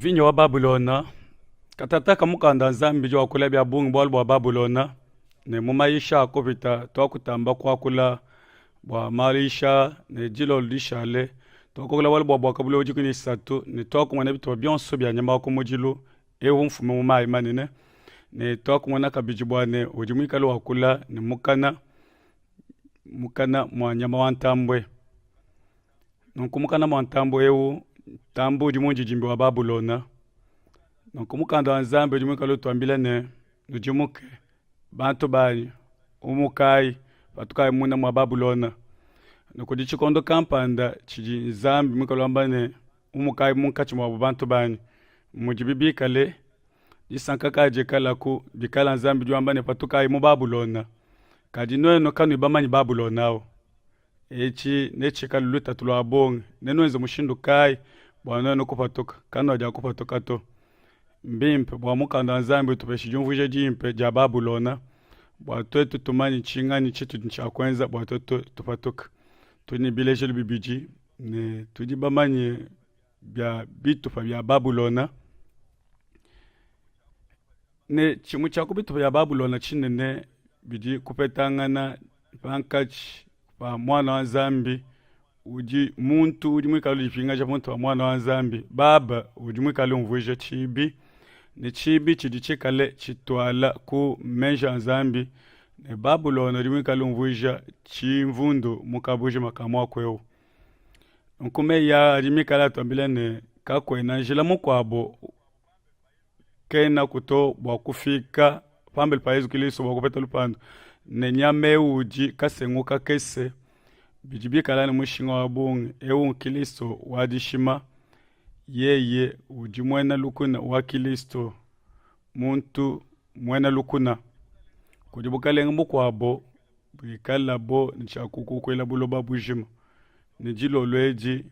Mvinyo wa Babulona. Katataka mukanda wa Nzambi udi wakula bia bungi bualu bua Babulona, ne mu mayisha a kupita tuakutamba kuakula bua mayisha ne dilolo dishale tuakakula bualu bua Buakabuluibua 13 ne tuakumona bitupa bionso bia nyama wa kumudilu eu mfume mu mayi manene, ne tuakumona kabidi bua ne udi muikale wakula ne mukana mukana mua nyama wa ntambue. Nunku mukana mua ntambue eu, ntambue udi mundidimbi wa Babulona. Nunku mukanda wa Nzambi udi muikale utuambila ne, nudimuke bantu banyi, umukayi, patukayi munda mua Babulona. Nunku tshikondo kampanda tshidi Nzambi muikale wamba ne, umukayi munkatshi muabu bantu banyi, mudibi bikale disanka kayi dikalaku bikala Nzambi udi wamba ne, patukayi mu Babulona. Kadi nuenu kanuyi bamanyi Babulona au. Etshi netshikale lutatu lua bungi. Nenuenze mushindu kayi bua nuenu kupatuka? Kanuadiakupatuka to. Mbimpe bua mukanda wa Nzambi utupeshe diumvuija dimpe dia Babulona bua tuetu tumanye tshinganyi tshitudi ne tshia kuenza bua tuetu tupatuke. Tudi ne bilejilu bibidi ne tudi bamanye bia bitupa bia Babulona. Ne tshimue tshia ku bitupa bia Babulona tshinene bidi kupetangana pankatshi pa Muana wa Nzambi udi muntu udi muikale udipingaja pamutu pa Muana wa Nzambi, Baba udi muikale umvuija tshibi, ne tshibi tshidi tshikale tshituala ku meji a Nzambi, ne Babulona udi muikale umvuija tshimvundu mu kabujima ka muaku eu. Nunku meyi aa adi mikale atuambila ne, kakuena njila mukuabu kenaku to bua kufika pambelu pa Yezu Kilisto bua kupeta lupandu, ne nyama eu udi kasengu kakese bidi bikala ne mushinga wa bungi. Eu n'Kilisto wa dishima, yeye udi muena lukuna wa Kilisto, muntu muena lukuna. Kudi bukalenge bukuabo buikalabo ne tshia kukukuila buloba bujima, ne dilolo edi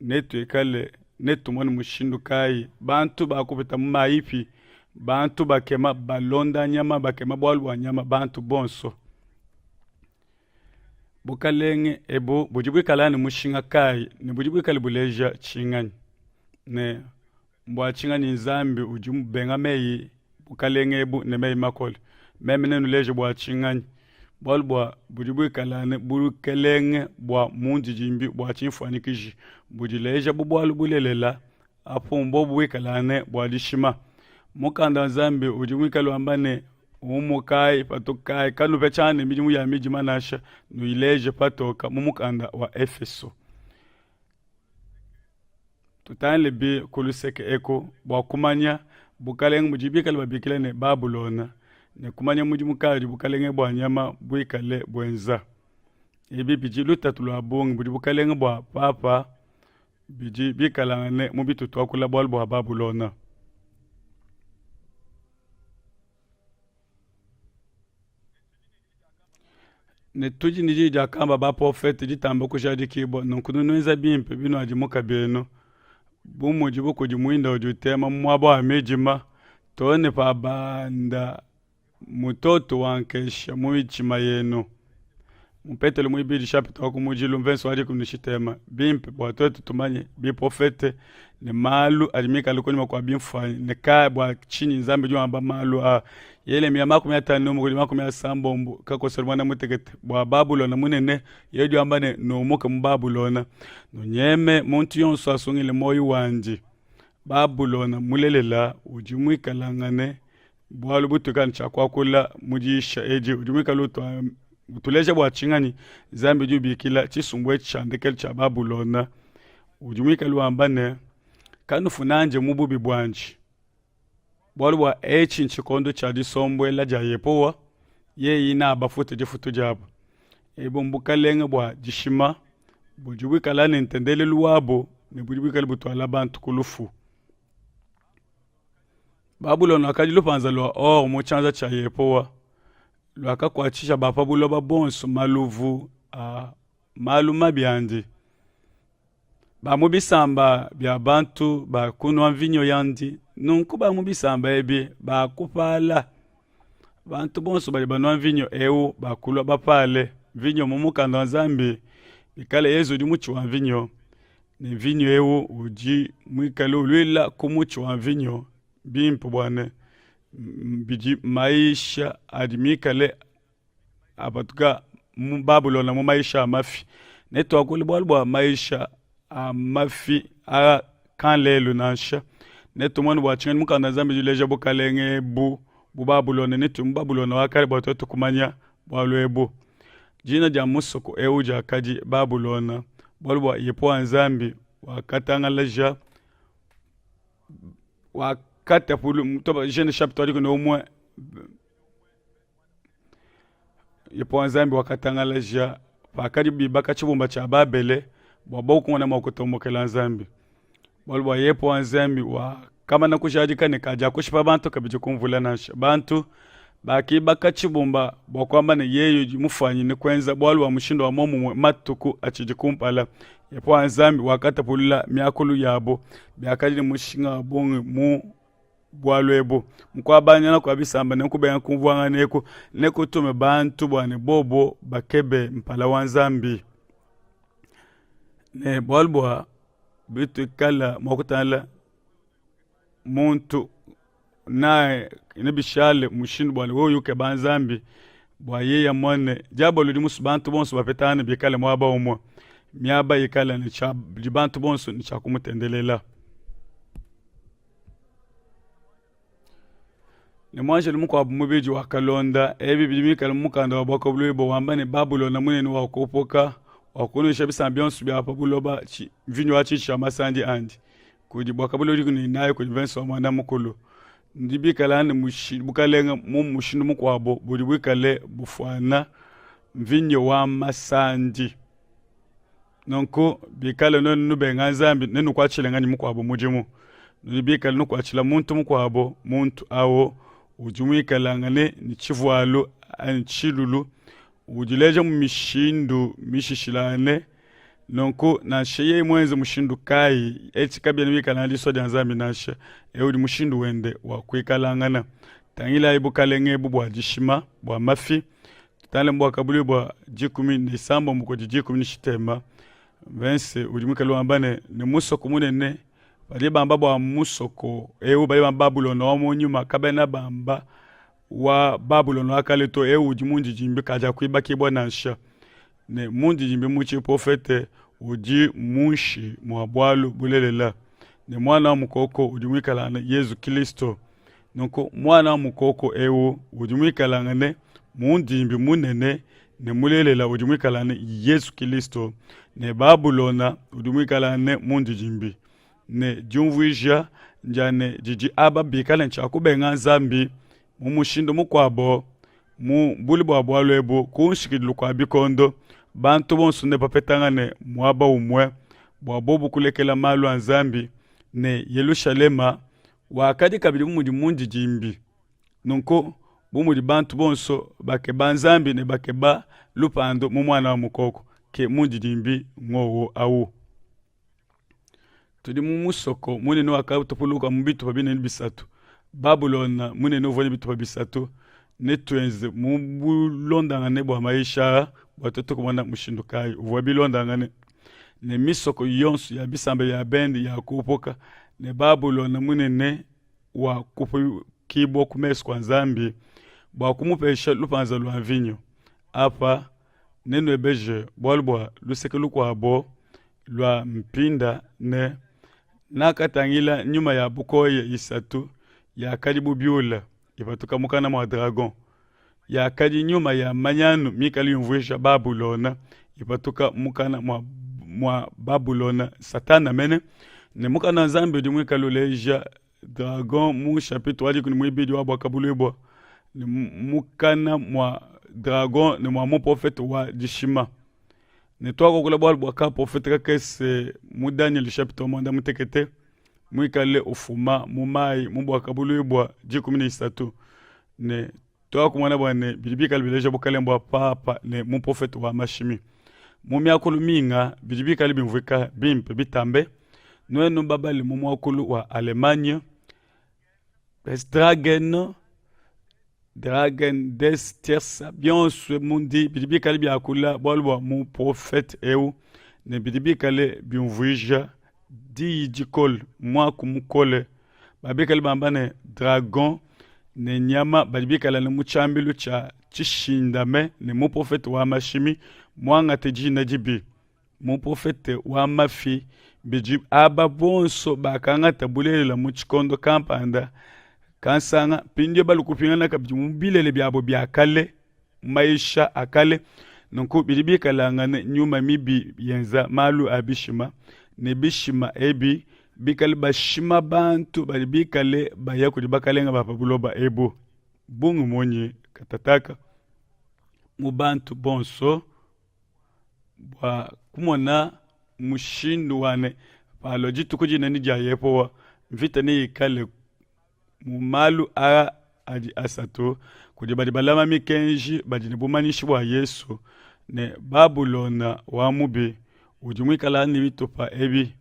netuikale netumone mushindu kayi bantu bakupita mu mayipi bantu bakema balonda nyama bakema bualu bua nyama bantu bonso bukalenge ebu budi buikala ne mushinga kayi ne budi buikale buleja tshinganyi ne mbua tshinganyi Nzambi udi mubenga meyi bukalenge ebu ne meyi makole meme nenuleje bua tshinganyi bualu bua budi buikala ne bukelenge bua mundidimbi bua tshimfuanyikiji budileja bu bualu bulelela apu mbobu buikala ne bua dishima mukanda wa Nzambi udi muikale wamba ne umukayi patukayi kanupetshana ne midimu ya midima nansha nuyileje patoka mu mukanda wa Efeso Tutangile bi ku luseke eku bua kumanya bukalenge budi bikale babikila ne Babulona ne kumanya mudimu kayi udi bukalenge bua nyama buikale buenza. Ebi bidi lutatu lua bungi budi bukalenge bua papa bidi bikalangane mu bitu tuakula bualu bua Babulona. Ne tudi ne diyi diakamba baprofete ditamba kujadikibua, nunku nunuenza bimpe binuadimuka bienu, bu mudibu kudi muinda udi utema mu muaba wa midima, too ne pabanda mutoto wa nkesha mu mitshima yenu. Mu Petelo muibidi shapita wa kumudilu mvenso wa dikumi ne tshitema, bimpe bua tuetu tumanye biprofete ne malu adi mikale kunyima kua bimfuanyi ne ka bua tshinyi Nzambi udi wamba malu a Yelemiya 51 kudi 80 kakosela muanda mutekete bua Babulona munene yeye udi wamba ne numuke mu Babulona nunyeme muntu yonso asungile muoyo wandi Babulona mulelela udi muikalangane bualu butuikala ne tshia kuakula mu diyisha edi udi muikale utuleja bua tshinganyi Nzambi udi ubikila tshisumbu etshi tshia ndekelu tshia Babulona udi muikale wamba ne kanufunanje mu bubi buandi bualu bua etshi ntshikondo tshia disombuela dia Yehowa yeye neabafute difutu diabu ebu mbukalenge bua dishima budi buikala ne ntendelelu wabu ne budi buikale butuala bantu ku lufu Babulona wakadi lupanza lua or mu tshianza tshia Yehowa luakakuatshisha ba pa buloba bonso maluvu a malu mabi andi. Ba mu bisamba bia bantu bakunua mvinyo yandi, nunku ba mu bisamba ebi bakupala. Bantu bonso badi banua mvinyo eu bakulua bapale. Mvinyo mu mukanda wa Nzambi, bikale Yezu udi mutshi wa mvinyo. Ne mvinyo eu udi muikale uluila ku mutshi wa mvinyo bimpe bua ne bidi mayisha adi mikale apatuka mu Babulona mu mayisha a mafi. Netuakule bualu bua mayisha a mafi a kan lelu nansha. Netumone bua tshinganyi mukanda wa Nzambi udi uleja bukalenge ebu bu Babulona ne mu Babulona wa kale bua tuetu kumanya bualu ebu. Dina dia musoko eu diakadi Babulona bualu bua Yehowa Nzambi wakatangalaja wakatapulu Genese chapitre 11 Yehowa Nzambi wakatangalaja pakadi bibaka tshibumba tshia Babele bua bobu kumona mua kutombokela Nzambi. Bualu bua Yehowa Nzambi wakamana kujadika ne kadiakushipa bantu kabidi ku mvula nansha. Bantu bakibaka tshibumba bua kuamba ne yeye udi mufuanyine kuenza bualu bua mushindu wa muomumue matuku atshidi kumpala. Yehowa Nzambi wakatapulula miakulu yabo, biakadi ne mushinga wa bungi mu bualu ebu. Mu kuabanyangana kua bisamba ne kubenga kumvuangana eku nekutume bantu bua ne bobo bakebe mpala wa Nzambi. Ne bualu bua bituikala mua kutangila muntu naye nebishale mushindu bua ne wewe ukeba Nzambi bua yeye amone diabolo udi musue bantu bonso bapetangane bikale muaba umue miaba ikale ne tshia bantu bonso ne tshia kumutendelela. Ne muanjelu mukuabu mubidi wakalonda ebi bidi bikale mu mukanda wa Buakabuluibua wamba ne, Babulona munene wakupuka, wakunuisha bisamba bionso bia pa buloba mvinyo wa tshiji tshia masandi andi. Kudi Buakabuluibua dikumi ne inayi kudi mvese wa muanda mukulu. Ndi bikala ne bukalenge mu mushindu mukuabu budi buikale bufuana mvinyo wa masandi. Nunku bikale nuenu nubenga Nzambi, nenukuatshile nganyi mukuabo mudimu? Nudi bikale nukuatshila muntu mukuabo, muntu awu udi muikalangane ne tshivualu anyi tshilulu, udileja mu mishindu mishishilangane. Nunku nansha yeye muenze mushindu kayi, etshi kabiena bikalangana disua dia Nzambi nansha. Eu udi mushindu wende wa kuikalangana. Tangilayi bukalenge ebu bua dishima, bua mafi. Tutangile mu Buakabuluibua 16 kudi 13 mvese udi muikale wamba ne, ne musoko munene badi bamba bua musoko eu badi bamba Babulona wa mu nyuma kabena bamba wa Babulona wa kale to eu udi mundidimbi kadiakuibakibua nansha ne mundidimbi mu tshiprofete udi munshi mua bualu bulelela ne muana wa mukoko udi muikalangane Yezu Kristo Nunku muana wa mukoko eu udi muikalangane mundimbi munene ne mulelela udi muikalangane Yezu Kilisto, ne Babulona udi muikalangane mundidimbi. Ne diumvuija ndia ne didi aba bikale ntshia kubenga Nzambi mu mushindu mukuabo mu bule bua bualu ebu ku nshikidilu kua bikondo, bantu bonso nebapetangane muaba umue bua bobu kulekela malu a Nzambi ne Yelushalema Wakadi kabidi bu mudi mundidimbi. Nunku, bu mudi bantu bonso bakeba Nzambi ne bakeba lupandu mu Muana wa Mukoko, ke mundidimbi ngowo au. Tudi mu musoko munene wakatapuluka mu bitupa binene bisatu. Babulona munene uvua ne bitupa bisatu. Netuenze mu bulondangane bua mayisha aa bua tuetu kumona mushindu kayi uvua bilondangane ne misoko yonso ya bisamba bia bende yakupuka ne Babulona munene wakupukibua ku mesu kua Nzambi bua kumupesha lupanza lua mvinyo. Apa nenuebeje bualu bua luseke lukuabo lua mpinda ne, Nakatangila nyuma ya bukoya isatu yakadi bu biula ipatuka mukana mua dragon, yakadi nyuma ya manyanu mikale yumvuija Babulona ipatuka mukana mua, mua Babulona, Satana mene, ne mukana wa Nzambi udi muikale uleja dragon mu chapitre wa dikumi muibidi wa Buakabuluibua, ne mukana mua dragon ne mua muprofete wa dishima. Ne tuakakula bualu bua kaprofete kakese mu Daniel chapitre wa muanda mutekete muikale ufuma mu mayi mu Buakabuluibua 13 ne tuakumona bua ne bidi bikale bileja bukalenge bua papa ne muprofete wa mashimi. Mu miakulu minga bidi bikale bimvuika bimpe bitambe. Nuenu babale mu muakulu wa Allemagne des Dragen Dragen des Tiers bionso mundi bidi bikale biakula bualu bua muprofete eu. Ne bidi bikale biumvuija diyi dikole, muaku mukole. Babikale bamba ne, dragon ne nyama badi bikale ne mu tshiambilu tshia tshishindame ne muprofete wa mashimi muangate dina dibi, muprofete wa mafi. Bidi aba bonso bakangata bulelela mu tshikondo kampanda kansanga, mpindieu balu kupingana kabidi mu bilele biabo bia kale. mayisha a kale. Nunku bidi bikalangane nyuma mibi yenza malu a bishima, ne bishima ebi bikale bashima bantu badi bikale baya kudi bakalenga ba pa buloba ebu bungi munyi katataka mu bantu bonso bua kumona mushindu wa ne palua dituku dinene dia Yehowa mvita neyikale Mu malu aa adi asatu, kudi badi balama mikenji badi ne bumanyishi bua Yesu, ne Babulona wa mubi udi muikala ne bitupa ebi,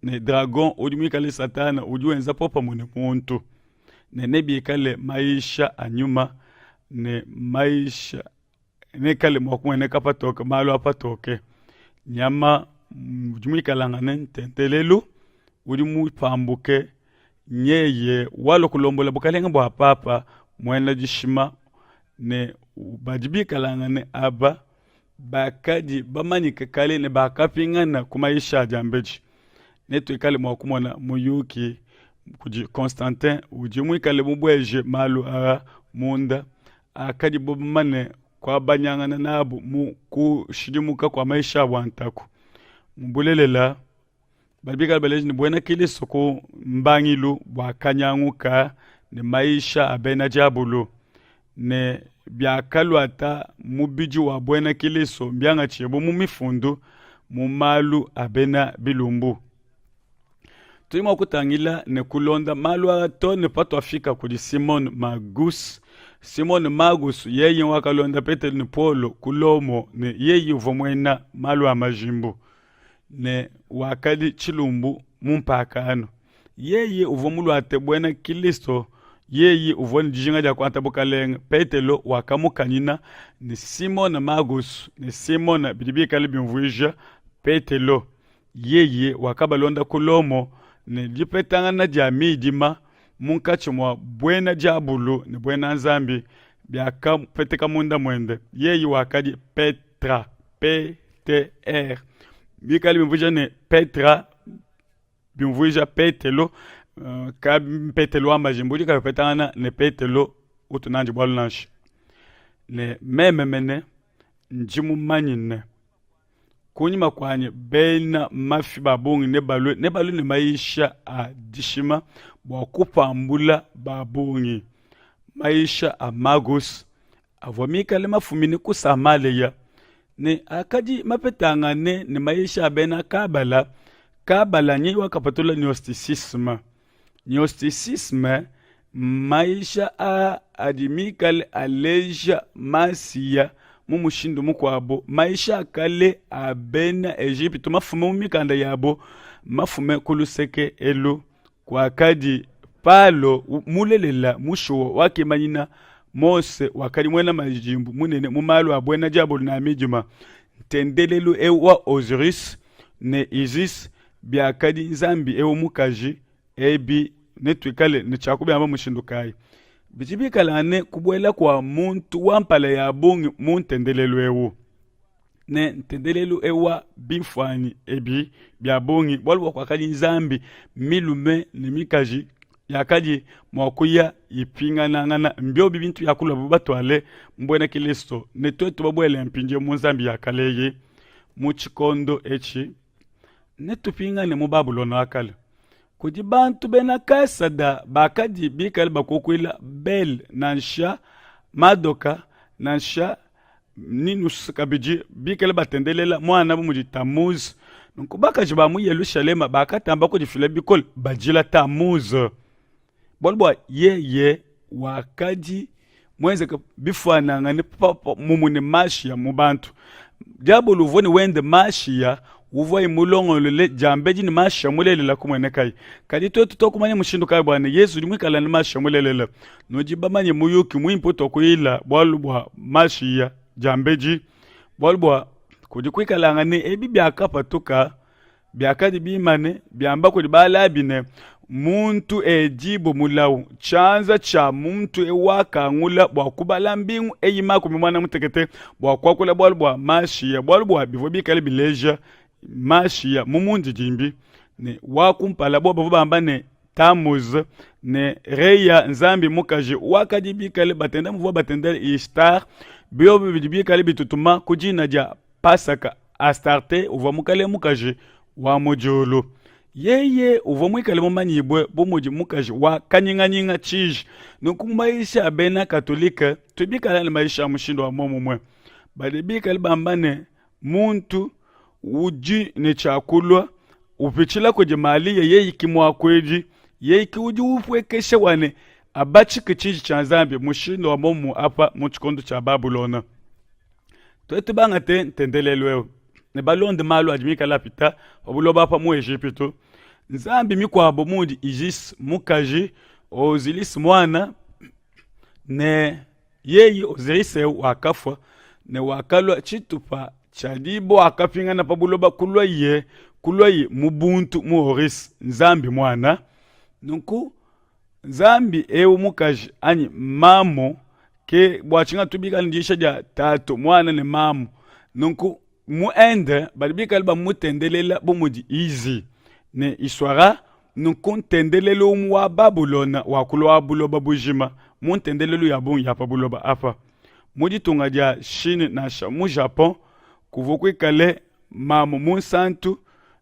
ne dragon udi muikale Satana udi wenza popamue ne muntu, ne nebikale mayisha a nyuma ne mayisha nekale mua kumueneka patoke malu a patoke. Nyama udi muikalangane ntendelelu udi mupambuke nyeye walua kulombola bukalenge bua papa muena dishima ne badi bikalangane aba bakadi bamanyike kale ne bakapingana ku mayisha a diambedi. Netuikale mua kumona muyuki kudi Constantin udi muikale mubueje malu aa munda akadibo bamane kuabanyangana nabu mu kushidimuka kua maisha abu a ntaku. Mu bulelela, badi bikale baleja ne, buena Kilisto ku mbangilu buakanyanguka ne maisha a bena diabolo, ne biakaluata mubidi wa buena Kilisto mbiangatshibue mu mifundu mu malu a bena bilumbu. Tudi mua kutangila ne kulonda malu aa too ne patuafika kudi Simon Magus. Simon Magus yeye wakalonda Petelo ne Paulo ku Lomo ne yeye uvua muena malu a majimbu ne wakadi tshilumbu mu mpakano. Yeye uvua muluate buena Kilisto, yeye uvua ne dijinga dia kuangata bukalenge. Petelo wakamukanyina ne Simon Magus ne Simon bidi bikale biumvuija Petelo. Yeye wakabalonda ku Lomo ne dipetangana dia midima munkatshi mua buena diabulu ne buena Nzambi biakapeteka munda muende. Yeye wakadi Petra, P-T-R, bikale biumvuija ne Petra, biumvuija Petelo, eh, ka Petelo wa majimbu udi kapetangana ne Petelo utu nandi bualu nansha. Ne meme mene ndi mumanye ne Kunyima kuanyi bena mafi ba bungi nebalue, nebalue ne mayisha a dishima bua kupambula ba bungi. Mayisha a Magus avua mikale mafumine ku Samaleya ne akadi mapetangane ne mayisha a bena Kabala. Kabala nyeye wakapatula Gnosticisme. Gnosticisme mmayisha aa adi mikale aleja Masiya mu mushindu mukuabu. Mayisha a kale a bena Ejipitu mafume mu mikanda yabo mafume ku luseke elu kuakadi Palo mulelela mushuwa wakimanyina Mose wakadi muena majimbu munene mu malu a buena diabolo ne a midima. Ntendelelu eu wa Osiris ne Isis biakadi nzambi eu mukaji ebi netuikale ne tshia kubiamba mushindu kayi? Bidi bikala ne kubuela kua muntu wa mpala ya bungi mu ntendelelu eu ne ntendelelu eu wa bimfuanyi ebi bia bungi, bualu bua kuakadi nzambi milume ne mikaji yakadi mua kuya ipinganangana, mbiobi bintu biakuluabu batuale mu buena Kilisto ne tuetu babuele mpindieu mu nzambi ya kale eyi mu tshikondo etshi. Netupingane mu Babulona wa kale kudi bantu bena Kasada bakadi bikale bakukuila Bel nansha Madoka nansha Ninus kabidi bikale batendelela muana bu mudi Tamuz. Nunku bakaji ba mu Yelushalema bakatamba kudifila bikole badila Tamuz, bualu bua yeye wakadi muenzeke bifuanangane mumue ne Mashiya mu bantu. Diabolo uvua ne wende Mashiya uvuaye mulongolole diambedi ne Mashiya mulelela kumuenekaye. Kadi tuetu tuakumanya mushindu kayi bua ne Yezu udi muikale ne Mashiya mulelela? Nudi bamanye muyuki muimpe utuakuyila bualu bua Mashiya diambedi, bualu bua. Kudi kuikalanga ne ebi biakapatuka biakadi bimane biamba kudi balabi ne, Muntu edibue mulawu, tshianza tshia muntu eu wakangula bua kubala mbingu eyi makumi muanda mutekete bua kuakula bualu bua Mashiya, bualu bua bivua bikale bileja Mashiya mu mundidimbi ne wa kumpala bo bavua bamba ne Tamuz ne Reya nzambi mukaji wakadi bikale batenda muvua batenda Ishtar, biobi bidi bikale bitutuma ku dina dia Pasaka. Astarte uvua mukalenge mukaji wa mu diulu. Yeye uvua muikale mumanyibue bu mudi mukaji wa kanyinganyinga tshiji. Nunku mu mayisha a bena Katolike tudi bikale ne mayisha a mushindu wa muomumue. Badi bikale bamba ne, muntu udi ne tshia kulua upitshila kudi Malia, yeye ki muakuidi, yeye ki udi upuekesha wa ne abatshike tshiji tshia Nzambi mushindu wa muomumue apa mu tshikondo tshia Babulona. Tuetu bangate ntendelelu eu ne balonde malu adi mikale apita pa buloba apa mu Ejipitu, nzambi mikuabo mudi Isis mukaji, Osiris muana ne yeye Osiris eu wakafua ne wakalua tshitupa tshia diba wakapingana pa buloba kuluaye kuluaye mu buntu mu Horus nzambi muana. Nunku Nzambi eu mukaji anyi mamu ke bua tshinga tubikala ne diyisha dia tatu muana ne mamu. Nunku mu Inde badi bikale bamutendelela bu mudi Izi ne Iswara. Nunku ntendelelu umue wa Babulona wakulua buloba bujima mu ntendelelu ya bungi ya pa buloba apa. Mu ditunga dia Chine nansha mu Japon kuvua kuikale mamu munsantu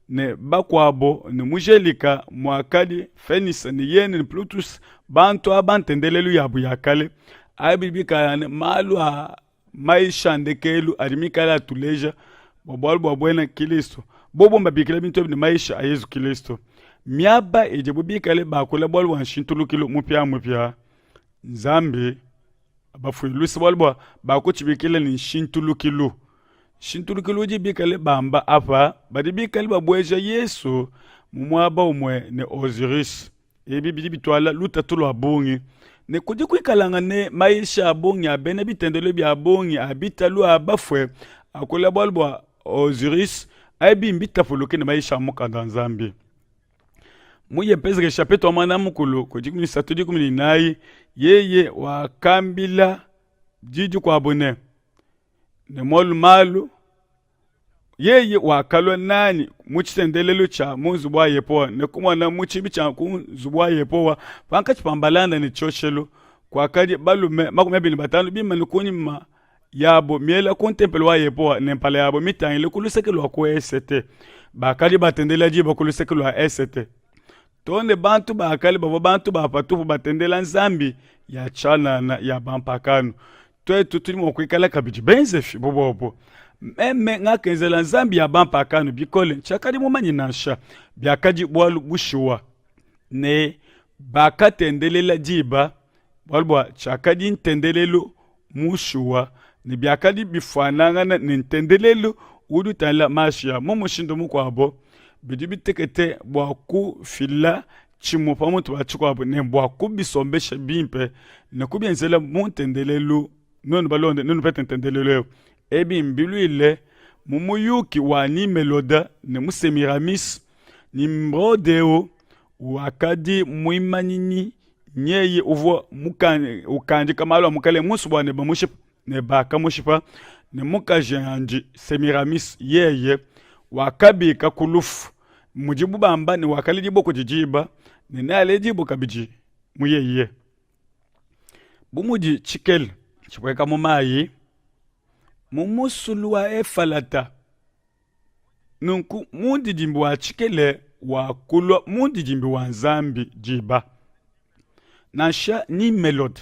ne bakuabo ne mu Gelika muakadi Fenisa ne Yene ne Plutus, bantu aba ntendelelu yabu ya kale. Abi bikala ne malu a maisha a ndekelu adi mikale atuleja bua bualu bua buena Kilisto. Bobo mbabikila bintu ebi ne maisha a Yezu Kilisto. Miaba idibu bikale bakula bualu bua nshintulukilu mupiamupia, Nzambi abafuile luse bualu bua bakutshibikila ne nshintulukilu. Nshintulukilu udi bikale bamba apa, badi bikale babueja Yesu mu muaba umue ne Osiris. Ebi bidi bituala lutatu lua bungi ne kudi kuikalanga ne mayisha a bungi a bena bitendelu bia bungi a bitalu a bafue akula bualu bua Osiris. Ebi mbitapuluke ne mayisha a mukanda wa Nzambi. Mu Yepezeke chapitre wa muanda mukulu ku 13 14 yeye wakambila di dikuabo ne, ne mualu malu yeye wakalua nanyi mu tshitendelelu tshia mu nzubu wa Yehowa ne kumona mu tshibi tshia ku nzubu wa Yehowa pankatshi pa mbalanda ne tshioshelu kuakadi balume 25 bimane kunyima yabo miela ku ntempelo wa Yehowa ne mpala yabo mitangile ku luseke lua ku esete. Bakadi batendelela diba ku luseke lua esete. Too ne bantu ba kale bavua bantu ba patupu batendela nzambi ya tshianana ya bampakano. Tuetu tudi mua kuikala kabidi benzefi bu bobo. Meme ngakenzela nzambi ya bampakano bikole, ntshiakadi mumanye nansha biakadi bualu bushuwa ne bakatendelela diba bualu bua tshiakadi ntendelelu mushuwa ne biakadi bifuanangana ne ntendelelu udi utangila Mashiya. Mu mushindu mukuabo, bidi bitekete bua kufila tshimue pamutu pa tshikuabo ne bua kubisombesha bimpe ne kubienzela mu ntendelelu. Nuenu balonde, nenupete ntendelelu eu. Ebi mbiluile mu muyuki wa Nimeloda ne mu Semiramis. Nimrode eu wakadi muimanyinyi nyeye uvua ukandika malu a mukalenge mu nsubu ne bamushipa ne bakamushipa ne mukajiandi Semiramis yeye wakabika ku lufu mudibu bamba ne wakaledibua kudi diba ne nealedibue kabidi mu yeye bu mudi tshikele tshipueka mu mayi mu musulu wa Efalata Nunku mundidimbi wa tshikele wakulua mundidimbi wa Nzambi diba. Nansha Nimelode,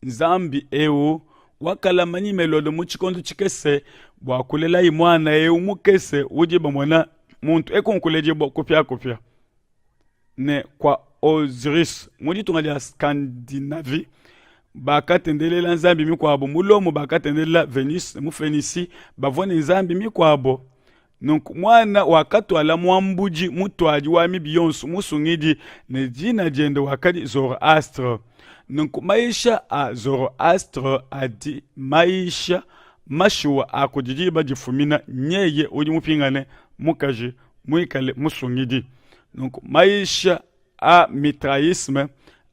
Nzambi eu wakalama Nimelode mu tshikondo tshikese bua kulelayi muana eu mukese udi bamona muntu eku nkuledibua kupiakupia ne kua Osiris mu ditunga dia Scandinavie bakatendelela nzambi mikuabo mu Lomo bakatendelela Venus mu Phoenicie bavua ne nzambi mikuabo nunku muana wakatuala muambudi mutuadi wa mibi yonso musungidi ne dina diende wakadi Zoroastre nunku mayisha a Zoroastre adi mayisha. Mashuwa a kudi diba difumina nyeye udi mupingane mukaji muikale musungidi. Nunku mayisha a Mitraisme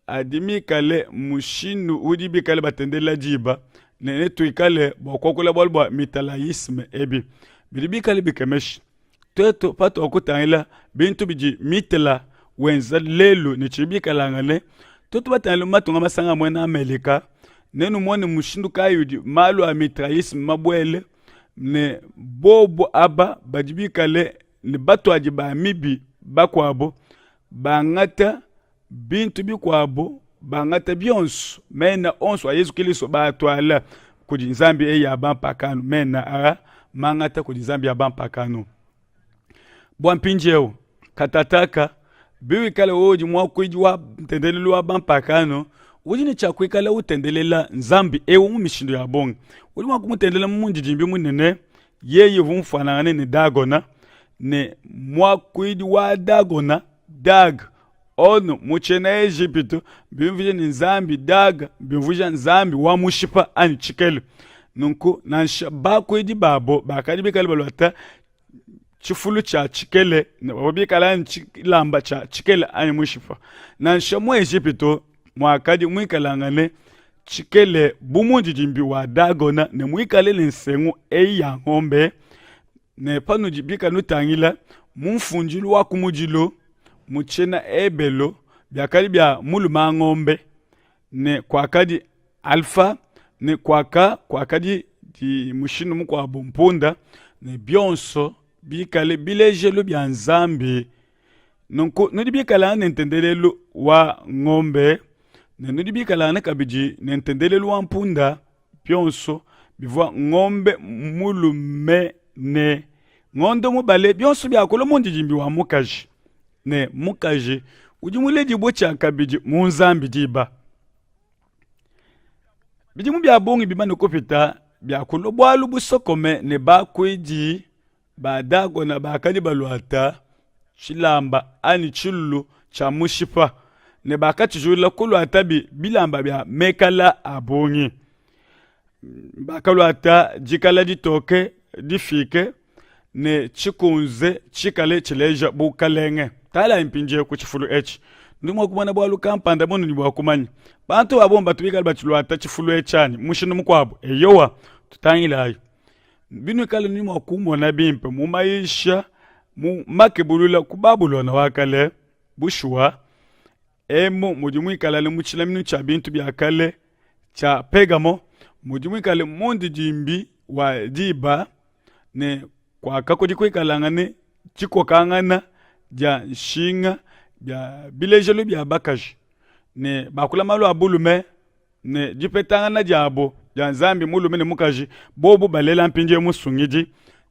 adi mikale mushindu udi bikale batendelela diba ne netuikale bua kuakula bualu bua Mitalaisme ebi bidi bikale bikemesha. Tuetu patuakutangila bintu bidi Mitla wenza lelu ne tshidi bikalangane, tuetu batangile mu matunga masanga a muena Amelika, nenumone mushindu kayi udi malu a Mitraisme mabuele ne bobu aba badi bikale ne batuadi ba mibi bakuabu bangata bintu bikuabu bangata bionso mena onso a Yezu Kilisto baatuala kudi nzambi eyi ya bampakano mena aa mangata kudi nzambi ya bampakano. Bua mpindieu katataka biwikale wewe udi muakuidi wa ntendelelu wa bampakano udi ne tshia kuikala utendelela nzambi eu mu mishindu ya bungi. Udi mua kumutendelela mu mundidimbi munene yeye uvua mufuanangane ne Dagona ne muakuidi wa Dagona Dag on mu tshiena Ejipitu biumvuija ne nzambi Dag biumvuija nzambi wa mushipa anyi tshikelu. Nunku nansha bakuidi babo bakadi bikale baluata tshifulu tshia tshikele ne bavua bikale anyi tshilamba tshia tshikele anyi mushipa. Nansha mu Ejipitu muakadi muikalangane tshikele bu mundidimbi wa Dagona ne muikale ne nsengu eyi ya ngombe ne panudi bika nutangila mu mfundilu wa kumudilu mu tshiena Ebelu biakadi bia mulume a ngombe ne kuakadi alfa ne kuaka kuakadi di mushindu mukuabu mpunda ne bionso bikale bilejelu bia Nzambi. Nunku nudi bikale ne ntendelelu wa ngombe ne nudi bikale kabidi ne ntendelelu wa mpunda, bionso bivua ngombe mulume ne ngondo mubale, bionso biakulua mundidimbi wa mukaji ne mukaji udi muledibue tshiakabidi mu Nzambi diba. Bidimu bia bungi bimane kupita biakulua bualu busokome ne bakuidi ba Dagona bakadi baluata tshilamba anyi tshilulu tshia mushipa ne bakatshijula kuluatabi bilamba bia mekala a bungi. Bakaluata dikala ditoke difike ne tshikunze tshikale tshileja bukalenge. Tangila mpindieu ku tshifulu etshi. Nudi mua kumona bualu kampanda bunudi bua kumanya. Bantu ba bungi batu bikale batshiluata tshifulu etshi anyi mushindu mukuabu. Eyowa, tutangilayi. Binuikale nudi mua kumona bimpe mu mayisha mu makebulula ku Babulona wa kale, bushuwa, emu mudi muikale mu tshilaminu tshia bintu bia kale tshia Pegamo, mudi muikale mundidimbi wa diba ne kuaka kudi kuikalangane dikokangana dia nshinga bia bilejelu bia bakaji ne bakula malu a bulume ne dipetangana diabo dia Nzambi mulume ne mukaji, bobu balela mpindieu Musungidi.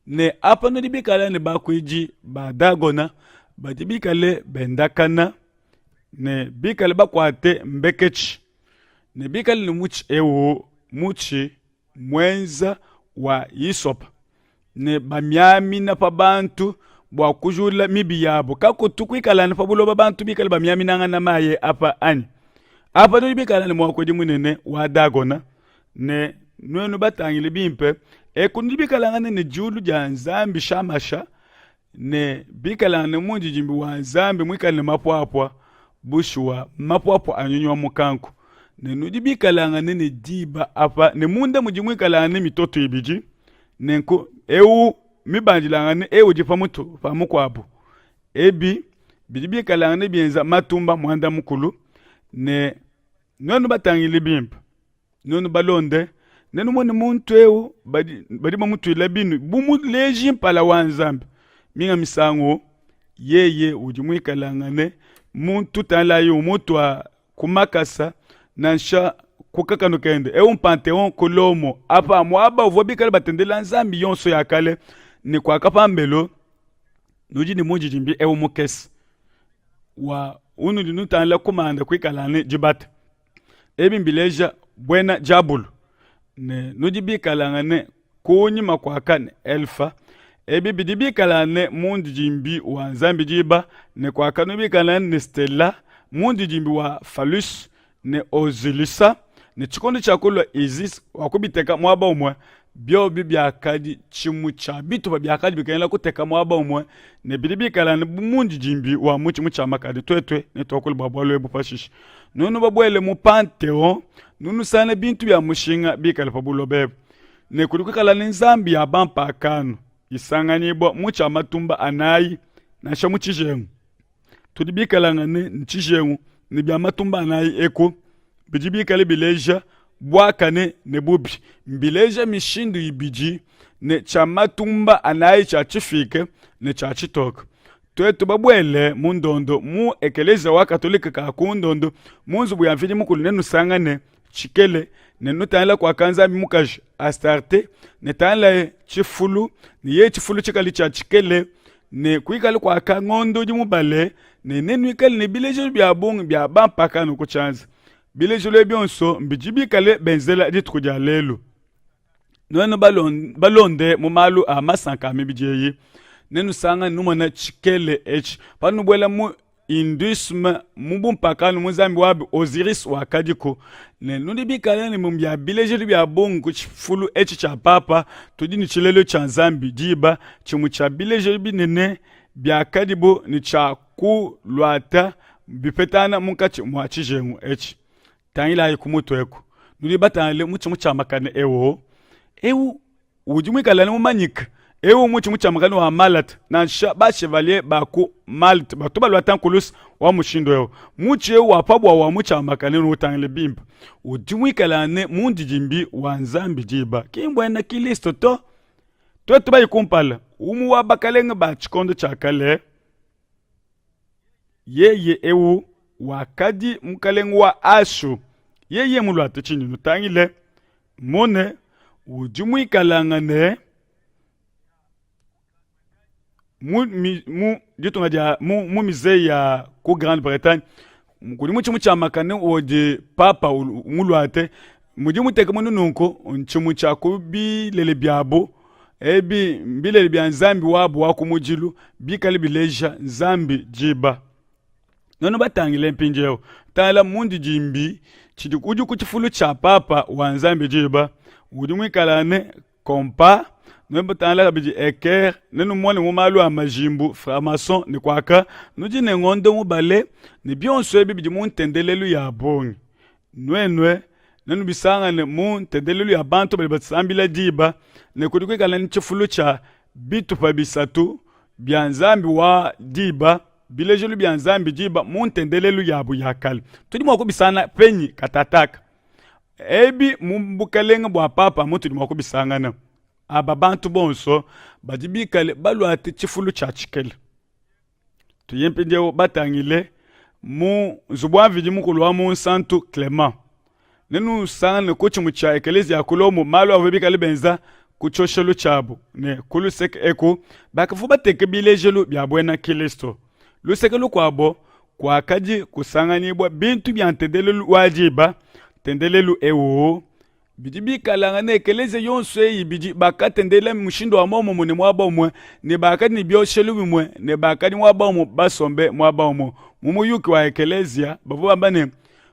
Ne apa nudi bikale ne bakuidi ba Dagona badi bikale bendakana ne bikale bakuate mbeketshi ne bikale ne mutshi eu mutshi muenza wa hisopa ne bamiamina pa bantu bua kujula mibi yabo. Kakutu kuikala pa buloba bantu bikale bamiaminangana mayi apa anyi? Apa nudi bikale ne muakuidi munene wa Dagona ne nuenu batangile bimpe eku nudi bikalangane ne diulu dia Nzambi Shamasha ne bikalangane mundidimbi wa Nzambi muikale ne mapuapua, bushuwa mapuapua a nyunyi wa mukanku, ne nudi bikalangane ne diba apa ne munda mudi muikalangane ne mitoto ibidi, nenku eu mibandilangane eu udi pa mutu pa mukuabu. Ebi bidi bikalangane bienza matumba muanda mukulu ne nuenu batangile bimpe Nuenu balonde, nenumone muntu eu badi, badi bamutuila binu bu muleji mpala wa Nzambi. Minga misangu yeye udi muikalangane muntu tangilayi umutua ku makasa nansha ku kakanu kende. Eu mpanteon ku Lomo apa muaba uvua bikale batendelela nzambi yonso ya kale ne kuaka pambelu nudi ne mundidimbi eu mukese wa unudi nutangila kumanda kuikala ne dibata. Ebi mbileja buena diabulu ne nudi bikalangane kunyima kua kane elfa. Ebi bidi bikalangane mundidimbi wa Nzambi diba ne kuakanu bikalangane ne Stella mundidimbi wa Phallus ne Ozilisa ne tshikondo tshia kulua Isis wa kubiteka muaba umue. Biobi biakadi tshimue tshia bitupa biakadi bikengela kuteka muaba umue ne bidi bikala bu mundidimbi wa mutshi mutshiamakane. Tuetue netuakule bua bualu ebu pashishe. Nuenu babuele mu Pantheon, nunusangane bintu bia mushinga bikale pa buloba ebu, ne kudi kuikala ne nzambi ya bampakano isanganyibua mu tshia matumba anayi nansha mu tshijengu. Tudi bikalangane ne tshijengu ne bia matumba anayi eku bidi bikale bileja buakane ne bubi. Mbileja mishindu ibidi ne tshia matumba anayi tshia tshifike ne tshia tshitoke. Tuetu babuele mu ndondo mu ekeleziya wa Katolike ka ku ndondo mu nzubu ya Mvidi Mukulu nenusangane tshikele ne nutangila kua kanzambi mukaji Astarte ne tangilaye tshifulu ne yeye tshifulu tshikale tshia tshikele ne kuikale kua kangondo udi mubale ne nenuikale ne bilejilu bia bungi bia bampakano ku tshianza. Bilejilu ebi bionso mbidi bikale benzela dituku dia lelu. Nuenu balonde mu malu a masanka a mibidi eyi, nenusangane numona tshikele etshi. Panubuela mu Hinduisme, mu bumpakano mu nzambi wabi Osiris wakadiku, ne nudi bikale ne bia bilejilu bia bungi ku tshifulu etshi tshia papa. Tudi ne tshilelu tshia nzambi diba, tshimue tshia bilejilu binene biakadibu ne tshia kuluata bipetangana munkatshi mua tshijengu etshi. Tangilayi ku mutu eku, nudi batangile mutshi mutshiamakane eu, eu udi muikale mumanyike, eu mutshi mutshiamakane wa Malte. Nansha ba chevalier ba ku Malte batu baluata nkulusa wa mushindu eu. Mutshi eu wa pa buawu wa mutshiamakane nutangile bimpe, udi muikale ne mundidimbi wa Nzambi diba, ki mbuena Kilisto to. Tuetu bayi kumpala, umue wa bakalenge ba tshikondo tshia kale, Yeye eu wakadi mukalenge wa Ashu. Yeye muluate tshinyi? Nutangile, mone udi muikalangane mu, mu ditunga dia mu, mu musee ya ku Grande Bretagne kudi mutshi mutshiamakane udi papa muluate mudi muteke munu nunku ntshimue tshia ku bilele biabu ebi mbilele bia nzambi wabu wa ku mudilu bikale bileja nzambi diba nuenu batangile mpindieu tangila mundidimbi tshidi udi ku tshifulu tshia papa wa nzambi diba udi muikala ne kompa nuenu batangila kabidi eker nenumone mu malu a majimbu franc-maçon ne kuaka nudi ne ngondo mubale ne bionso ebi bidi mu ntendelelu ya bungi Nuenue nenubisangane mu ntendelelu ya bantu badi basambila diba, ne kudi kuikala ne tshifulu tshia bitupa bisatu bia nzambi wa diba, bilejelu bia nzambi diba mu ntendelelu yabu ya kale. Tudi mua kubisangana penyi katataka? Ebi mu bukalenge bua papa mutudi mua kubisangana. Aba bantu bonso badi bikale baluate tshifulu tshia tshikele. Tuye mpindieu batangile mu nzubu wa Mvidi Mukulu wa Munsantu Clement. Nenusangane ku tshimue tshia ekeleziya ya ku Lomo malu avua bikale benza ku tshioshelu tshiabu ne ku luseke eku bakavua bateke bilejelu bia buena Kilisto. Luseke lukuabo kuakadi kusanganyibua bintu bia ntendelelu wa diba, ntendelelu eu Bidi bikalangana ekeleziya yonso eyi ibidi bakatendelela mushindu wa muomumue ne muaba umue, ne bakadi ne bioshelu bimue, ne bakadi muaba umue basombe muaba umue. Mu muyuki wa ekeleziya bavua bamba ne,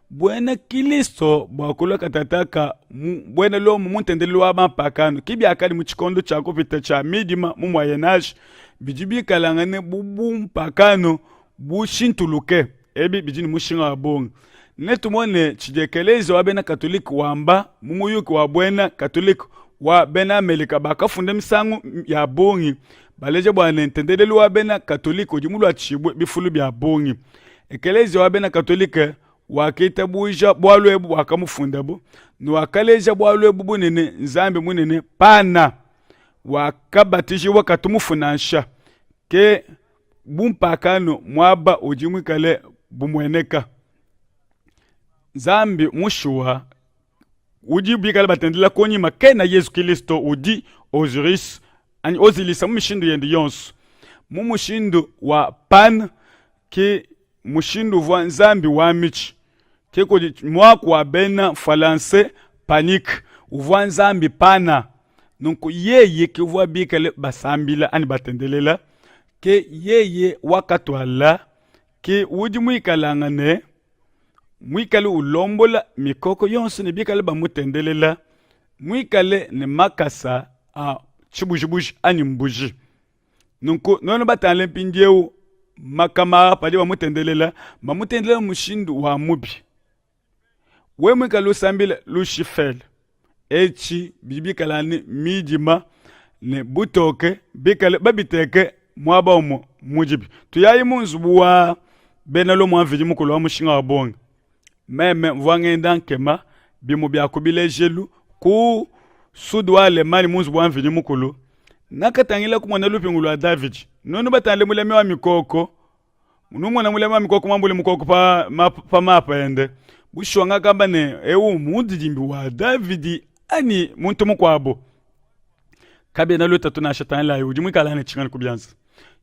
Buena Kilisto buakulua katataka mu buena Lomo mu ntendelelu wa bampakano, ke biakadi mu tshikondo tshia kupita tshia midima mu Moyen Age. Bidi bikalangane bu bumpakano bushintuluke. Ebi bidi ne mushinga wa bungi. Netumone tshidi Ekeleziya wa bena Katolike wamba mu muyuki wa buena Katolike wa bena Amelika bakafunda misangu ya bungi baleja bua ne ntendelelu wa bena Katolike udi muluatshibue bifulu bia bungi. Ekeleziya wa bena Katolike wakitabuja bualu ebu buakamufundabu ne wakaleja bualu ebu bunene Nzambi munene pana wakabatijibua katu mufu nansha ke bumpakano muaba udi muikale bumueneka. Nzambi mushuwa udi bikale batendela kunyima kena Yezu Kilisto udi Osiris anyi Ozilisa mu mishindu yende yonso. Mu mushindu wa Pan ke mushindu uvua nzambi wa mitshi ke kudi muaku wa bena Mfualanse panique uvua nzambi Pana. Nunku yeye ke uvua bikale basambila anyi batendelela, ke yeye wakatuala, ke udi muikalangane muikale ulombola mikoko yonso ne bikale bamutendelela. muikale ne makasa a tshibujibuji anyi mbuji. Nunku nuenu batangile mpindieu makama aa padi bamutendelela, bamutendelela mushindu wa mubi. Wewe muikale usambila Lushifele, etshi bidi bikala ne midima ne butoke bikale babiteke muaba umue mudibi. Tuyayi mu nzubu wa bena Lomo wa Mvidi Mukulu wa mushinga wa bungi. Meme mvua ngenda nkema bimue bia ku bilejelu ku sud wa Allemagne mu nzubu wa Mvidi Mukulu. Nakatangila kumona lupingu lua Davidi. Nuenu batangile mulami wa mikoko, numona mulami wa mikoko muambule mukoko pa, ma, pa mapa ende. Bushuwa ngakamba ne, eu mundidimbi wa Davidi anyi muntu mukuabo. Kabiena lutatu nansha, tangilayi udi muikale ne tshingani ku bianza.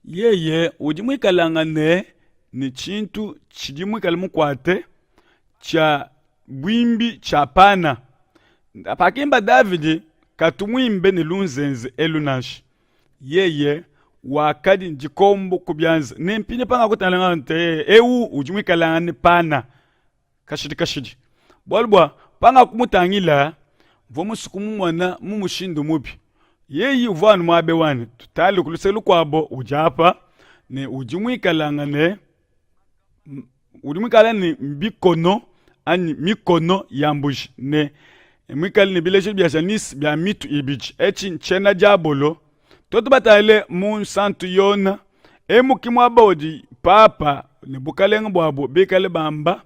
Yeye udi muikalangane ne tshintu tshidi muikale mukuate tshia buimbi tshia pana. Pakimba Davidi, katu muimbe ne lunzenze elu nansha. Yeye wakadi ne dikombo ku bianza. Ne mpindieu pangakutangila nte eu udi muikalangane pana kashidi kashidi. Bualu bua pangakumutangila mvua musue kumumona mu mushindu mubi. Yeye uvua anu muaba wanyi. Tutale ku luseke lukuabo udi apa ne udi muikalangane udi muikale ne bikono anyi mikono ya mbuji ne muikale ne bilejilu bia janisi bia mitu ibidi. Etshi ntshiena diabolo. Tuetu batangile mu Nsantu Yona, emu ki muaba udi Papa ne bukalenge buabu bikale bamba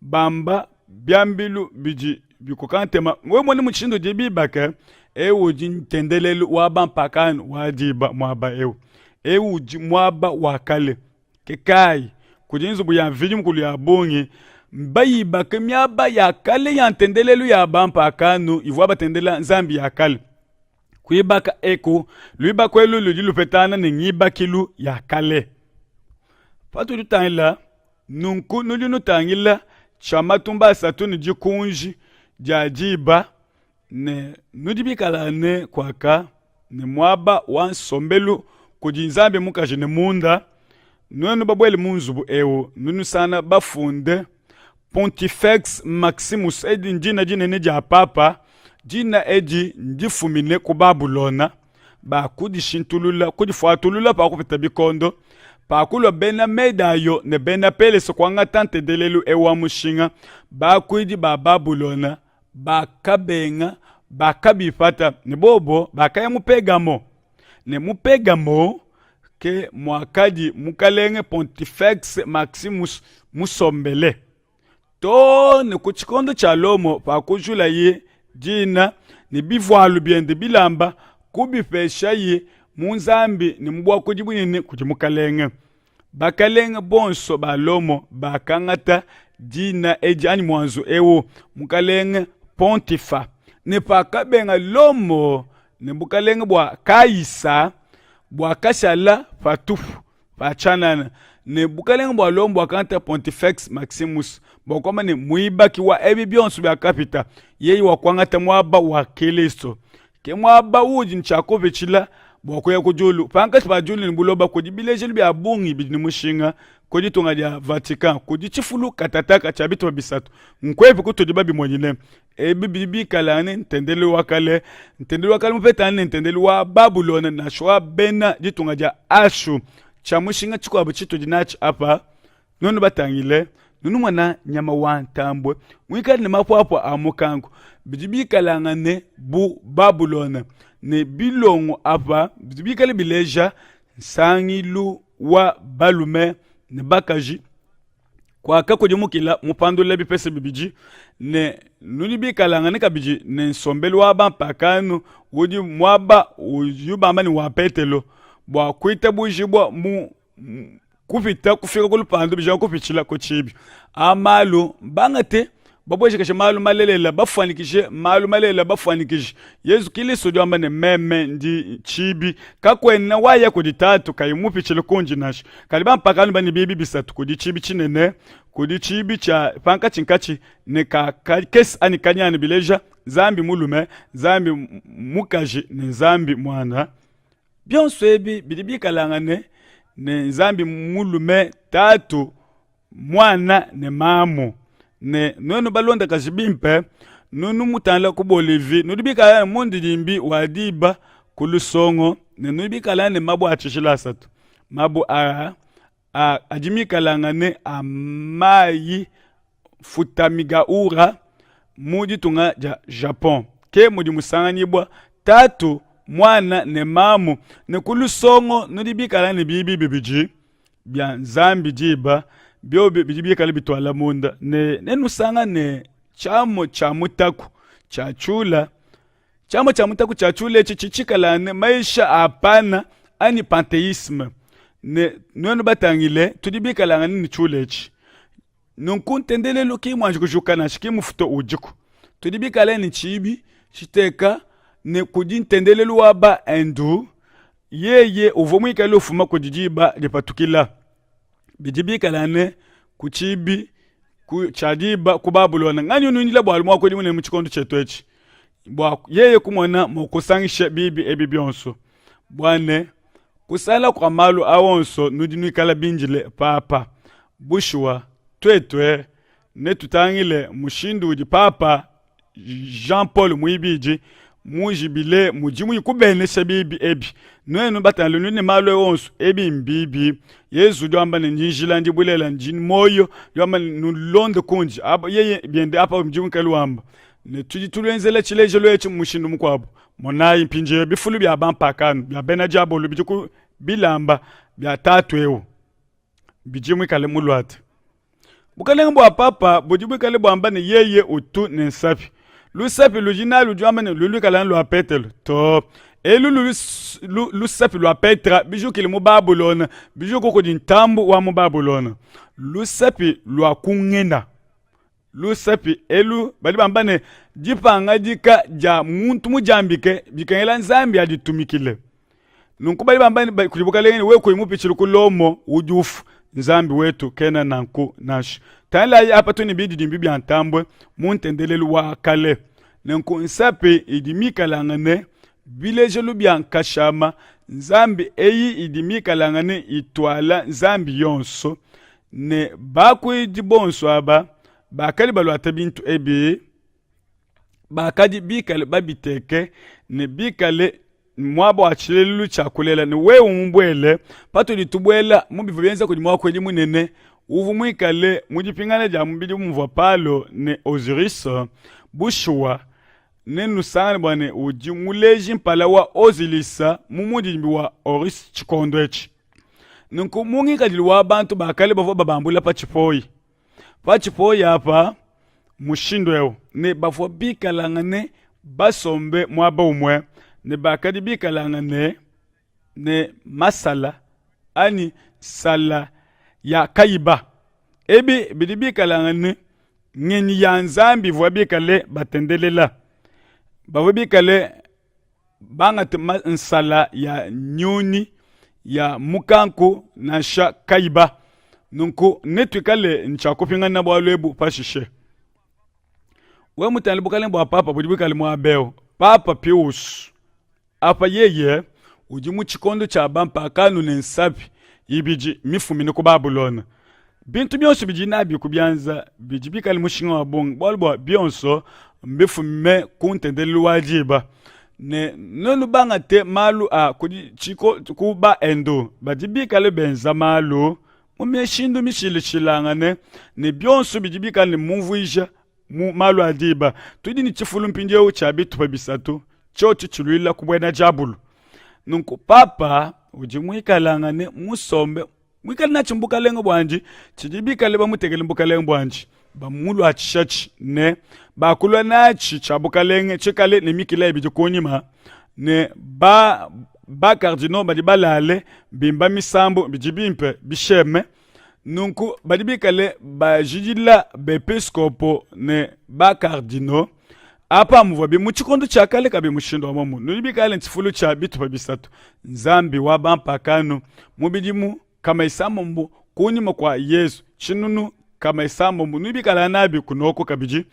bamba biambilu bidi bikoka ntema. Wewe mone mushindu udi bibake, eu udi ntendelelu wa bampakano wa diba muaba eu. Eu udi muaba wa kale. Ke kayi kudi nzubu ya Mvidi Mukulu ya bungi mbayibake miaba ya kale ya ntendelelu ya bampakano ivua batendela nzambi ya kale. Kuibaka eku, luibaku elu ludi lupetangana ne ngibakilu ya kale. Patudi tutangila nunku, nudi nutangila tshia matumba asatu ne dikunji dia diba ne nudi bikala ne kuaka ne muaba wa nsombelu kudi Nzambi mukaji ne munda. Nuenu babuele mu nzubu eu, nunusana bafunde Pontifex Maximus, edi ndina dinene dia papa. Dina edi ndifumine ku Babulona, bakudishintulula kudifuatulula pa kupita bikondo, pakulua bena Medayo ne bena Pelese kuangata ntendelelu eu wa mushinga. Bakuidi ba Babulona bakabenga, bakabipata, ne bobo bakaya mu Pegamo. Ne mu Pegamo ke muakadi mukalenge Pontifex Maximus musombele. Too ne ku tshikondo tshia Lomo pakujulaye dina ne bivualu biende bilamba kubipeshaye mu nzambi ne mu buakuidi bunene kudi mukalenge. Bakalenge bonso ba Lomo bakangata dina edi anyi muanzu eu, mukalenge Pontifa. Ne pakabenga Lomo ne bukalenge bua Kaisa buakashala patupu pa tshianana, ne bukalenge bua Lomo buakangata Pontifex Maximus bua kuamba ne muibaki wa ebi bionso biakapita, yeye wakuangata muaba wa Kilisto. Ke muaba uudi ne tshia kupitshila bua kuya ku diulu. Pankatshi pa diulu ne buloba kudi bilejilu bia bungi bidi ne mushinga. Ku ditunga dia Vatican kudi tshifulu katataka tshia bitupa bisatu. Nkuepi kutudi babimonyine? Ebi bidi bikala ne ntendelelu wa kale, ntendelelu wa kale mupetangane ne ntendelelu wa Babulona nansha wa bena ditunga dia Ashu. Tshia mushinga tshikuabu tshitudi natshi apa, nuenu batangile, nunumona nyama wa ntambue muikale ne mapuapua a mukanku, bidi bikalangane bu Babulona ne bilongo apa bidi bikale bileja nsangilu wa balume ne bakaji kuakakudimukila mupandulula bipese bibidi ne nudi bikalangane kabidi ne nsombelu wa bampakanu udi muaba udi bamba ne wa Petelo bua kuitabujibua mu kupita kufika ku lupandu bijinga kupitshila ku tshibi. A malu bangate babuejakaje malu malelela bafuanyikije malu malelela bafuanyikije. Yezu Kilisto udi wamba ne, meme ndi tshibi, kakuena waya kudi Tatu kayi mupitshile kundi nansha. Kadi bampakanu bane bibi bisatu, kudi tshibi tshinene, kudi tshibi tshia pankatshinkatshi ne ka kakese anyi kanyani bileja Nzambi mulume, Nzambi mukaji ne Nzambi muana. Bionso ebi bidi bikalangane ne Nzambi mulume, Tatu, Muana ne Mamu. Ne nuenu balondakaji bimpe, Nunu mutangila ku Bolivie, nudi bikala ne mundidimbi wa diba ku lusongo ne nudi bikala ne mabue a tshijila asatu. Mabue aa a, adi mikalangane a mayi Futamigaura mu ditunga dia Japon. Ke mudi musanganyibua tatu, muana ne mamu, ne ku lusongo nudi bikala ne biibi bibidi bia Nzambi diba, biobi bidi bikale bituala munda, ne nenusangane tshiamu tshia mutaku tshia tshiula. Tshiamu tshia mutaku tshia tshiula etshi tshitshikala ne maisha a pana anyi pantheisme, ne nuenu batangile tudi bikalangane ne tshiula etshi. Nunku ntendelelu ki muanji kujuka nansha, ki mufuto udiku. Tudi bikale ne tshiibi tshiteka ne kudi ntendelelu wa ba Hindu, yeye uvua muikale ufuma kudi diba dipatukila. Bidi bikala ne ku tshiibi ku tshia diba ku Babulona. Nganyi unuindila bualu muakuidi munene mu tshikondo tshietu etshi bua yeye kumona mua kusangisha biibi ebi bionso, bua ne kusala kua malu a onso nudi nuikala bindile papa. Bushuwa, tuetu netutangile mushindu udi Papa Jean Paul muibidi mujibile mudimu kubenesha bibi ebi. Nuenu batangile nudi ne malu onso ebi mbibi. Yezu udi wamba ne ndi njila ndi bulelela ndi muoyo, udi wamba ne nulonde kundi. Apa yeye biende apa mudimu kale wamba ne tudi tuluenzela tshilejelu etshi mu mushindu mukuabu. Monayi mpindieu bifulu bia bampakano bia bena diabolo bidi ku bilamba bia tatu eu bidi muikale muluate. Bukalenge bua papa budi buikale buamba ne yeye utu ne nsapi. Lusapi ludi nalu ludi wamba ne luluikala lua Petelo to. Elu lusapi lua Petra bijukile mu Babulona, bijuku kudi ntambu wa mu Babulona. Lusapi lua kungena. Lusapi elu badi bamba ne dipangadika dia muntu mudiambike bikengela Nzambi aditumikile. Nunku badi bamba ne kudi bukalenge ne wewe kuyi mupitshile ku Lomo udi ufua. Nzambi wetu kena nanku nansha. Tangilayi apa tudi ne bididimbi bia ntambue mu ntendelelu wa kale. Nenku nsapi idi mikalangane bilejelu bia nkashama nzambi eyi idi mikalangane ituala nzambi yonso ne bakuidi bonso aba bakadi baluata bintu ebi bakadi bikale babiteke ne bikale muaba wa tshilelelu tshia kulela ne wewe mubuele patudi tubuela mu bivua bienza kudi muakuidi munene uvua muikale mu dipingana dia mubidi muvua Palo ne Osiris bushuwa nenusangane bua ne udi muleji mpala wa Osiris mu mundidimbi wa Horus tshikondo etshi nunku mu ngikadilu wa bantu ba kale bavua babambula pa tshipoyi pa tshipoyi apa mushindu eu ne bavua bikalangane basombe muaba umue ne bakadi bikalangane ne masala anyi nsala ya kayiba ebi bidi bikalangane ngenyi ya nzambi ivua bikale batendelela bavua bikale bangate nsala ya nyunyi ya mukanku nansha kayiba nunku netuikale ntshia kupingana bualu ebu pashishe we mutangile bukalenge bua papa budi buikale muaba eu papa pius apa yeye udi mu tshikondo tshia bampakanu ne nsapi ibidi mifumine ku babulona Bintu bionso bidi nabi ku bianza bidi bikale mushinga wa bungi, bualu bua bionso mbifume ku ntendelelu wa diba. Ne nuenu bangate malu a kudi tshiko ku ba Hindu badi bikale benza malu mu mishindu mishilashilangane, ne bionso bidi bikale ne mumvuija mu malu a diba. Tudi ne tshifulu mpindieu tshia bitupa bisatu, tshiotshi tshiluila ku buena diabulu. Nunku papa udi muikalangane musombe muikale natshi mu buandi tshidi bikale bamutekele mu buandi bamuluatshishatshi ne bakulua natshi tshia bukalenge tshikale ne mikila ibidi kunyima ne ba ba cardinaux badi balale bimba misambu bidi bimpe bisheme nunku badi bikale bajidila bepiskopo ne ba cardinaux apa muvuabi mu tshikondo tshia kale kabi mushindu wa muomumue nudi bikale tshifulu tshia bitupa bisatu nzambi wa bampakano mu bidimu kama isambombo kunyima kua yezu tshinunu kama isambombo nudi bikala nabi kunoko kabidi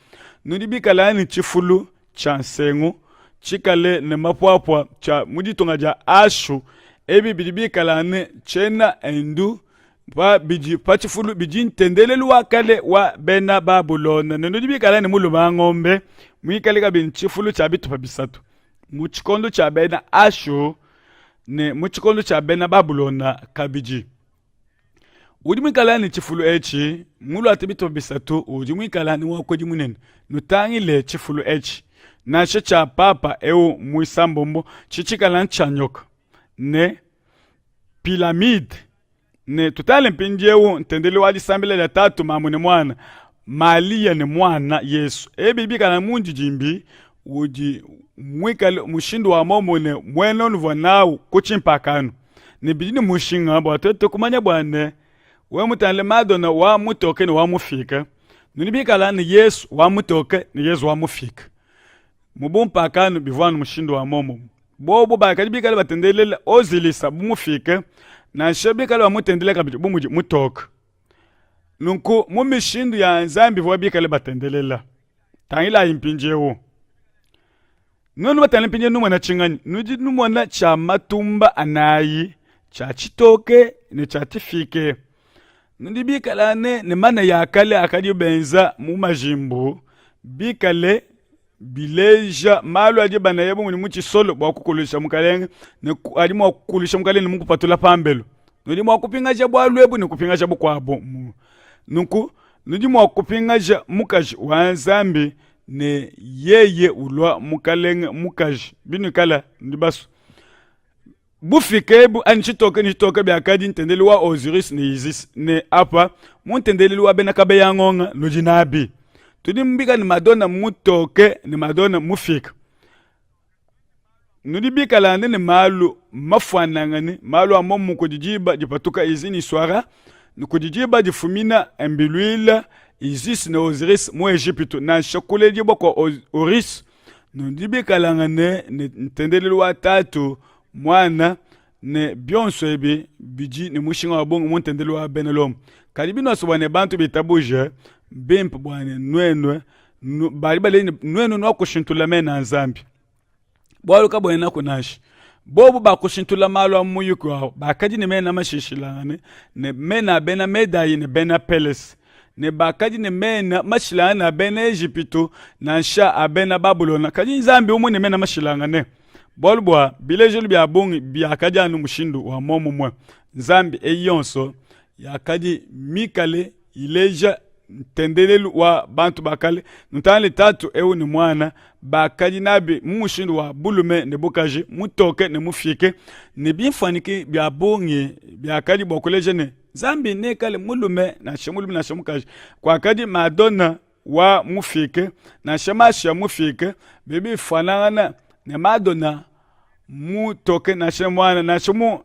nudi bikala ne tshifulu tshia nsengu tshikale ne mapuapua tshia mu ditunga dia ashu ebi bidi bikala ne tshiena hindu. Pa bidi pa tshifulu bidi ntendelelu wa kale wa bena Babulona, ne nudi bikale ne mulume wa ngombe muikale kabidi ne tshifulu tshia bitupa bisatu mu tshikondo tshia bena Ashu ne mu tshikondo tshia bena Babulona kabidi. Udi muikale ne tshifulu etshi muluate bitupa bisatu udi muikale ne muakuidi munene. Nutangile tshifulu etshi nansha tshia papa eu muisambombo tshitshikala ntshia nyoka ne pilamide ne tutale mpindieu ntendelelu wa disambila dia tatu mamu ne muana Malia ne muana Yesu. Ebi bikala mundidimbi udi muikale mushindu wa muomumue ne muena unuvua nawu ku tshimpakano. Ne bidi ne mushinga bua tuetu kumanya bua ne wewe mutangile Madonna wa mutoke ne wa mufike, nudi bikala ne Yesu wa mutoke ne Yesu wa mufike. Mu bumpakano bivua anu mushindu wa muomumue. Bobu bakadi bikale batendelela Ozilisa bu mufike, nansha bikale bamutendelela kabidi bu mudi mutoke. Nunku mu mishindu ya Nzambi ivua bikale batendelela. Tangilayi mpindieu. Nuenu batangile mpindieu numona tshinganyi? Nudi numona tshia matumba anayi, tshia tshitoke ne tshia tshifike. Nudi bikale ne, ne manaya a kale akadi benza mu majimbu, bikale bileja malu adi banaya bu mudi mu tshisolo bua kukulusha mukalenge ne adi mua kukulusha mukalenge ne mukupatula pambelu. Nudi mua kupingaja bualu ebu ne kupingaja bukuabu. Nunku nudi mua kupingaja mukaji wa Nzambi ne yeye ulua mukalenge mukaji binuikala nudi basue. Bufike ebu anyi tshitoke ne tshitoke biakadi ntendelelu wa Osiris ne Isis, ne apa mu ntendelelu wa bena Kabeya Ngonga nudi nabi. Tudi mbika ne Madonna mutoke ne Madonna mufike. Nudi bikalangane ne malu mafuanangane, malu a muomumue kudi diba dipatuka Isis ne Swara, ne kudi diba difumina Embiluila, Isis ne Osiris mu Ejipitu, nansha kuledibua kua Horus Nudi bikalangane ne ntendelelu wa Tatu, Muana, ne bionso ebi bidi ne mushinga wa bungi mu ntendelelu wa bena Lomo. Kadi binuasua bua ne bantu bitabuje, mbimpe bua ne nuenu badi baleja ne nuenu nuakushintulula mena a Nzambi. Bualu kabuenaku nansha. Bobu bakushintulula malu a mu muyuki wabu, bakadi ne mena mashilashilangane, ne mena a bena Medayi ne bena Pelese. ne bakadi ne mena mashilangane a bena Ejipitu nansha a bena Babulona, kadi Nzambi umue ne mena mashilangane. Bualu bua bilejilu bia bungi biakadi anu mushindu wa muomumue. Nzambi eyi yonso yakadi mikale ileja ntendelelu wa bantu ba kale. Nutangile tatu eu ne muana bakadi nabi mu mushindu wa bulume ne bukaji, mutoke ne mufike, ne bimfuanyiki bia bungi biakadi bua kuleja ne Nzambi neikale mulume nansha mulume nansha mukaji. Kuakadi Madonna wa mufike nansha Masha mufike bidi bifuanangana ne Madonna mutoke nansha muana nansha mu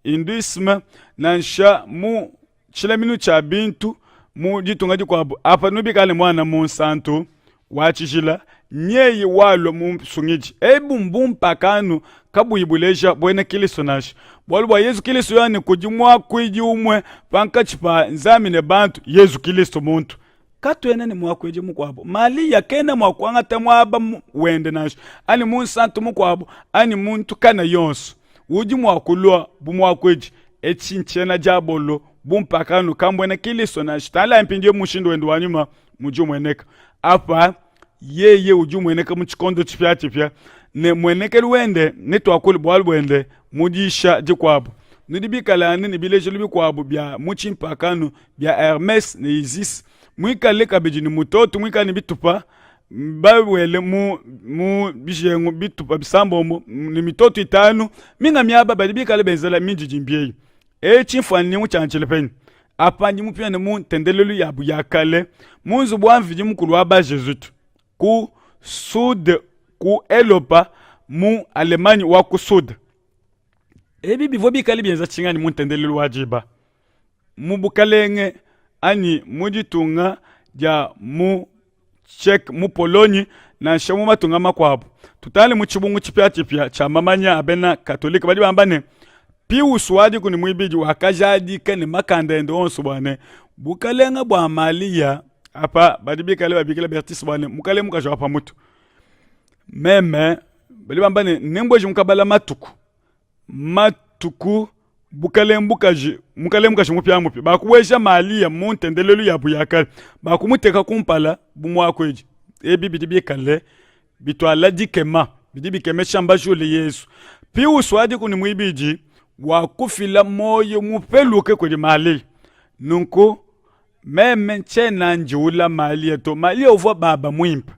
hinduisme nansha mu tshilaminu tshia bintu mu ditunga dikuabu apa nubikale muana munsantu wa tshijila nyeye walua musungidi. Ebu mbumpakanu kabuyi buleja buena Kilisto nansha, bualu bua Yezu Kilisto yani kudi muakuidi umue pankatshi pa Nzambi ne bantu, Yezu Kilisto muntu. Katuena ne muakuidi mukuabu. Malia kena mua kuangata muaba wende nansha, anyi munsantu mukuabu, anyi muntu kana yonso udi mua kulua bu muakuidi. Etshi ntshiena diabolo, bumpakanu kambuena Kilisto nansha. Tangila mpindieu mushindu wende wa nyuma mudi umueneka apa yeye udi umueneka mu tshikondo tshipiatshipia ne muenekelu wende netuakule bualu buende mu disha dikuabu nudi bikalangane ne bilejilu bikuabu bia mu tshimpakanu bia Hermes ne Isis muikale kabidi ne mutoto muikale ne bitupa bawele mu, mu bijengu bitupa bisambombo ne mitoto itanu minga miaba badi bikale benzela mindidimbi eyi Etshi mfuanyingu tshia ntshile Apa ndi mupingane mu ntendelelu yabu ya kale mu nzubu wa Mvidi Mukulu wa ba-Jesuite ku Sud ku Elopa mu Allemagne wa ku Sud. Ebi bivua bikale bienza tshinganyi mu ntendelelu wa diba mu bukalenge anyi mu ditunga dia mu Tchèque, mu Pologne, nansha mu matunga makuabu. Tutale mu tshibungu tshipiatshipia tshia mamanya a bena Katolike badi bamba ne, Pius wa dikumi muibidi wakajadika ne makanda ende onso bua ne, bukalenge bua Malia, apa badi bikale babikila Bertice bua ne, mukalenge mukaji wa pa mutu. Meme badi bamba ne, nembueje mu kabala matuku matuku. Bukalenge bukaji, mukalenge mukaji mupiamupia, bakubueja Malia mu ntendelelu yabu ya kale, bakumuteka kumpala bu muakuidi. Ebi bidi bikale bituala dikema, bidi bikemesha mbajule Yezu. Pius wa dikumi ne muibidi wakufila muoyo mupeluke kudi Malia. Nunku meme ntshiena njiwula Malia to. Malia uvua baba muimpe,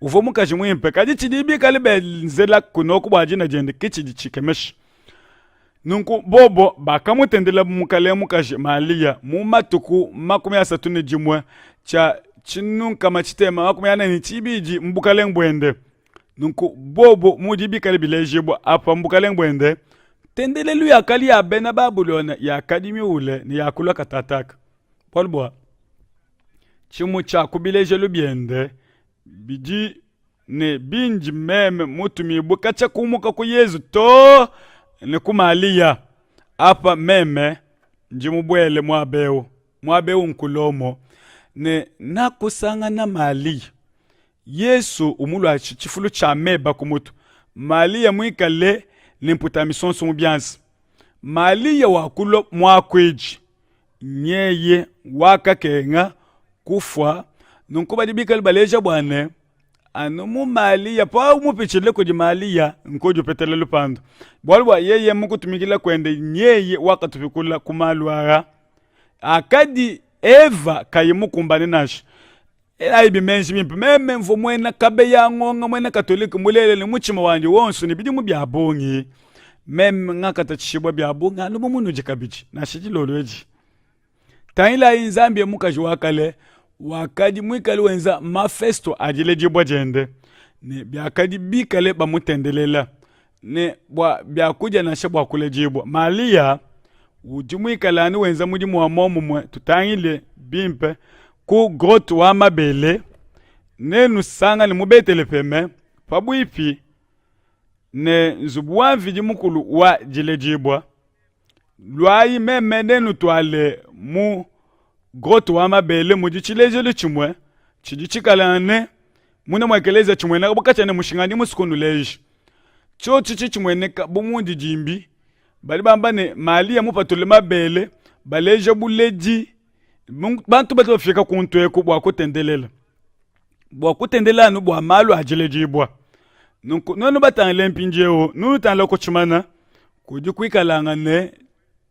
uvua mukaji muimpe, kadi tshidi bikale benzela kunoku bua dina diende ke tshidi tshikemesha. Nunku bobo bakamutendela bu mukalenge mukaji Malia mu matuku 31 tshia tshinunkama tshitema 40 ne tshibidi mu bukalenge buende. Nunku bobo mudi bikale bilejibua apa mu bukalenge buende, ntendelelu yakadi ya bena Babulona yakadi miule ne yakulua katataka. Bualu bua tshimue tshia ku bilejelu biende bidi ne bindi meme mutumibue katshia kumuka ku Yezu too ne ku Malia, apa meme ndi mubuele muaba eu, muaba eu nku Lomo, ne nakusangana Malia. Yesu umuluatshi tshifulu tshia meba ku mutu, Malia muikale ne mputa ya misonso mu bianza. Malia wakulua muakuidi, nyeye wakakenga kufua. Nunku badi bikale baleja bua ne anu mu Malia, pa mupitshile kudi Malia nkudi upetela lupandu, bualu bua yeye mu kutumikila kuende nyeye wakatupikula ku malu aa akadi Eva kayi mukumbane nansha. Elayi meji bimpe, meme mvua muena kabeya ngonga muena katolike mulelela ne mutshima wanyi wonso ne bidimu bia bungi. Meme ngakatatshishibua bia bungi anu bu munudi kabidi, nansha dilolo edi. Tangilayi Nzambi ya mukaji wa kale wakadi muikale wenza mafesto a diledibua diende ne biakadi bikale bamutendelela ne bua biakudia nansha bua kuledibua. Malia udi muikale anu wenza mudimu wa muomumue. Tutangile bimpe ku grotte wa mabele, nenusangane mu Beteleheme pabuipi ne nzubu wa Mvidi Mukulu wa diledibua. Luayi meme nenutuale mu grotte wa mabele mudi tshilejilu tshimue tshidi tshikalangane munda mua ekelezia tshimueneka bu katshiena ne mushinga ndi musue kunuleja. Tshiotshi tshidi tshimueneka bu mundidimbi, badi bamba ne, Malia mupatule mabele, baleja buledi. Bantu batu bafika kuntu eku bua kutendelela, bua kutendelela anu bua malu a diledibua. Nunku nuenu batangile mpindieu, nutangila ku tshimana kudi kuikalangane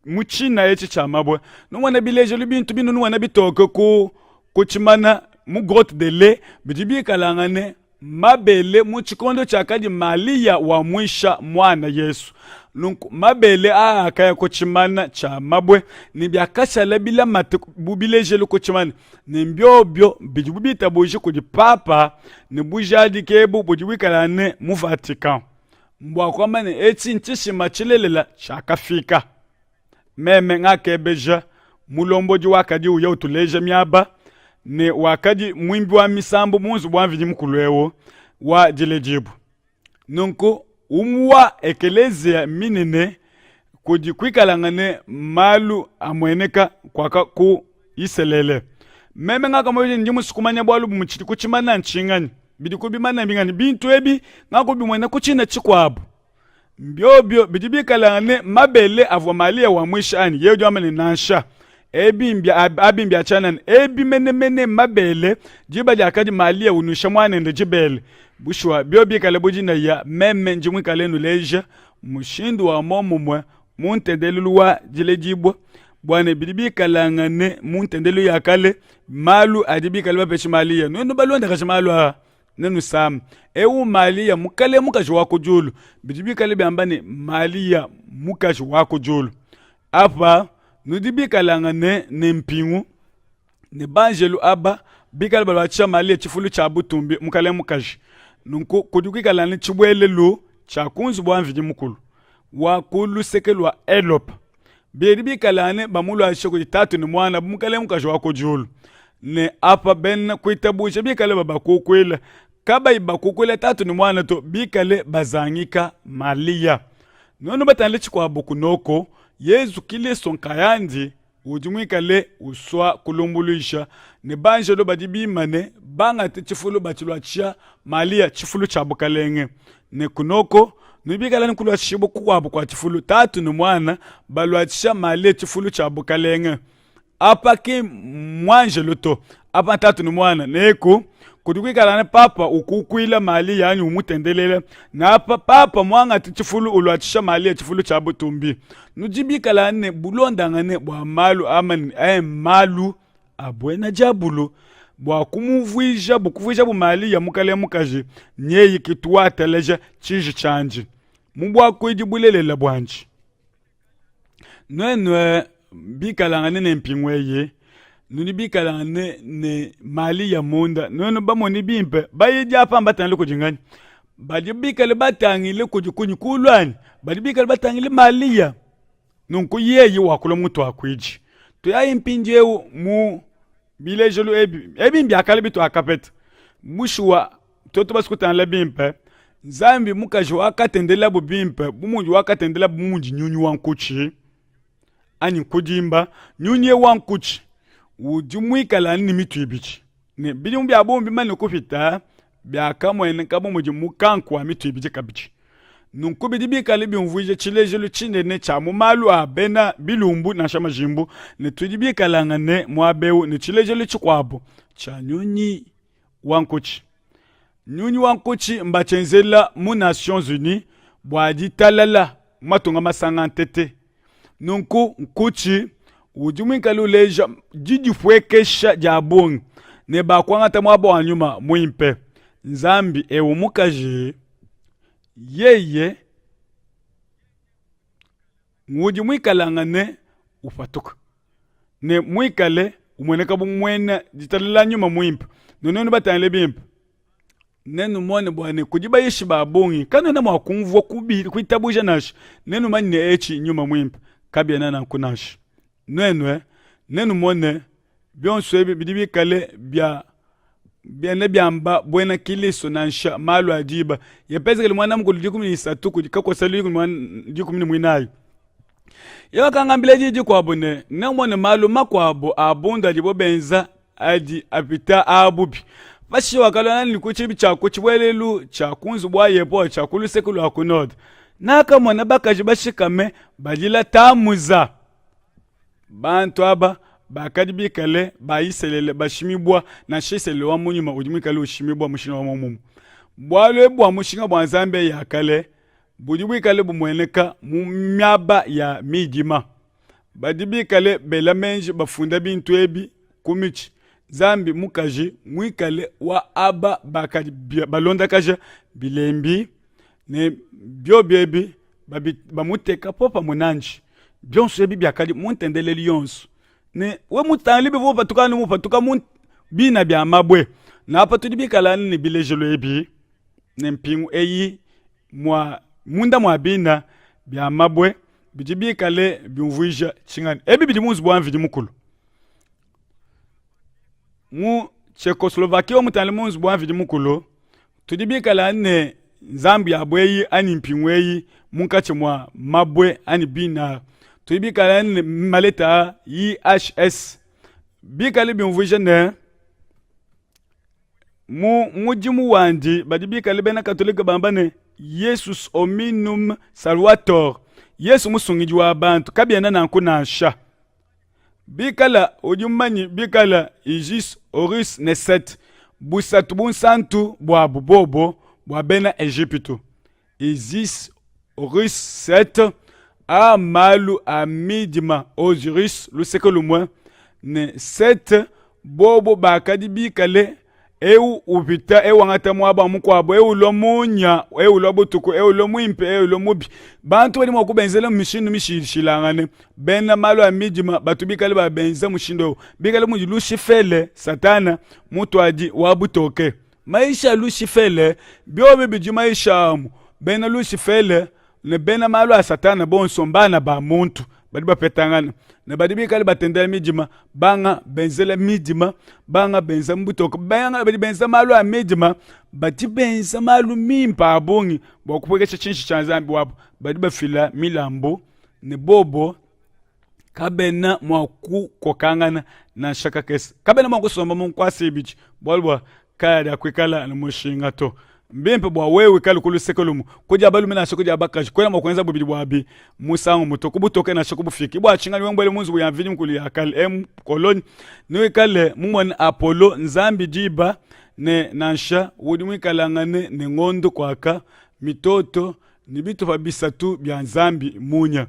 mu tshina etshi tshia mabue, numona bilejelu bintu binu numona bitoke ku ku tshimana mu grotte de lait bidi bikalangane mabele mu tshikondo tshiakadi Malia wamuisha muana Yesu. Nunku mabele aa akaya ku tshimana tshia mabue ne biakashala bilamate bu bilejelu ku tshimana, ne mbiobio bidibu bitabuje kudi Papa ne bujadiki ebu budi buikalane mu Vatican. Mbua kuamba ne etshi ntshishima tshilelela tshiakafika. Meme ngakebeja mulombodi wakadi uya utuleja miaba ne wakadi muimbi wa misambu mu nzubu wa Mvidi Mukulu eu wa diledibua. Nunku umue wa ekeleziya minene kudi kuikalangane malu amueneka kuaka ku Isalele. Meme ngakamuebeja ne ndi musue kumanya bualu bumue tshidi ku tshimana ntshinganyi, bidi ku bimana mbinganyi, bintu ebi ngakubimona ku tshina tshikuabu. Mbiobio bidi bikalangane mabele avua Malia wamuisha anyi? Yeye udi wamba ne, nansha. Ebi mbia, abi mbia tshianana. Ebi menemene mabele, diba diakadi Malia unuisha muanende dibele. Bushuwa, bio bikale bu dinaya, meme ndi muikale nuleja mushindu wa muomumue mu ntendelelu wa diledibua, bua ne bidi bikalangane mu ntendelelu ya kale, malu adi bikale bapeshe Malia. Nuenu balondakaje malu aa, nenusame. Eu Malia, mukale mukaji wa ku diulu, bidi bikale biamba ne Malia mukaji wa ku diulu. Apa nudi bikalangane ne mpingu ne banjelu aba bikale baluatshisha Malia tshifulu tshia butumbi mukalenge mukaji. Nunku kudi kuikala ne tshibuelelu tshia ku nzubu wa Mvidi Mukulu wa ku luseke lua Elopa. Bidi bikalangane bamuluatshisha kudi Tatu ne Muana bu mukalenge mukaji wa ku diulu. Ne apa bena kuitabuja bikale babakukuila, kabayi bakukuila Tatu ne Muana to, bikale bazangika Malia. Nuenu batangile tshikuabu kunoko, Yezu Kilisto nkayandi. udi muikale usua kulumbuluisha, ne banjelo badi bimane bangate tshifulu batshiluatshisha Malia tshifulu tshia bukalenge. Ne kunoko nudi bikale ne kuluatshishibua kukuabu kua tshifulu, Tatu ne Muana baluatshisha Malia tshifulu tshia bukalenge. Apa ki muanjelo to, apa Tatu ne Muana. Neku kudi kuikala ne papa ukukuila Malia anyi umutendelela, ne apa papa muangate tshifulu uluatshisha Malia tshifulu tshia butumbi. Nudi bikala ne bulondangane bua malu a malu a buena diabulu bua kumuvuija bukuvuija bu Malia mukalenge mukaji nyeyi ki tuateleja tshiji tshiandi mu buakuidi bulelela buandi. Nuenu bikalangane ne mpingu eyi, nudi bikalangane ne Malia munda. Nuenu bamone bimpe, bayidi apa mbatangile kudi nganyi? Badi bikale batangile kudi kunyi kulu anyi? Badi bikale batangile Malia. Nunku yeye wakula mutuakuidi. Tuyayi mpindieu mu bilejelu ebi. Ebi mbia kale bituakapeta. Bushuwa, tuetu basue kutangila bimpe, Nzambi mukaji wakatendelelabu bimpe bu mudi wakatendelelabu bu mudi nyunyi wa nkutshi anyi nkudimba. Nyunyi eu wa nkutshi udi muikale anu ne mitu ibidi, ne bidimu bia bungi bimane kupita biakamueneka bu mudi mukanku wa mitu ibidi kabidi. Nunku bidi bikale biumvuija tshilejilu tshinene tshia mu malu a bena bilumbu nansha majimbu, ne tudi bikalangane muaba eu ne tshilejilu tshikuabu tshia nyunyi wa nkutshi. Nyunyi wa nkutshi mbatshienzela mu Nations Unies bua ditalala mu matunga masanga ntete. Nunku nkutshi udi muikale uleja didipuekesha dia bungi ne bakuangata muaba wa nyuma muimpe. Nzambi eu mukaji yeye ngudi muikalangane upatuka ne muikale umueneka bu muena ditalala nyuma muimpe. Ne nuenu batangile bimpe nenumone bua ne kudi bayishi ba bungi kanuena mua kumvua kuitabuja nansha nenumanye ne etshi nyuma muimpe kabiena nanku nansha. Nuenu nenumone bionso ebi bidi bikale bia biena biamba buena Kilisto nansha malu a diba. Yepezekele muanda mukulu 13 kudi kakosa 14. Yeye wakangambila diyi dikuabu ne, Neumone malu makuabu a bundu adibo benza adi apita a bubi. Pashishe wakalua nanyi ku tshibi tshia ku tshibuelelu tshia ku nzubu wa Yehowa tshia ku luseke lua ku node. Nakamona bakaji bashikame badila Tamuza. Bantu aba bakadi bikale ba Isalele bashimibua, nansha Isalele wa mu nyuma udi muikale ushimibua mushinga wa muomumue. Bualu ebu bua mushinga bua Nzambi ya kale budi buikale bumueneka mu miaba ya midima. Badi bikale bela meji bafunda bintu ebi ku mitshi. Nzambi mukaji muikale wa aba bakadi balondakaja bilembi ne biobi ebi bamuteka popamue nandi. Bionso ebi biakadi mu ntendelelu yonso. Ne we mutangile bivua upatuka anu mupatuka mu bina bia mabue. Napa tudi bikale anu ne bilejelu ebi ne mpingu eyi mua munda mua bina bia mabue bidi bikale biumvuija tshinganyi. Ebi bidi mu nzubu wa Mvidi Mukulu. Mu Tchecoslovaquie wa mutangile mu nzubu wa Mvidi Mukulu, tudi bikale ne nzambi yabu eyi anyi mpingu eyi munkatshi mua mabue anyi bina. Tudi bikale ne maleta a IHS bikale biumvuija ne mu mudimu wandi badi bikale bena katolike bamba ne Yesus hominum salvator, Yesu musungidi wa bantu. Kabiena nanku nansha. Bikala udi mumanyi bikala Isis, Horus ne Set busatu bunsantu buabu bobo bua bena Ejipitu. Isis, Horus, Set a malu a midima Osiris luseke lumue ne Set bobo bakadi bikale eu upita eu wangata muaba mukuabu eu ulua munya eu ulua butuku eu ulua muimpe eu ulua mubi bantu badi mua kubenzela mishindu mishilashilangane bena malu a midima batu bikale babenza mushindu eu bikale mudi lushifele satana mutuadi wa butoke maisha a lushifele biobi bidi maisha amu bena lushifele ne bena malu a Satana bonso mbana ba muntu badi bapetangana ne badi bikale batendela midima, banga benzela midima, banga benza mu butoke, banga badi benza malu a midima, badi benza malu mimpe a bungi bua kupuekesha tshinshi tshia Nzambi wabu, badi bafila milambu ne bobo. Kabena mua kukokangana nansha kakese. Kabena mua kusomba mu nkuasa ibidi, bualu bua kayadiakuikala ne mushinga to. Mbimpe bua wewe wikale ku luseke lumue, ku dia balume nansha ku dia bakaji. Kuena mua kuenza bubidi buabi musangu umue to, ku butoke nansha ku bufike. Bua tshinganyi wewe mubuele mu nzubu ya Mvidi Mukulu ya kale emu Kolonyi, newikale mumone Apollo, nzambi diba, ne nansha udi muikalangane ne ngondo kuaka, mitoto, ne bitupa bisatu bia nzambi munya.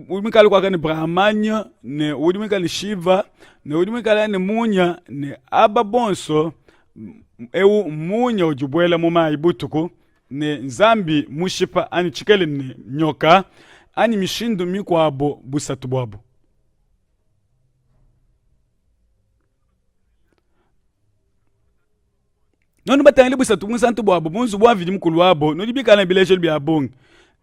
Udi muikale kuaka ne Brahmanya, ne udi muikale ne Shiva, ne udi muikale ne munya, ne aba bonso, eu munya udi ubuela mu mayi butuku, ne nzambi mushipa anyi tshikele ne nyoka anyi mishindu mikuabo busatu buabu. Nuenu batangile busatu bunsantu buabo mu nzubu wa Mvidi Mukulu wabo, nudi bikale ne bilejelu bia bungi.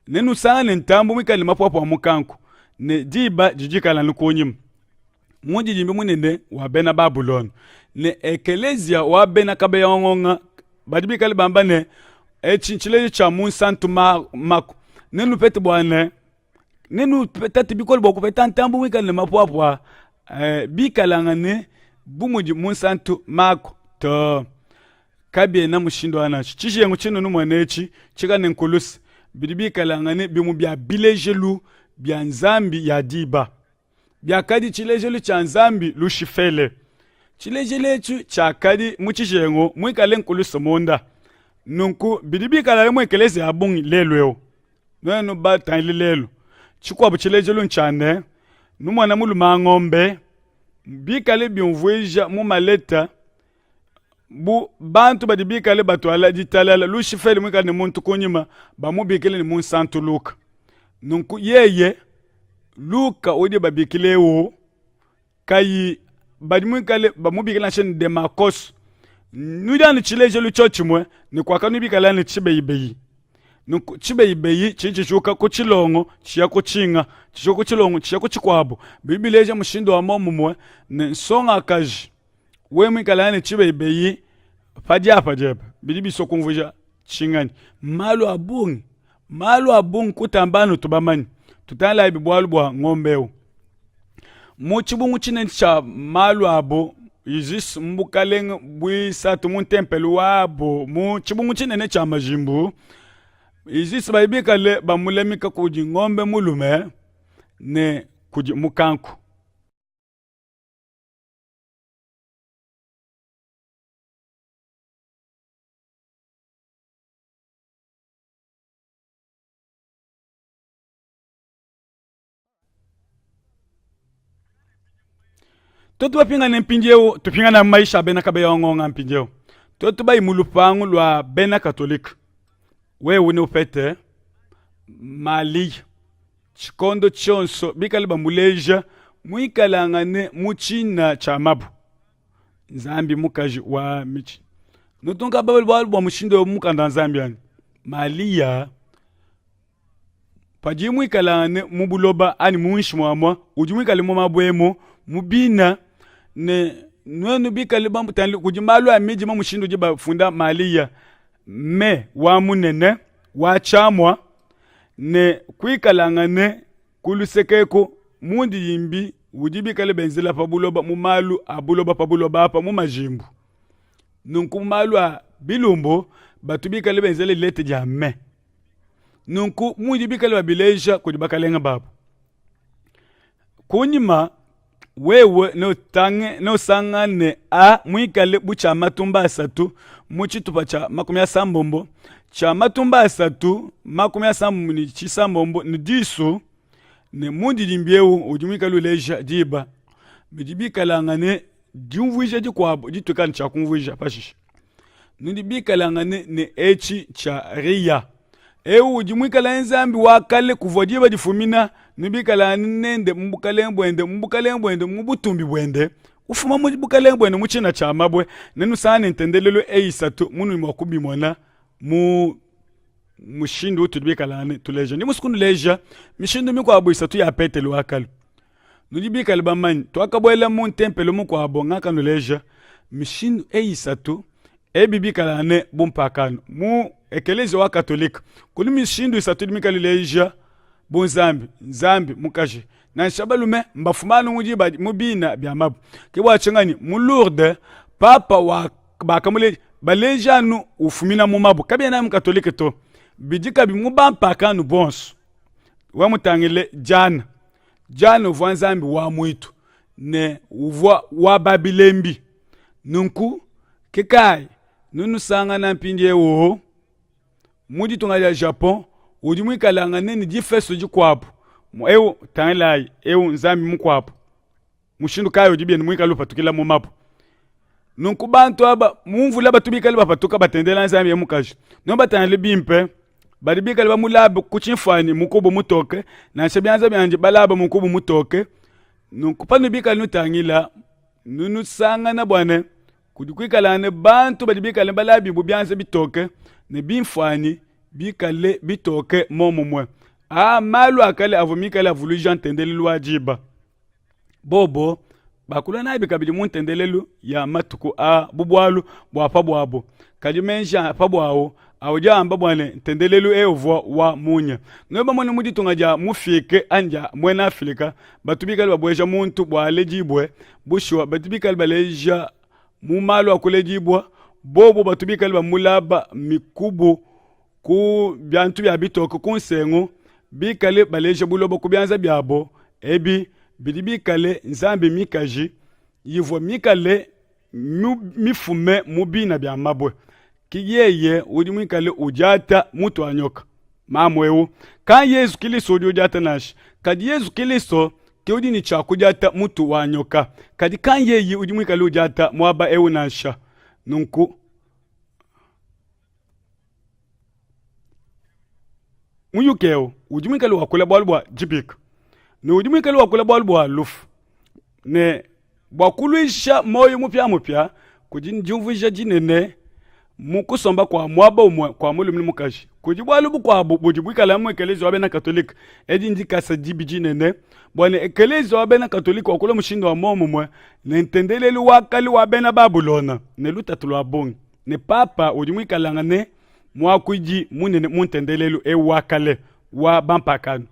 Nenusangane ntambu muikale ne mapuapua a mukanku, ne diba didi dikale anu kunyima. Mundidimbi munene wa bena Babulona ne ekeleziya wa bena Kabeya-Ngonga badi bikale bamba ne, etshi ntshileji tshia munsantu Mako. Nenupete bua ne nenutate bikole bua kupeta ntambu muikale ne mapuapua bikalangane bu mudi munsantu Mako to. Kabiena mushindu wa nansha. Tshijengu tshinunu numona etshi tshikale ne nkuluse bidi bikalangane bimue bia bilejelu bia nzambi ya diba. Biakadi tshilejelu tshia nzambi Lushifele. Tshilejelu etshi tshiakadi mu tshijengu muikale nkuluse munda. Nunku bidi bikalale mu ekeleziya ya bungi lelu eu. Nuenu batangile lelu, tshikuabu tshilejelu ntshia ne, numona mulume a ngombe bikale biumvuija mu maleta bu bantu badi bikale batuala ditalala, Lushifele muikale ne muntu kunyima, bamubikile ne munsantu Luka. Nunku yeye Luka udi babikile eu kayi badi muikale bamubikila nansha ne Demakos. Nudi anu tshilejelu tshiotshimue ne kuakanubikala ne tshibeyibeyi. Nunku tshibeyibeyi tshidi tshijuka ku tshilongo tshiya ku tshinga, tshijuka ku tshilongo tshiya ku tshikuabu. Bidi bileja mushindu wa muomumue ne nsongakaji wewe muikale ne tshibeyibeyi pa diapa diebe, bidi bisua kumvuija tshinganyi? Malu a bungi, malu a bungi kutamba anu tubamanye. Tutangilayi bualu bua ngombe eu. Mu tshibungu tshinene tshia malu abu Isis mu bukalenge buisatu mu ntempelo wabu mu tshibungu tshinene tshia majimbu, Isis badi bikale bamulamika kudi ngombe mulume ne kudi mukanku. Tuetu bapingane mpindieu, tupingana mu mayisha a bena Kabeya wa Ngonga mpindieu. Tuetu bayi mu lupangu lua bena Katolike, wewe neupete Mali tshikondo tshionso bikale bamuleja muikalangane mu tshina tshia mabu nzambi mukaji wa mitshi. Nutunka bualu bua mushindu eu mu mukanda wa Nzambi anyi? Malia Padiye muikalangane mu buloba anyi muinshi muamua, udi muikale mu mabue emu, mu bina, ne nuenu bikale bamutangile kudi malu a midima mushindu udi bafunda Malia me wa munene wa tshiamua ne kuikalangane ku luseke eku mundidimbi udi bikale benzela pa buloba mu malu a buloba pa buloba apa mu majimbu. Nunku mu malu a bilumbu batu bikale benzela dilete dia me. Nunku mudi bikale babileja kudi bakalenge babu. Kunyima wewe neutange neusangane a muikale bu tshia matumba asatu mu tshitupa tshia 30, tshia matumba asatu 30 ne tshisambombo ne disu ne mundidimbi eu udi muikale uleja diba bidi bikalangane diumvuija dikuabu dituikala ne tshia kumvuija pashishe. Nudi bikalangane ne etshi tshia Riya. Eu udi muikale nzambi wa kale kuvua diba difumina, nubikalangane nende mu bukalenge buende, mu bukalenge buende, mu butumbi buende, ufuma mu bukalenge buende mu tshina tshia mabue. Nenusangane ntendelelu eyi isatu munudi mua kubimona mu mushindu utudi bikalangane tuleja. Ndi musue kunuleja mishindu mikuabu isatu ya Petelo wa kale. Nudi bikale bamanye, tuakabuela mu ntempelo mukuabo, ngakanuleja mishindu eyi isatu, ebi bikalangane bu mpakano. Mu ekeleziya wa Katolika kudi mishindu isatu idi mikale ileja bunzambi, Nzambi mukaji, Nansha balume mbafuma anu mu diba mu bina bia mabue. Ke bua tshinganyi mu Lourdes papa wa bakamuleja baleja anu ufumina mu mabue. Kabiena mu katolike to. Bidi kabi mu bampakanu bonso. Wa mutangile Diana. Diana uvua nzambi wa muitu ne uvua wa babilembi. Nunku ke kayi nunusangana mpindieu mu ditunga dia Japon udi muikalangane ne difesto dikuabu. Eu tangilayi, eu nzambi mukuabu. Mushindu kayi udi bienu muikale upatukila mu mabue? Nunku bantu aba mu mvula batu bikale bapatuka batendela nzambi ya mukaji. Nubatangile bimpe, badi bikale bamulabe ku tshimfuanyi mukubu mutoke, nansha bianza biandi balaba mukubu mutoke. Nunku panu bikale nutangila, nunusangana bua ne kudi kuikala ne bantu badi bikale balabi bu bianza bitoke ne bimfuanyi bikale bitoke momumue. Aa malu a kale avua mikale avuluija ntendelelu wa diba. Bobo bakula nabi kabidi mu ntendelelu ya matuku aa bu bualu bua pa buabu. Kadi meji a pa buawu audi amba bua ne ntendelelu eu uvua wa munya. Nuenu bamone mu ditunga dia mufike anyi dia muena Afrika batu bikale babueja muntu bua aledibue. Bushuwa batu bikale baleja mu malu a kuledibua, bobo batu bikale bamulaba mikubu ku biantu bia bitoke ku nsengu, bikale baleja buloba ku bianza biabo. Ebi bidi bikale nzambi mikaji ivua mikale mifume mu bina bia mabue. Ki yeye udi muikale udiata mutu wa nyoka mamu eu ka Yezu Kilisto udi udiata nansha, kadi Yezu Kilisto ke udi ne tshia kudiata mutu wa nyoka, kadi ka yeye udi muikale udiata muaba eu nansha. Nunku muyuki eu udi muikale wakula bualu bua dibika ne udi muikale wakula bualu bua lufu ne bua kuluisha muoyo mupiamupia kudi diumvuija dinene mu kusomba kua muaba umue kua mulume ne mukaji. Kudi bualu bukuabu budi buikala mu ekeleziya wa bena Katolike. Edi ndikasa dibi dinene bua ne ekeleziya wa bena Katolike wakula mushindu wa muomumue ne ntendelelu wa kale wa bena Babulona ne lutatu lua bungi ne papa udi muikalangane muakuidi munene mu ntendelelu eu wa kale wa bampakano.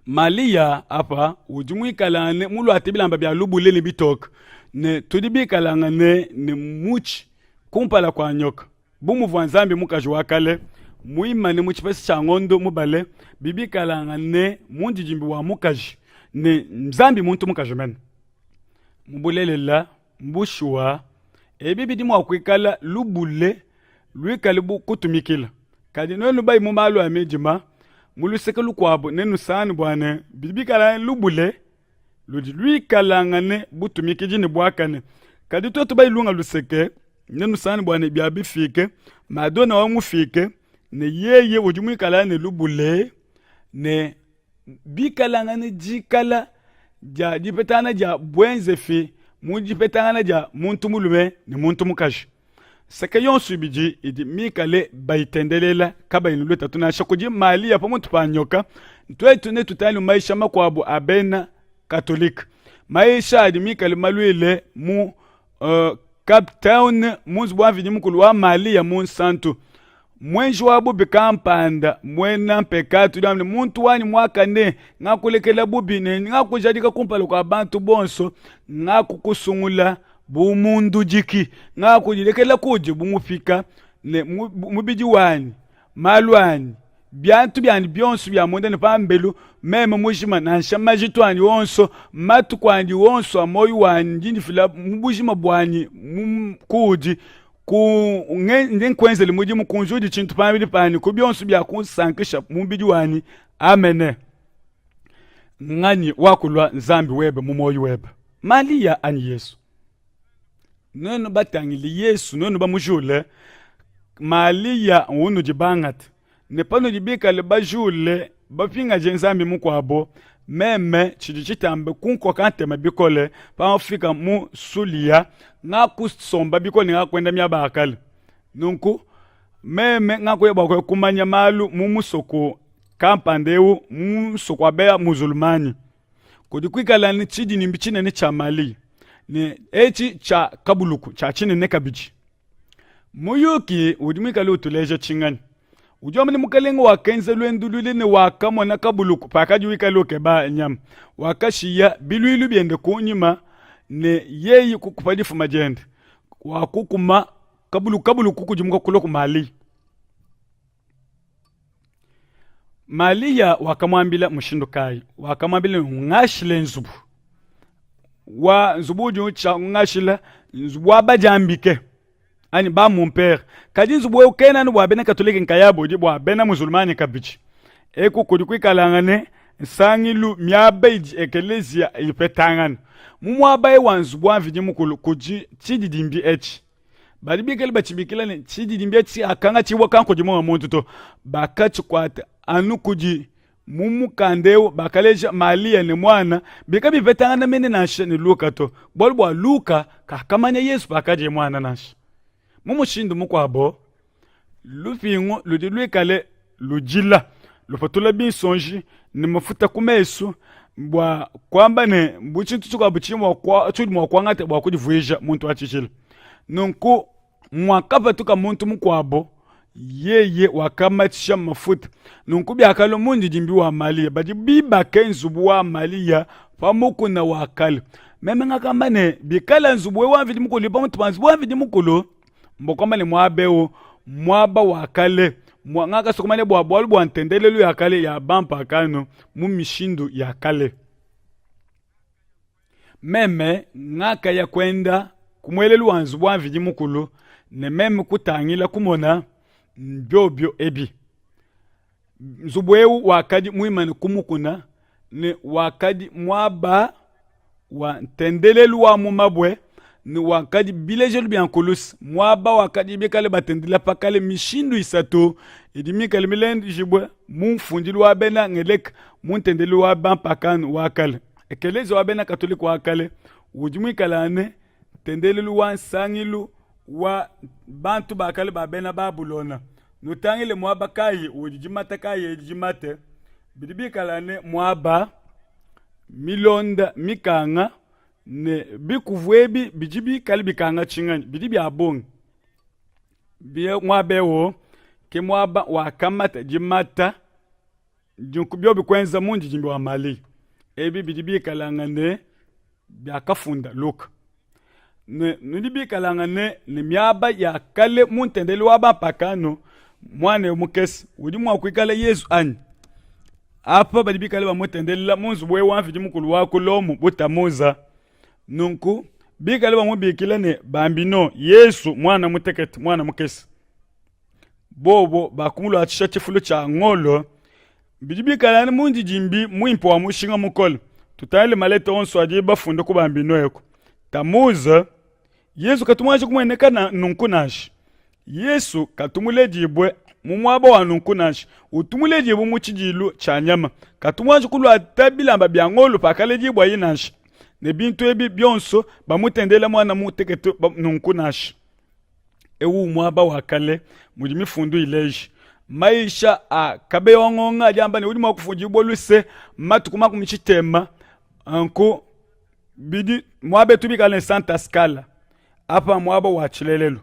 Malia apa udi muikalangane muluate bilamba bia lubule ne bitoke ne tudi bikalangane ne mutshi kumpala kua nyoka. Bu muvua Nzambi mukaji wa kale muimane mu tshipese tshia ngondo mubale bibikalangane mundidimbi wa mukaji ne Nzambi muntu mukaji mene. Mu bulelela, bushuwa, ebi bidi mua kuikala lubule luikale bu kutumikila. Kadi nuenu bayi mu malu a midima, mu luseke lukuabu nenusangane bua ne bidi bikala lubule ludi luikalangane butumikidi ne buakane. Kadi tuetu bayi lunga luseke, nenusangane bua ne bia bifike, Madonna wa mufike ne yeye udi muikala ne lubule ne bikalangane dikala dia dipetangana dia buenzefi mu dipetangana dia muntu mulume ne muntu mukaji. Nseke yonso ibidi idi mikale bayitendelela kabayi ne lutatu nansha. Kudi Malia pamutu pa nyoka, tuetu netutangile mayisha makuabu a bena Katolike, mayisha adi mikale maluile mu Cape Town mu nzubu wa Mvidi Mukulu wa Malia Munsantu. Muenji wa bubi kampanda muena mpekatu udi wamba ne, muntu wanyi muakane, ngakulekela bubi ne ngakujadika kumpala kua bantu bonso, ngakukusungula bu mundudiki, ngakudilekela kudi bu mupika ne mubidi wanyi, malu anyi, biantu bianyi bionso bia munda ne pambelu, meme mujima, nansha majitu anyi onso, matuku anyi onso a muoyo wanyi, ndi ndifila mu bujima buanyi kuudi, ku ndi nkuenzela mudimu, kunjudi tshintu pambidi panyi, ku bionso bia kunsankisha mubidi wanyi. Amene. Nganyi wakulua Nzambi webe mu muoyo webe, Malia anyi Yesu? Nuenu batangile Yesu, nuenu bamujule, Malia unudi bangate, ne panudi bikale bajule bapingaje nzambi mukuabo, meme tshidi tshitambe kunkoka ntema bikole pamafika mu Sulia, ngakusomba bikole ne ngakuenda miaba ya kale. Nunku meme ngakuya bua kumanya malu mu musoko kampanda eu, mu musoko wa bena muzulumani. Kudi kuikala ne tshidimbi tshinene tshia Mali ne etshi tshia kabuluku tshia tshinene kabidi. Muyuki udi muikale utuleja tshinganyi? Udi wamba ne, Mukalenge wakenza luendu lule ne wakamona kabuluku pakadi wikale ukeba nyama. Wakashiya biluilu biende kunyima ne yeye kukupa difuma diende. Wakukuma kabuluku, kabuluku kukudimuka kulua ku Mali. Maliya wakamuambila mushindu kayi? Wakamuambila ne, Ungashile nzubu wa nzubu udi ungashila nzubu wa badiambike anyi ba mumpere. Kadi nzubu eu kena anu bua bena Katolike nkayabu, udi bua bena Musulmani kabidi. Eku kudi kuikalangane nsangilu miaba idi ekeleziya ipetangana. Mu muaba eu wa nzubu wa Mvidi Mukulu kudi tshididimbi etshi. Badi bikale batshibikila ne tshididimbi etshi akangatshibua kankudimunga muntu to, bakatshikuata anu kudi mu mukanda eu bakaleja Malia ne muana bika bipetangana mene nansha ne Luka to, bualu bua Luka kakamanya Yezu pakadiye muana nansha. Mu mushindu mukuabo, lupingu ludi luikale ludila lupatula binsonji ne mafuta ku mesu bua kuamba ne bu tshintu tshikuabu tshiudi mua kuangata bua kudivuija muntu wa tshijila. Nunku muakapatuka muntu mukuabo yeye wakamatshisha mafuta. Nunku biakalua mundidimbi wa Malia, badi bibake nzubu wa Malia pa mukuna wa kale. Meme ngakamba ne, bikala nzubu wa Mvidi Mukulu pa mutu pa nzubu wa Mvidi Mukulu, mbokuamba ne muaba eu muaba wa kale ngakasua kumanya bua bualu bua ntendelelu ya kale ya bampakano mu mishindu ya kale. Meme ngakaya kuenda ku muelelu wa nzubu wa Mvidi Mukulu ne meme kutangila kumona biobio ebi. Nzubu eu wakadi muimane ku mukuna ne wakadi muaba wa ntendelelu wa mu mabue ne wakadi bilejelu bia nkuluse, muaba wakadi bikale batendelela pa kale mishindu isatu idi mikale milejibue mu mfundilu wa bena Ngeleka mu ntendelelu wa bampakano wa kale. Ekeleziya wa bena Katolike wa kale udi muikale ntendelelu wa nsangilu wa bantu ba kale ba bena Babulona. Nutangile muaba kayi udi dimata kayi edi dimate, bidi bikala ne muaba milonda mikanga ne bikuvu ebi bidi bikale bikanga tshinganyi bidi bia bungi. Muaba eu ke muaba wakamata dimata Nunku biobi kuenza mundidimbi wa Mali. Ebi bidi bikalangane biakafunda Luka. Ne nudi bikalangane ne miaba ya kale mu ntendelelu wa bampakano, muana eu mukese udi mua kuikala Yezu anyi? Apa badi bikale bamutendelela mu nzubu eu wa Mvidi Mukulu wa ku Lomo bu Tamuza. Nunku bikale bamubikila ne bambino Yezu muana mutekete, muana mukese. Bobo bakumuluatshisha tshifulu tshia ngolo, bidi bikala anu mundidimbi muimpe wa mushinga mukole. Tutangile maleta onso adi bafunde ku bambino eku. Tamuze, Yezu katu muanji kumueneka na, nunku nansha. Yesu katu muledibue mu muaba wa nunku nansha. Utu muledibue mu tshidilu tshia nyama. Katu muanji kuluata bilamba bia ngolo pakaledibuaye nansha. Ne bintu ebi bionso bamutendela muana mutekete nunku nansha. Eu muaba wa kale mudi mifundu ileja mayisha a kabeya wa ngonga adi amba ne udi mua kufundibua luse matuku makumi tshitema nku bidi muaba etu bikale ne Santa Scala apa muaba wa tshilelelu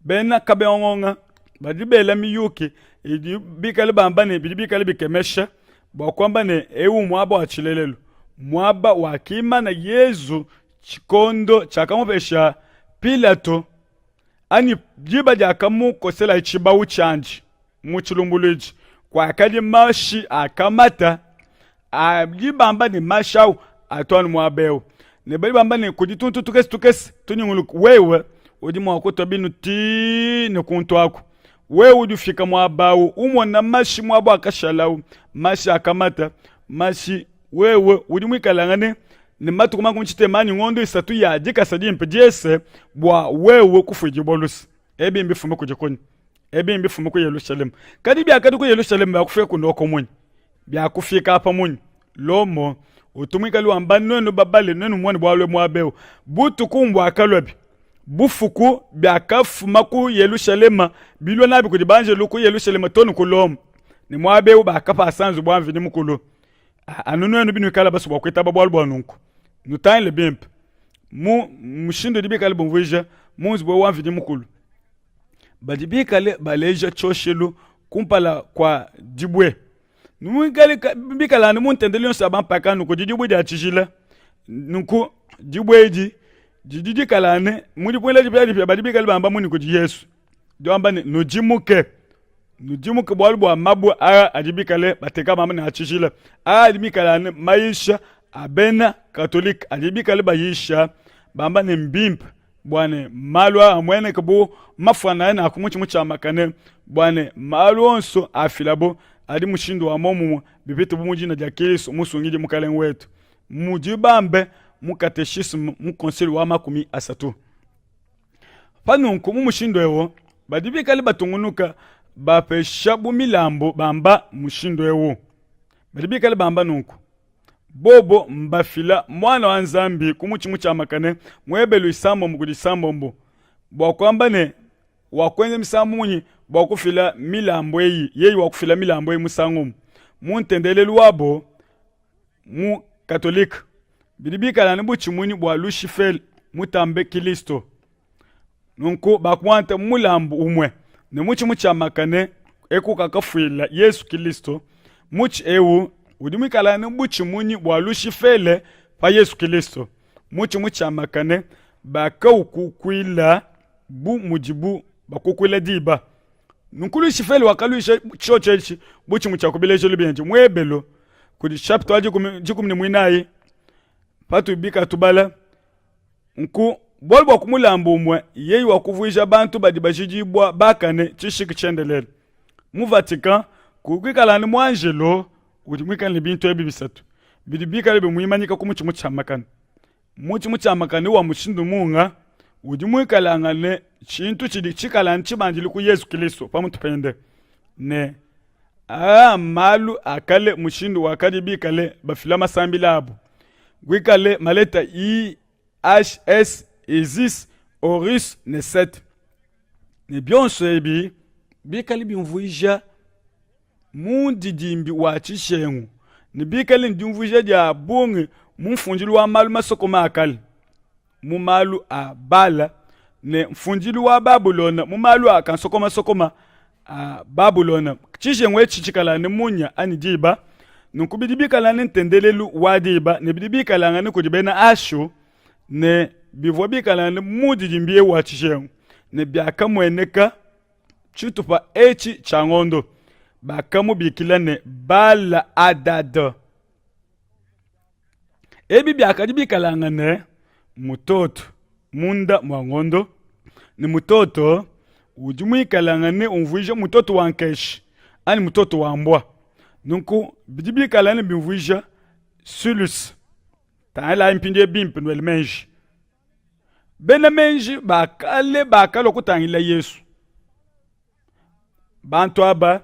bena kabeya wa ngonga badi bela miyuki idi bikale bamba ne bidi bikale bikemesha bua kuamba ne eu muaba wa tshilelelu muaba wakimana Yezu tshikondo tshiakamupesha Pilato anyi diba diakamukoselaye tshibawu tshiandi mu tshilumbuluidi, kuakadi mashi akamata adi bamba ne mashi au atu anu muaba eu, ne badi bamba ne kudi tuntu tukese tukese tunyunguluka, wewe udi mua kutua binu tii ne kuntu aku, wewe udi ufika muaba au umona mashi muaba akashalawu, mashi akamata mashi, wewe udi muikalangane ne matuku makumi tshitema anyi ngondo isatu ya dikasa dimpe diese bua wewe kufuidibua luse. Ebi mbifume kudi kunyi? Ebi mbifume ku Yelushalema. Kadi biakadi ku Yelushalema biakufika kunoko munyi? Biakufika apa munyi? Lomo utu muikale wamba nuenu babale nuenu muone bualu muaba eu butuku mbuakaluabi bufuku biakafuma ku Yelushalema bilua nabi kudi banjelu ku Yelushalema too ne ku Lomo ne muaba eu bakapasa nzubu wa Mvidi Mukulu anu nuenu binuikala basue bua kuitaba bualu bua nunku nutangile bimpe mu mushindu udi bikale bumvuija mu nzubu wa Mvidi Mukulu badi bikale baleja tshioshelu. Kumpala kua dibue. Nuikale bikala anu mu ntendelelu yonso ya bampakano kudi dibue dia tshijila. Nunku dibue edi didi dikala ne mu dipuila dipiadipia badi bikale bamba munyi kudi Yesu? Diamba ne, nudimuke, nudimuke bualu bua mabue aa adi bikale bateka bamba ne a tshijila, aa adi mikale anu mayisha a bena Katolike adi bikale bayisha bamba ne mbimpe bua ne malu aa amueneke bu mafuanangane a ku mutshi mutshiamakane, bua ne malu onso afilabo adi mushindu wa muomumue bipite bu mu dina dia Kilisto Musungidi Mukalenge wetu, mudi bambe mu kateshisme mu konsili wa 30. Pa nunku mu mushindu eu badi bikale batungunuka bapesha bu milambu bamba mushindu eu, badi bikale bamba nunku bobo mbafila Muana wa Nzambi ku mutshi mutshiamakane mu Ebelu isambombo kudi isambombo, bua kuamba ne, wakuenza misangu munyi bua kufila milambu eyi, yeye wakufila milambu eyi musangu umue mu ntendelelu wabo mu Katolike, bidi bikala anu bu tshimunyi bua Lushifele mutambe Kilisto. Nunku bakuata mulambu umue ne mutshi mutshiamakane eku kakafuila Yesu Kilisto. Mutshi eu udi muikale anu bu tshimunyi bua Lushifele pa Yesu Kilisto. Mutshi mutshiamakane bakaukukuila bu mudibu bakukuila diba. Nunku Lushifele wakaluisha tshiotshi etshi bu tshimue tshia ku bilejelu biende mu Ebelu kudi chapitre wa 14 patubika tubala Nku bualu bua ku mulambu umue yeye wakuvuija bantu badi bajidibua bakane tshishiki tshiendelele. Mu Vatican kuikala anu muanjelo udi muikale ne bintu ebi bisatu bidi bikale bimuimanyika ku mutshi mutshiamakane. Mutshi mutshiamakane wa mushindu munga udi muikalangane tshintu tshidi tshikala tshibandile ku Yezu Kilisto pa mutu pende ne aa malu a kale mushindu wakadi bikale bafila masambila abu kuikale maleta I, H, S, Isis, Horus ne Set. Ne bionso ebi bikale biumvuija mundidimbi wa tshishengu ne bikale ne diumvuija dia bungi mu mfundilu wa malu masokome a kale, mu malu a Bala ne mfundilu wa Babulona mu malu a kansokomasokoma a Babulona. Tshijengu etshi tshikala ne munya anyi diba, nunku bidi bikala ne ntendelelu wa diba ne bidi bikalangane kudi bena Ashu ne bivua bikala ne mundidimbi eu wa tshijengu ne biakamueneka tshitupa etshi tshia ngondo bakamubikila ne Bala Adad. Ebi biakadi bikalangane mutoto munda mua ngondo, ne mutoto udi muikalangane umvuija mutoto wa nkeshi anyi mutoto wa mbua. Nunku bidi bikalangane biumvuija Sulus. Tangilayi mpindieu bimpe nuele meji. Bena meji ba kale bakalua kutangila Yesu. Bantu aba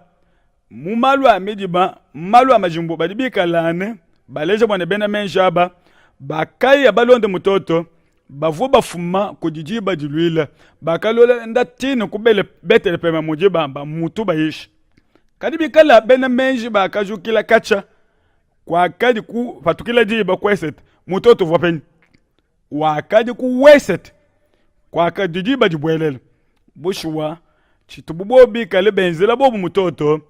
mu malu a midima, mu malu a majimbu badi bikalangane baleja bua ne bena meji aba bakaya balonde mutoto bavua bafuma kudi diba diluila bakalonda tine ku Beteleheme mudi bamba mutu bayisha. Kadi bikala bena meji bakajukila katshia kuakadi kupatukila diba ku esete, mutoto uvua penyi? Wakadi ku wesete kuakadi diba dibuelela. Bushuwa, tshitubu bobu bikale benzela bobu mutoto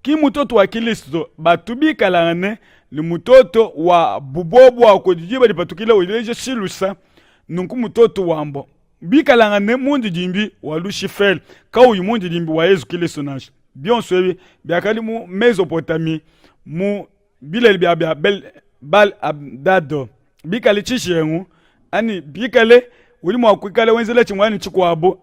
ki mutoto wa Kilisto, batu bikalangane ne mutoto wa bubobu wa kudi diba dipatukila uleja Silusa, nunku mutoto wa mbua bikalangane mundidimbi wa Lushifele kauyi mundidimbi wa Yezu Kilisto nansha. Bionso ebi biakadi mu Mesopotamie mu bilele bia bia Bal Abdado bikale tshijengu anyi bikale udi mua kuikala wenzela tshimue anyi tshikuabu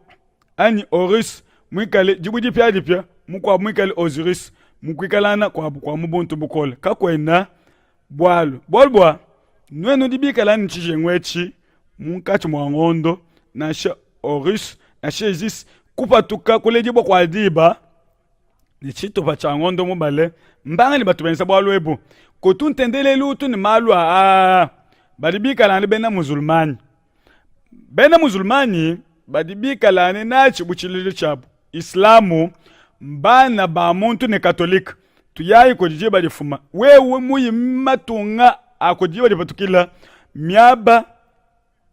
anyi Horus muikale dibue dipiadipia mukuabu muikale Osiris mu kuikalangana kuabu kua mu buntu bukole kakuena bualu bualu bua nuenu nudi bikale ne tshijengu etshi munkatshi mua ngondo nansha Horus nansha Isis kupatuka kuledibua kua diba ne tshitupa tshia ngondo mubale mbanga ne batu benza bualu ebu kutu ntendelelu utu ne malu aa badi bikala ne bena musulmani bena musulmani badi bikala ne natshi bu tshilele tshiabu islamu mbana ba muntu ne katolike tuyayi kudi diba difuma wewe muyi matunga a kudi diba dipatukila miaba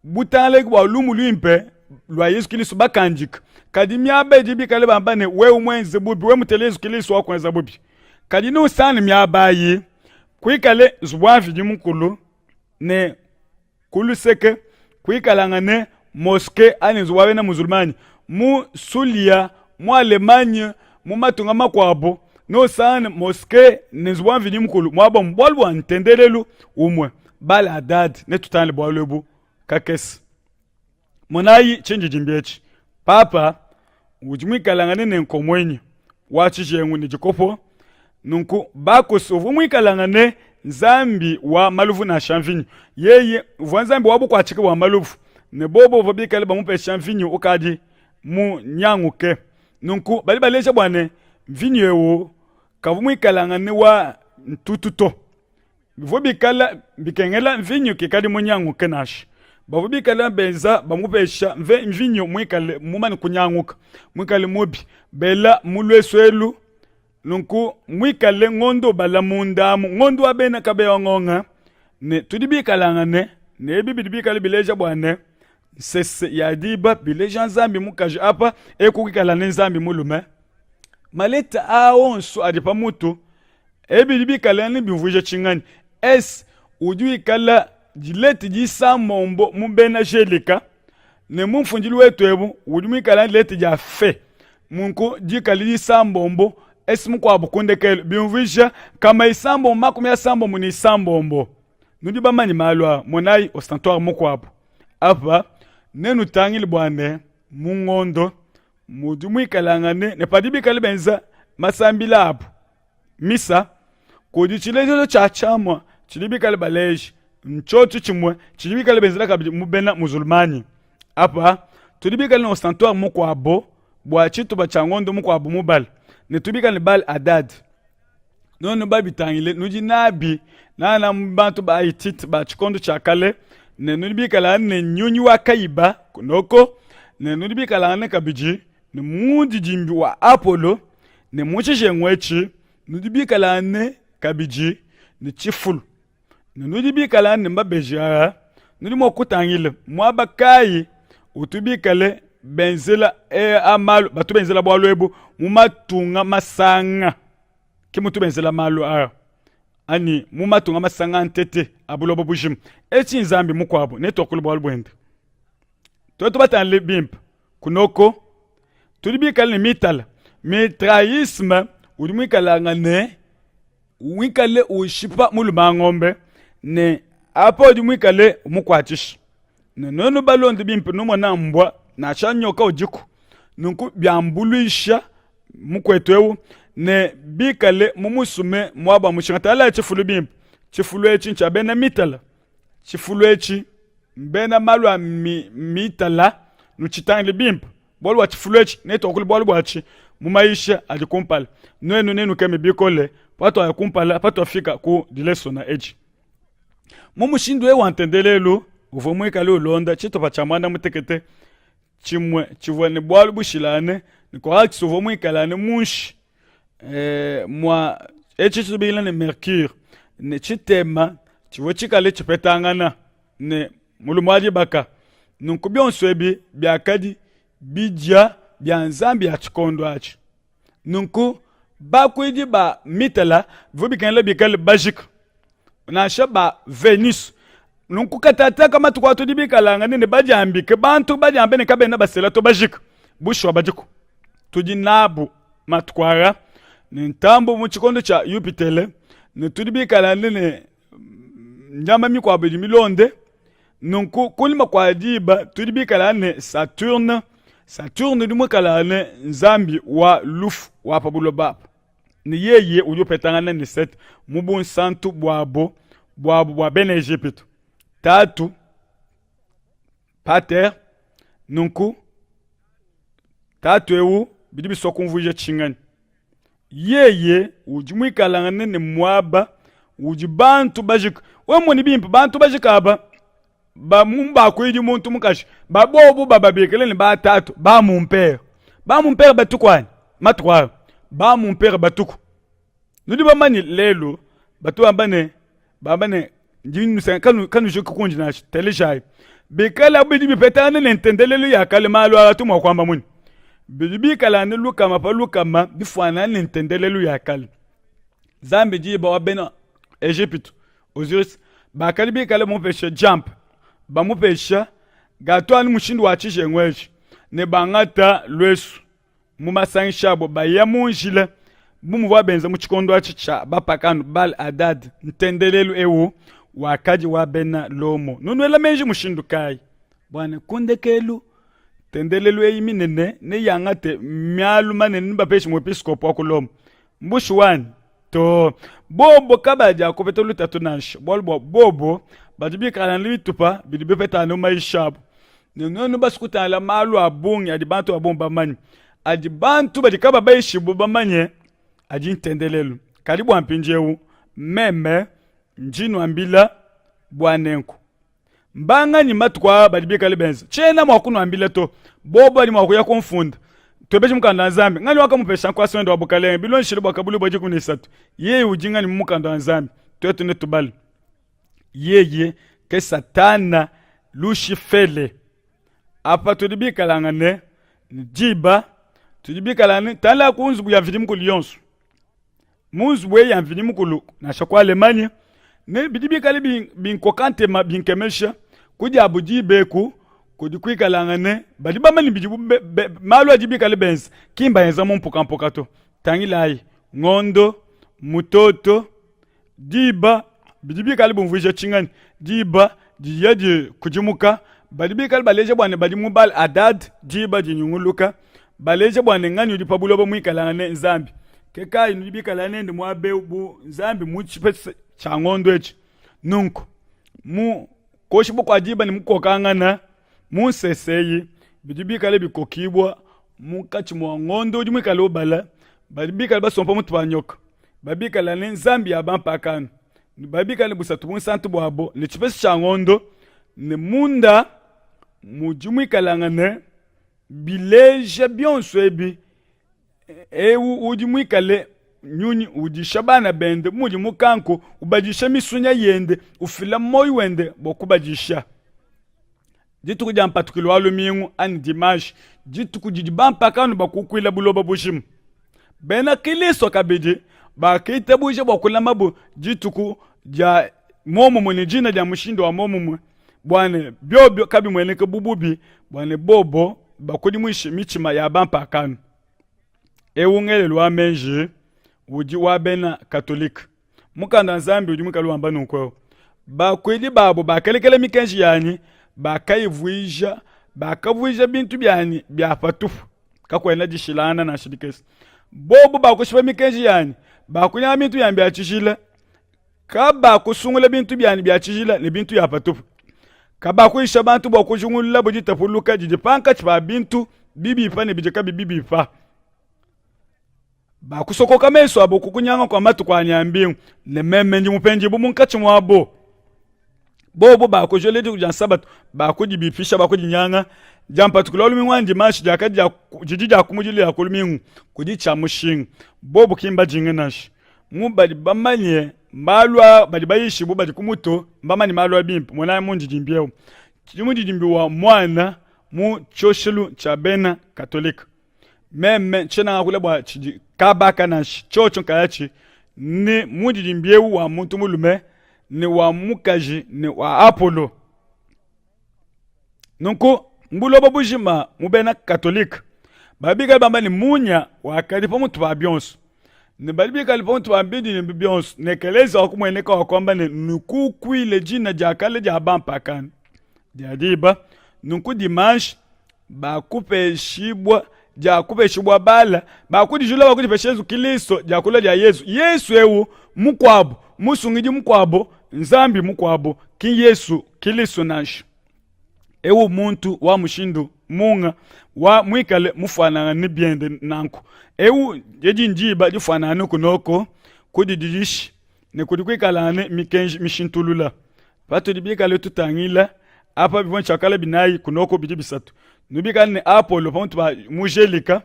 butangalaki bua lumu luimpe lua Yezu Kilisto bakandika. Kadi miaba idi bikale bamba ne, wewe muenze bubi, wewe mutele Yezu Kilisto wakuenza bubi. Kadi nusangane miaba ayi kuikale nzubu wa Mvidi Mukulu ne ku luseke kuikalangane moske anyi nzubu wa bena musulmani mu Sulia, mu Allemagne, mu matunga makuabu neusangane moske ne nzubu wa Mvidi Mukulu muaba umue bualu bua ntendelelu umue. Baladad netutangile bualu ebu kakese. Monayi tshindidimbi etshi, Papa udi muikalangane ne nkomuenyi wa tshijengu ne dikopo. Nunku Bacchus uvua muikalangane nzambi wa maluvu nansha mvinyo. Yeye uvua nzambi wa bukuatshiki bua maluvu, ne bobo bavua bikale bamupesha mvinyo ukadi munyanguke. Nunku badi baleja bua ne, mvinyo eu kavua muikalangane wa ntutu to. Bivua bikala bikengela mvinyo kikadi munyanguke nansha. Bavua bikala benza bamupesha mvinyo muikale mumane kunyanguka, muikale mubi, bela mu luesu elu nunku muikale ngondo ubala munda amu, ngondo wa bena kabeya ngonga ne tudi bikalangane ne ebi bidi bikale bileja bua ne nsese ya diba bileja Nzambi mukaji apa eku kuikala ne Nzambi mulume. Maleta aa onso adi pa mutu Ebi bidi bikale ne biumvuija tshinganyi? S udi wikala dilete disambombo mu bena Gelika, ne mu mfundilu wetu ebu udi muikale dilete dia F, nunku dikale disambombo S mukuabu ku ndekelu, biumvuija nkama isambombo 36. Nudi bamanye malu aa. Monayi ostentatoire mukuabu apa, nenutangile bua ne mu ngondo mudi muikalangane ne padi bikale benza masambila abu misa kudi tshilejilu tshia tshiamua tshidi bikale baleja ntshiotshi tshimue tshidi bikale benzela kabidi mu bena musulmani apa tudi bikale ne osantoire mukuabo bua tshitupa tshia ngondo mukuabu mubale ne tudi bikale ne bal adad nuenu babitangile nudi nabi nana bantu ba Hittite ba tshikondo tshia kale ne nudi bikala ne nyunyi wa kayiba kunoko ne nudi bikala ne kabidi ne mundidimbi wa Apollo ne mu tshijengu etshi nudi bikala ne kabidi ne tshifulu ne nudi bikala ne mabeji aa nudi mua kutangila muaba kayi utu bikale benzela e, a malu batu benzela bualu ebu mu matunga masanga ke mutu benzela malu aa anyi mu matunga masanga ntete a buloba bujima etshi nzambi mukuabu netuakule bualu buende tuetu batangile bimpe kunoko tudi bikale ne mitala mitraisme udi muikalangane muikale ushipa mulume wa ngombe ne apa udi muikale umukuatshisha ne nuenu balonde bimpe numona mbua nansha nyoka udiku nunku biambuluisha mukuetu eu ne bikale mumusume muaba mushinga tala tshifulu bimpe tshifulu etshi ntshia bena mitala tshifulu etshi mbena malu a mi, mitala nutshitangile bimpe bualu bua tshifulu etshi netuakule bualu buatshi mu mayisha adi kumpala nuenu nenukeme bikole patuaya kumpala patuafika ku dilesona edi mu mushindu eu wa ntendelelu uvua muikale ulonda tshitupa tshia muanda mutekete tshimue tshivua ne bualu bushilane ne Corax uvua muikale munshi e, mua etshi tshitubikila ne Mercure ne tshitema tshivua tshikale tshipetangana ne mulume wa dibaka. Nunku bionso ebi biakadi bidia bia nzambi ya tshikondo atshi. Nunku bakuidi ba mitala bivua bikengela bikale bajika nansha ba Venus. Nunku katataka matuku atudi bikalangane ne badiambike bantu badiambe ne kabena basela to bajika bushuwa badiku tudi nabu matuku aa ne ntambu mu tshikondo tshia Yupitele ne tudi bikalangane ne nyama mikuabu idi milonde nunku kunyima kua diba tudi bikala ne Saturne. Saturne udi muikala ne nzambi wa lufu wa pa buloba apa ne yeye udi upetangana ne Set mu bunsantu buabo buabu bua bena Ejipitu tatu pater. Nunku tatu eu bidi bisua kumvuija tshinganyi? Yeye udi muikalangane ne muaba udi bantu bajika. Wewe mone bimpe, bantu bajika aba ba mu bakuidi muntu mukaji ba bobu bababikile ne ba tatu ba mumpere ba mumpere batuku anyi matuku ayo ba mumpere batuku nudi bamanye lelu batu bamba ne bamba ne ndi nusanga kanu kanujuki kundi nansha telejayi bikala bidi bipetangana ne ntendelelu ya kale malu aa tu mua kuamba munyi? Bidi bikalangane lukama pa lukama bifuanangane ne ntendelelu ya kale. Nzambi diba wa bena Ejipitu Osiris bakadi bikale bamupesha diampa, bamupesha gato anu mushindu wa tshijengu etshi, ne bangata luesu mu masangisha abo baya mu njila bu muvua benza mu tshikondo atshi tshia bapakanu Baal Hadad. Ntendelelu eu wakadi wa bena Lomo. Nunuela meji mushindu kayi? Bua ne ku ndekelu ntendelelu eyi minene neyangate mialu manene nibapeshe muepiskopo wa ku Lomo. Mbushuwa To, bobo kabadiakupeta lutatu nansha, bualu bua bobo badi bikala ne bitupa bidi bipetangana mu mayisha abo. Ne nuenu basue kutangila malu a bungi adi bantu ba bungi bamanye, adi bantu badi kababayishibue bamanye, adi ntendelelu. Kadi bua mpindieu, meme ndi nuambila bua nenku. Mbanganyi matuku aa badi bikale benza? Tshiena mua kunuambila to. Bobu badi mua kuya kumfunda. Tuebeje mukanda wa Nzambi. Nganyi wakamupesha nkuasa wende wa bukalenge bilondeshile Buakabuluibua 13? Yeye udi nganyi mu mukanda wa Nzambi? Tuetu netubale. Yeye ke Satana Lushifele. Apa tudi bikalangane ne diba, tudi bikalangane tangila ku nzubu ya Mvidi Mukulu yonso. Mu nzubu eyi ya Mvidi Mukulu, nansha ku Allemagne, ne bidi bikale binkoka ntema binkemesha ku diabu diba eku kudi kuikalangane badi bamanye bidibu malu adi bikale benza ki mbaenza mu mpukampuka to. Tangilayi ngondo, mutoto, diba bidi bikale bumvuija tshinganyi? Diba diya dikudimuka, badi bikale baleja bua ne badi mu Baal Hadad, diba dinyunguluka, baleja bua ne nganyi udi pa buloba muikalangane Nzambi. Ke kayi nudi bikale nende muaba eu bu Nzambi mu tshipese tshia ngondo etshi. Nunku mu koshibua kua diba ne mukokangana mu nsese eyi bidi bikale bikokibua munkatshi mua ngondo udi muikale ubala, badi bikale basompa mutu pa nyoka, badi bikale ne nzambi ya bampakano, badi bikale ne busatu bunsantu buabo ne tshipese tshia ngondo ne munda mudi muikalangane bileja bionso ebi. Eu udi muikale nyunyi udisha bana bende bu mudi mukanku ubadisha misunya yende, ufila muoyo wende bua kubadisha. Dituku dia mpatukilu wa lumingu anyi dimanche, dituku didi bampakano bakukuila buloba bujima. Bena Kristo kabidi bakitabuja bua kulamabu dituku dia muomumue ne dina dia mushindu wa muomumue bua ne biobio kabimueneke bu bubi bua ne bobo bakudimuishe mitshima ya bampakano. Eu ngelelu wa meji udi wa bena Katolike. Mukanda wa Nzambi udi muikale wamba nunku eu: bakuidi babo bakalekela mikenji yanyi, bakayivuija, bakavuija bintu bianyi bia patupu. Kakuena dishilangana nansha dikese. Bobo bakushipa mikenji yanyi, bakunyanga bintu bianyi bia tshijila, kabakusungula bintu bianyi bia tshijila ne bintu bia patupu. Kabakuyisha bantu bua kujingululabo ditapuluka didi pankatshi pa bintu bibipa ne bidi kabiyi bibipa. Bakusokoka mesu abo ku kunyanga kua matuku anyi a mbingu, ne meme ndi mupendibue munkatshi muabo. Bobo bakujola dituku dia Nsabatu, bakudibipisha, bakudinyanga. Dia mpatukilu wa lumingu anyi dimanshi diakadi dia, didi dia kumudilu dia ku lumingu kudi tshia mushinga. Bobo ki mbajinge nansha. Mu badi bamanye malu a badi bayishibue badi ku mutu mbamanye malu a bimpe. Monayi mundidimbi eu, tshidi mundidimbi wa muana mu tshioshelu tshia bena Katolike. Meme ntshiena ngakula bua tshidi kabaka nansha tshiotshio nkayatshi ne mundidimbi eu wa muntu mulume ne wa mukaji ne wa Apollo. Nunku mu buloba bujima mu bena Katolike badi bikale bamba ne munya wakadi pa mutu pa bionso ne badi bikale pa mutu pa bidimbi bionso ne ekeleziya wakumueneka wakuamba ne nukukuile dina dia kale dia bampakano dia diba. Nunku dimanche bakupeshibua dia kupeshibua bala bakudijula bakudipesha Yezu Kilisto diakula dia Yezu. Yesu eu mukuabu musungidi mukuabu Nzambi mukuabu ki Yesu Kilisto nansha. Eu muntu wa mushindu munga wa muikale mufuanangane biende nanku. Eu edi ndiba difuanangane kunoko kudididishi ne kudi kuikalangane mikenji mishintulula. Patudi bikale tutangila apa bivua tshiakala binayi kunoko bidi bisatu. Nubikale ne Apolo pamutu pa mujelika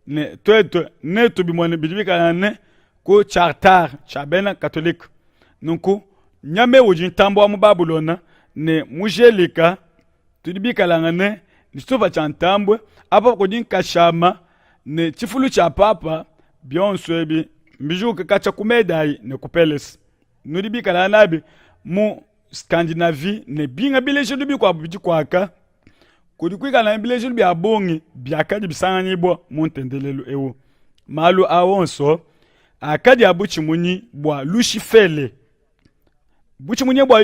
ne tuetu netu bimone bidi bikalangane ku chartar tshia bena Katolike. Nunku nyama eu udi ntambue wa mu Babulona ne mujelika tudi bikalangane ne tshitupa tshia ntambue apa kudi nkashama. ne tshifulu tshia papa, bionso ebi mbijuke katshia ku Medayi ne ku Pelese. Nudi bikala nabi mu Scandinavie ne binga bilejilu bikuabu bidi kuaka. Kudi kuikala ne bilejilu bia bungi biakadi bisanganyibua mu ntendelelu eu. Malu a onso akadi a butshimunyi bua Lushifele. Butshimunyi bua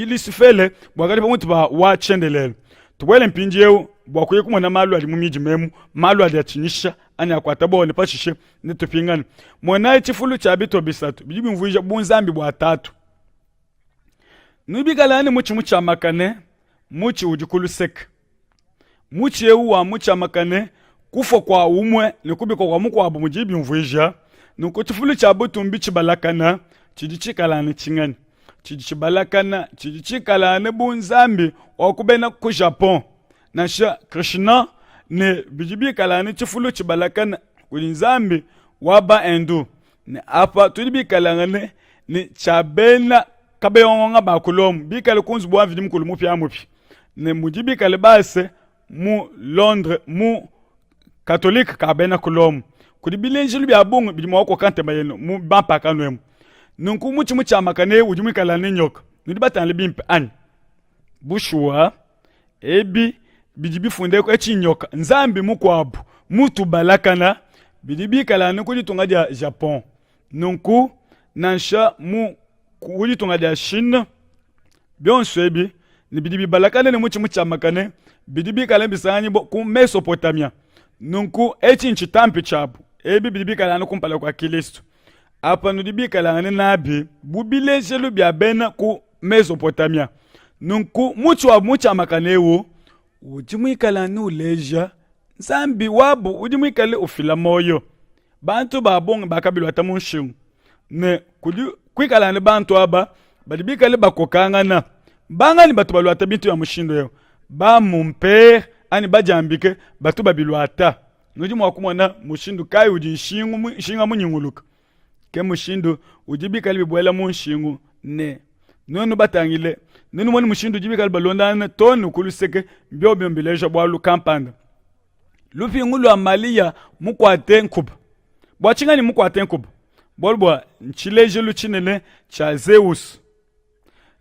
Lushifele buakadi pamutu pa wa tshiendelele. Tubuele mpindieu bua kuya kumona malu adi mu midima emu, malu adi atshinyisha anyi akuata buowa, ne pashishe netupingane. Monayi tshifulu tshia bitua bisatu bidi biumvuija bunzambi bua Tatu. Nubikale ne mutshi mutshiamakane, mutshi udi ku luseke. Mutshi eu wa mutshiamakane, kufua kua umue ne kubika kua mukuabu mudi biumvuija. Nunku tshifulu tshia butumbi tshibalakana tshidi tshikala ne tshinganyi? Tshidi tshibalakana tshidi tshikala ne bu nzambi wa ku bena ku Japon, nansha Krishna, ne bidi bikala ne tshifulu tshibalakana kudi nzambi wa ba Hindu. Ne apa tudi bikalangane ne tshia bena kabeyongonga ba ku Lomo bikale ku nzubu wa Mvidi Mukulu mupiamupia, ne mudi bikale base mu Londres mu Katolike ka bena ku Lomo. Kudi bilejilu bia bungi bidi mua kukoka ntema yenu mu bampakano emu. Nunku mutshi mutshiamakane eu udi muikale ne nyoka, nudi batangile bimpe anyi? Bushuwa, ebi bidi bifunde etshi nyoka nzambi mukuabu mutubalakana bidi bikala anu ku ditunga dia Japon. Nunku nansha mu ku ditunga dia Chine, bionso ebi ne bidi bibalakana ne mutshi mutshiamakane bidi bikale bisanganyibua ku Mesopotamia. Nunku etshi ntshitampi tshiabu. Ebi bidi bikala anu kumpala kua Kilisto. Apa nudi bikalangane nabi bu bilejelu bia bena ku Mesopotamia. Nunku mutshi wa mutshiamakane eu udi muikale anu uleja Nzambi wabu udi muikale ufila muoyo. Bantu ba bungi bakabiluata mu nshingu ne kudi kuikala ne bantu aba badi bikale bakokangana. Banganyi batu baluata bintu bia mushindu eu? Ba mumpere anyi badiambike batu babiluata. Nudi mua kumona mushindu kayi udi nshingu nshinga munyunguluka. Ke mushindu udi bikale bibuela mu nshingu ne nuenu batangile nenumone mushindu udi bikale balondangana too ne ku luseke mbiombio mbileja bualu kampanda. Lupingu lua Malia mukuate nkuba. Bua tshinganyi mukuate nkuba? Bualu bua ntshilejilu tshinene tshia Zeus.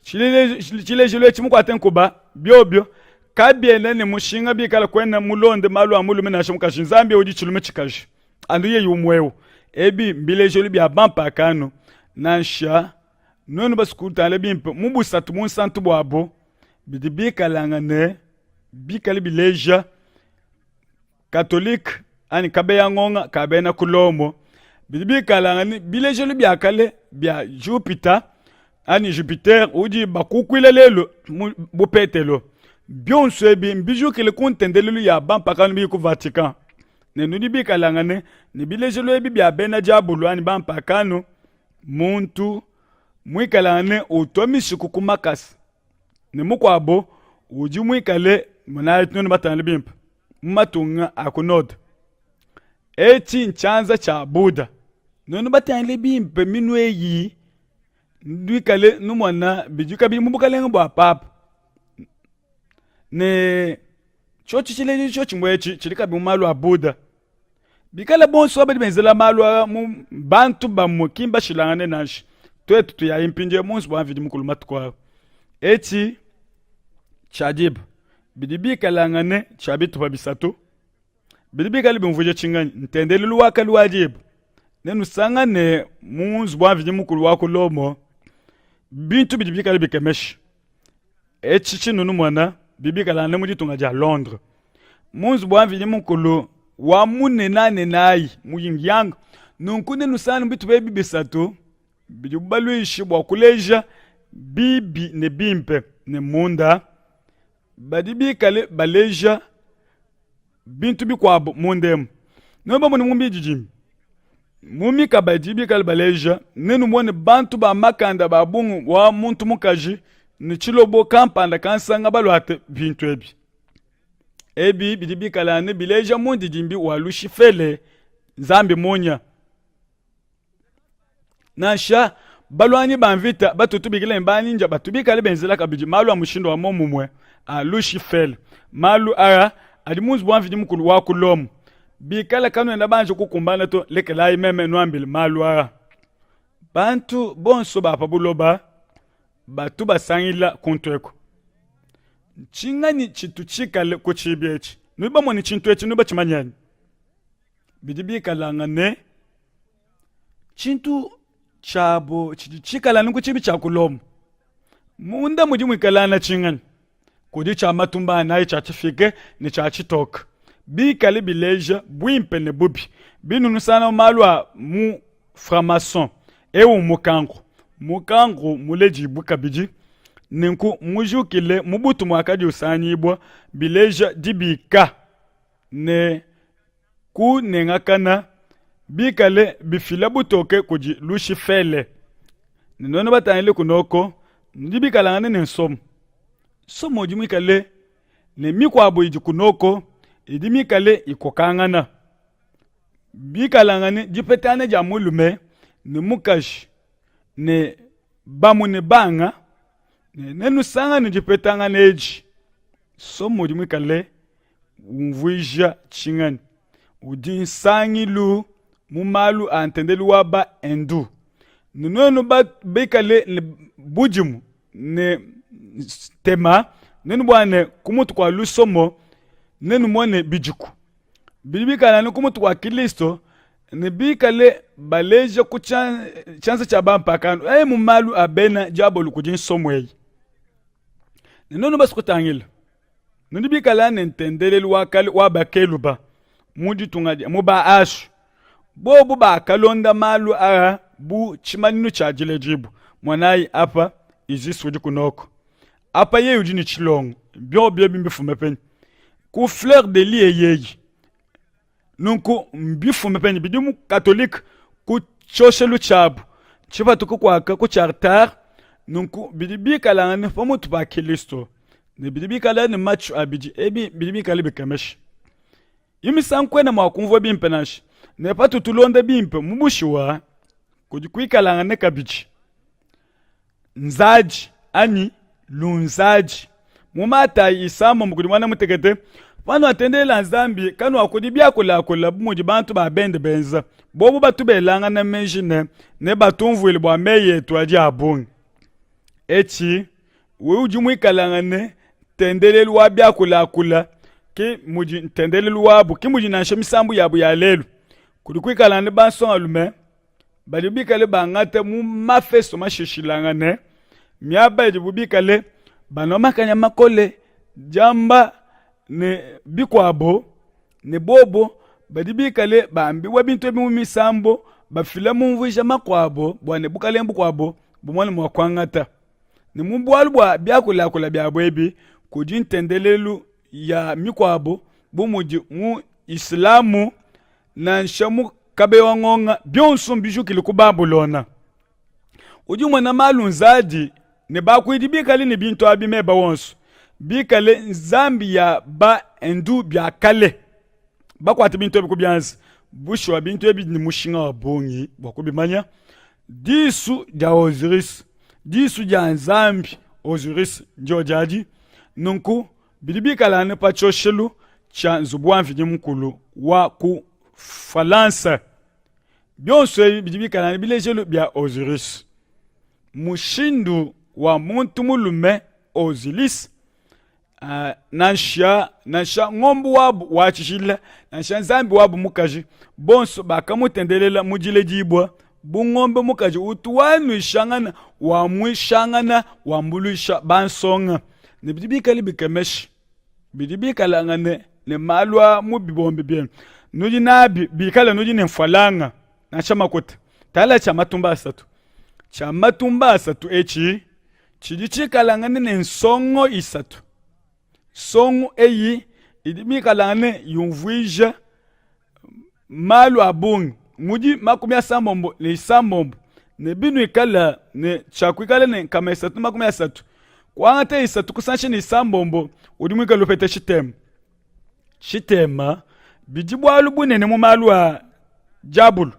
Tshilejilu etshi mukuate nkuba biobio kabiena ne mushinga bikala kuena mulonde malu a mulume nansha mukaji. Nzambi udi tshilume tshikaji anu yeye umue eu. Ebi mbilejilu bia bampakano. Nansha nuenu basukutale bimpe mu busatu bunsantu buabu bidi bikalangane bikale bileja Katolike anyi kabeya ngonga ka bena ku Lomo bidi bikalangane bilejelu bia kale bia Jupiter anyi Jupiter udi bakukuila lelu mu bu Petelo. Bionso ebi mbijukile ku ntendelelu ya bampakano bidi ku Vatican ne nudi bikalangane ne bilejelu ebi bia bena diabolo anyi bampakano muntu muikalangane utua mishiku ku makasa ne mukuabo udi muikale monayi nuenu batangile bimpe mu matunga a ku node. Etshi ntshianza tshia Buddha. Nuenu batangile bimpe minu eyi nuikale numona bidi kabidi mu bukalenge bua papa ne tshiotshi tshilejilu tshiotshimue etshi tshidi kabidi mu malu a Buddha. Bikale bonso badi benzela malu aa mu bantu bamue ki mbashilangane nansha. Tuetu tuyayi mpindieu mu nzubu wa Mvidi Mukulu matuku aa. Etshi tshia diba bidi bikalangane tshia bitupa bisatu bidi bikale biumvuija tshinganyi? Ntendelelu wa kale wa diba. Nenusangane mu nzubu wa Mvidi Mukulu wa ku Lomo bintu bidi bikale bikemesha. Etshi tshinunu mona bibikalangane mu ditunga dia Londres. Mu nzubu wa Mvidi Mukulu wa munenanenayi mu Ying-Yang. Nunku nenusangane bitupa ebi bisatu bidi baluishi bua kuleja bibi ne bimpe ne munda badi bikale baleja bintu bikuabu munda emu. Nuenu bamone mu mbididimbi mu mikaba idi bikale baleja, nenumone bantu ba makanda ba bungi wa muntu mukaji ne tshilobo kampanda kansanga baluate bintu ebi. Ebi bidi bikale anu bileja mundidimbi wa Lushifele, Nzambi munya. Nansha balwanyi ba mvita batu tubikila ne baninja batu bikale benzela kabidi malu a mushindu wa muomumue a Lushifele. Malu aa adi mu nzubu wa Mvidi Mukulu wa ku Lomo. Bikala kanuena banji kukumbana to, lekelayi meme nuambile malu aa. Bantu bonso ba pa buloba batu basangila kuntu eku. Ntshinganyi tshitu tshikale ku tshiibi etshi? Nudi bamone tshintu etshi, nudi batshimanye anyi? Bidi bikalangane tshintu tshiabu tshidi tshikale anu ku tshiibi tshia ku Lomo. Munda mudi muikalangana tshinganyi? Kudi tshia matumba anayi, tshia tshifike ne tshia tshitoke, bikale bileja buimpe ne bubi. Binunusana malu a mu franc-maçon eu mmukanku, mukanku muledibue kabidi, nenku mujukile mu butu muakadi usanganyibua, bileja dibika ne kunengakana, bikale bifila butoke kudi Lushifele. Ne nuenu batangile kunoko, nudi bikalangane ne nsomo. Nsomo udi muikale ne mikuabo idi kunoko idi mikale ikokangana. Bikalangane dipetangana dia mulume ne mukaji ne bamue ne banga, ne nenusangane dipetangana edi. Nsomo udi muikale umvuija tshinganyi? Udi nsangilu mu malu a ntendelelu wa ba Hindu. Ne nuenu bikale ne budimu ne ntema, nenubuane ku mutu kua lusomo, nenumone bidiku. Bidi bikale anu ku mutu kua Kilisto ne bikale baleja ku tshianza tshia bampakano e mu malu a bena diabolo kudi nsomo eyi. Ne nuenu basue kutangila Nudi bikala ne ntendelelu wa kale wa bakeluba mu ditunga dia mu ba Ashu. Bobu bakalonda malu aa bu tshimanyinu tshia diledibua. Monayi apa Isis udi kunoko. Apa yeye udi ne tshilongo. Biobi ebi mbifume penyi? Ku fleur de lis eyeyi. Nunku mbifume penyi? Bidi mu katolike ku tshioshelu tshiabu tshipatuka kuaka ku tshiartare. Nunku bidi bikalangane pa mutu pa Kilisto ne bidi bikale ne matshu abidi. Ebi bidi bikale bikemesha. Imisangu kuena mua kumvua bimpe nansha ne patu tulonda bimpe mu bushuwa kudi kuikalangane kabidi nzadi anyi lunzadi. Mu Matayi isambombo kudi muanda mutekete, panuatendelela Nzambi kanuakudi biakulakula bu mudi bantu ba bende benza, bobu batu belangana meji ne, nebatumvuile bua meyi etu adi a bungi. Etshi wewe udi muikalangane ntendelelu wa biakulakula ke mudi ntendelelu wabu, ke mudi nansha misambu yabu ya lelu. Kudi kuikalangane bansongalume badi bikale bangata mu mafesto mashishilangane miaba idibu bikale banua makanya makole, diamba ne bikuabo, ne bobo badi bikale bambibua bintu ebi mu misambo, bafila mumvuija makuabo bua ne bukalenge bukuabo bumone mua kuangata. Ne mu bualu bua biakulakula biabo ebi, kudi ntendelelu ya mikuabo bu mudi mu Islamu nansha mu kabeya wa ngonga, bionso mbijukile ku Babulona. Udi umona malu nzadi ne bakuidi bikale ne bintu abi meba wonso, bikale nzambi ya ba Hindu bia kale, bakuate bintu ebi ku bianza. Bushuwa bintu ebi ne mushinga wa bungi bua kubimanya. Disu dia Osiris, disu dia nzambi Osiris ndio diadi. Nunku bidi bikale anu pa tshioshelu tshia nzubu wa Mvidi Mukulu wa ku Falansa. Bionso ebi bidi bikale anu bilejelu bia Osiris. Mushindu wa muntu mulume Osiris uh, nansha nansha ngombu wabu wa tshijila nansha nzambi wabu mukaji bonso bakamutendelela mu diledibua bu ngombe mukaji utu wanuishangana wamuishangana wambuluisha bansonga ne bidi bikale bikemesha bidi bikalangane ne malu a mu bibombi bienu nudi nabi bikale nudi ne mfualanga nansha makuta tala tshia matumba asatu tshia matumba asatu etshi tshidi tshikalangane ne nsongo isatu nsongo eyi idi mikalangane yumvuija malu a bungi mudi 36 ne binuikala ne tshiakuikala ne 330 kuangata isatu kusansha ne isambombo udi muikale upeta tshitema tshitema bidi bualu bunene mu malu a diabulu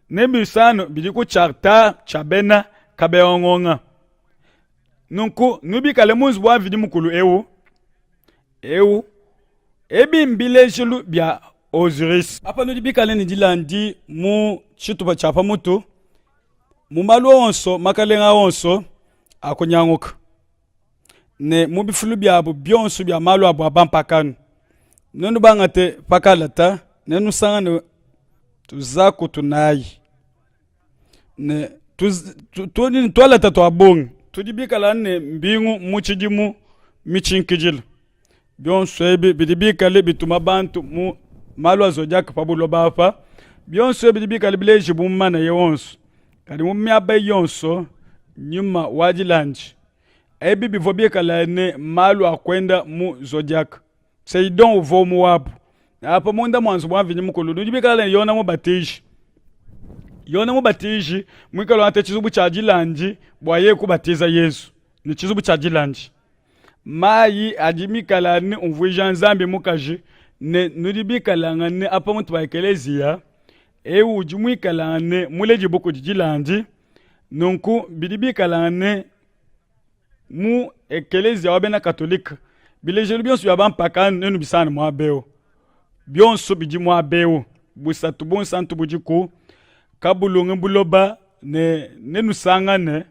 ne bisanu bidi ku tshiarta tshia bena kabeongonga nunku nubikale mu nzubu wa Mvidi Mukulu eu eu ebi mbilejilu bia. Osiris. Apa nudi bikale ne dilandi mu tshitupa tshia pa mutu, mu malu onso, makalenga onso akunyanguka, ne mu bifulu biabu bionso bia malu abu a bampakano. Nuenu bangate pa kalata, nenusangane tuzaku tunayi ne tudi ne tualata tua bungi tudi bikala ne mbingu mu tshidimu mitshinkidila. Bionso ebi bidi bikale bituma bantu mu malu a zodiac pa buloba apa. Bionso ebi bidi bikale bilejibua mu manaya onso, kadi mu miaba yonso nyuma wa dilandi. Ebi bivua bikale ne malu a kuenda mu zodiac. Poseidon uvua umue wabu. Apa munda mua nzubu wa Mvidi Mukulu nudi bikale ne Yona Mubatiji. Yona Mubatiji muikale wangata tshizubu tshia dilandi bua yeye kubatiza Yezu ne tshizubu tshia dilandi. Mayi adi mikale ne umvuija Nzambi mukaji ne nudi bikalangane apa mutu pa ekeleziya eu udi muikalangane muledibue kudi dilandi. Nunku bidi bikalangane mu ekeleziya wa bena katolike bilejelu bionso bia bampaka nenu bisangane muaba eu bionso bidi muaba eu busatu bunsantu budiku kabulungi buloba ne nenusangane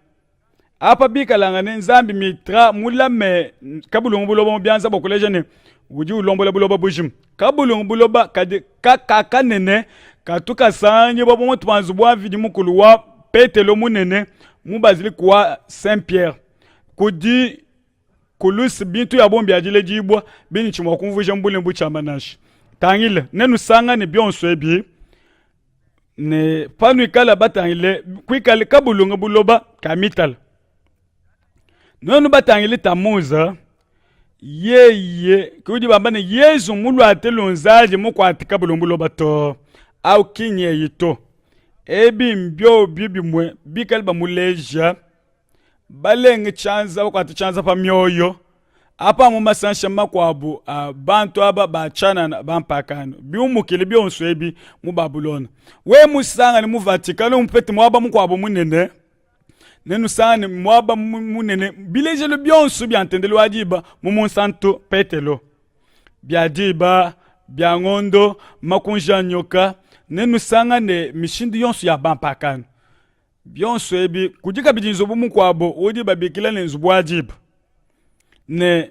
apa bikalangane nzambi mitra mulame kabulungu buloba mu bianza bua kuleja ne udi ulombola buloba bujima kabulungu buloba kadi kaka kanene katu kasangibua pa mutu pa nzubu wa Mvidi Mukulu wa Petelo munene mu bazilike wa Saint Pierre. Kudi kulusi bintu bia bungi bia diledibua bindi tshi mua kumvuija mu bule butshiamba nansha. Tangila, nenusangane bionso ebi ne panuikala batangile kuikale kabulunge buloba ka mitala. Nuenu batangile Tamuza, yeye kudi bamba ne Yezu muluate lunzadi mukuate kabulungu buloba to, au ki nyeyi to. Ebi mbiobi bimue bikale bamuleja balenge tshianza bakuate tshianza pa mioyo apa mu masansha makuabu a bantu aba ba tshianana ba mpakano biumukile bionso ebi mu Babulona. We musangane mu Vatikano mupete muaba mukuabu munene nenusangane muaba munene bilejelu bionso bia ntendelu wa diba mu munsantu Petelo bia diba bia ngondo makunji a nyoka nenusangane mishindu yonso ya bampakano bionso ebi kudi kabidi nzubu mukuabo udi babikila ne nzubu wa diba ne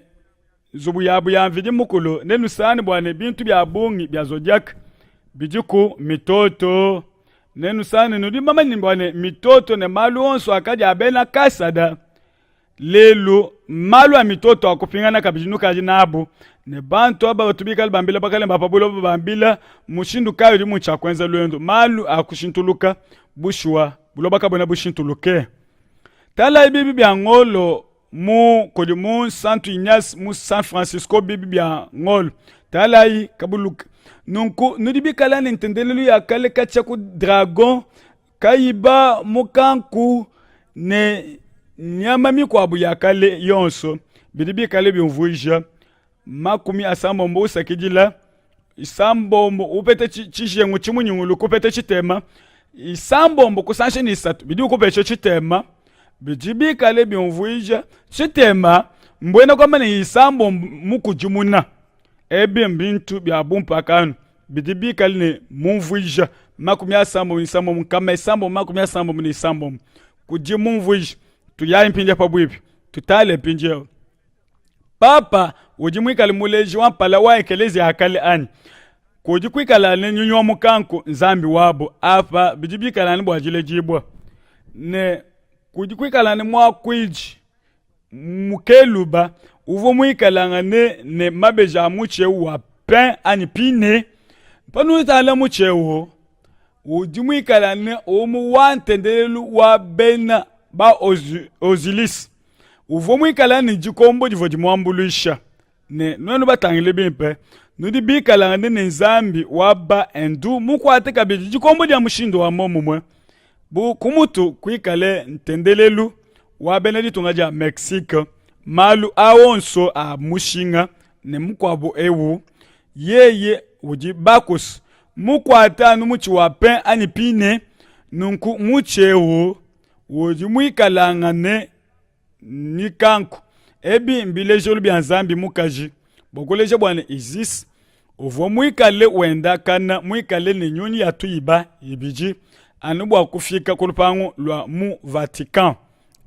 nzubu yabu ya Mvidi Mukulu nenusangane bua ne bintu bia bungi bia zodiac bidiku mitoto nenusangane nudi bamanye bua ne mitoto ne malu onso akadi a bena Kasada lelu malu a mitoto akupingana kabidi nukadi nabu ne bantu aba batu bikale bambila bakalenge ba pa buloba bambila mushindu kayi udi mutshia kuenza luendu malu akushintuluka bushuwa buloba kabuena bushintuluke talayi bibi bia ngolo mu kudi mu Santo Ignace mu San Francisco bibi bia ngolo talayi kabuluka nunku nudi bikala ne ntendelelu ya kale katshia ku dragon kayiba mukanku ne nyama mikuabu ya kale yonso bidi bikale biumvuija 80 usakidila isambombo upete tshijengu tshimunyunguluka upete tshitema isambombo kusansha ne isatu bidi bikupesha tshitema bidi bikale biumvuija tshitema mbuena kuamba ne isambombo mukudimuna ebi mbintu bia bumpakano bidi bikale ne mumvuija 36 366 kudi mumvuija tuyayi mpindieu pabuipi tutale mpindieu Papa udi muikale muleji wa mpala wa ekeleziya ya kale anyi? Kudi kuikala ne nyunyi wa mukanku nzambi wabu apa bidi bikala ne bua diledibua ne kudi kuikala ne muakuidi mukeluba uvua muikalangane ne mabeji a mutshi eu wa pin anyi pine panutala mutshi eu udi muikala ne umu wa ntendelelu wa bena ba Osiris uvua muikale ne dikombo divua dimuambuluisha ne nuenu batangile bimpe nudi bikalangane ne nzambi wa ba hindu mukuate kabidi dikombo dia mushindu wa muomumue bu ku mutu kuikale ntendelelu wa bena ditunga dia Mexique malu a onso a mushinga ne mukuabu eu yeye udi Bacchus mukuate anu mutshi wa pin anyi pine nunku mutshi eu udi muikalangane mikanku. Ebi mbilejelu bia nzambi mukaji bua kuleja bua ne Isis. Uvua muikale wendakana muikale ne nyunyi ya tuiba ibidi anu bua kufika ku lupangu lua mu Vatican.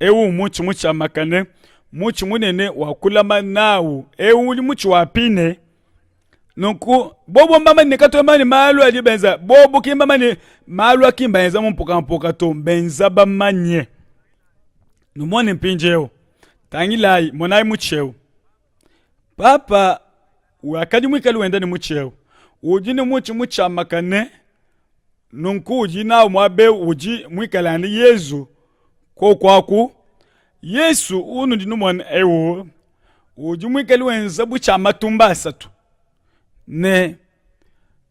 Eu mutshi mutshiamakane, mutshi munene wa kulama nawu. Eu udi mutshi wa pine. Nunku bobo mbamanye ne katuena bamanye malu adi benza, bobo ki mbamanye malu aki mbaenza mu mpukampuka to, mbenza bamanye. Numone mpindieu, tangilayi, monayi mutshi eu. Papa wakadi muikale wenda ne mutshi eu, udi ne mutshi mutshiamakane, nunku udi nawu muaba eu udi muikale anu Yezu koku aku. Yesu unudi numona eu udi muikale wenza bu tshia matumba asatu ne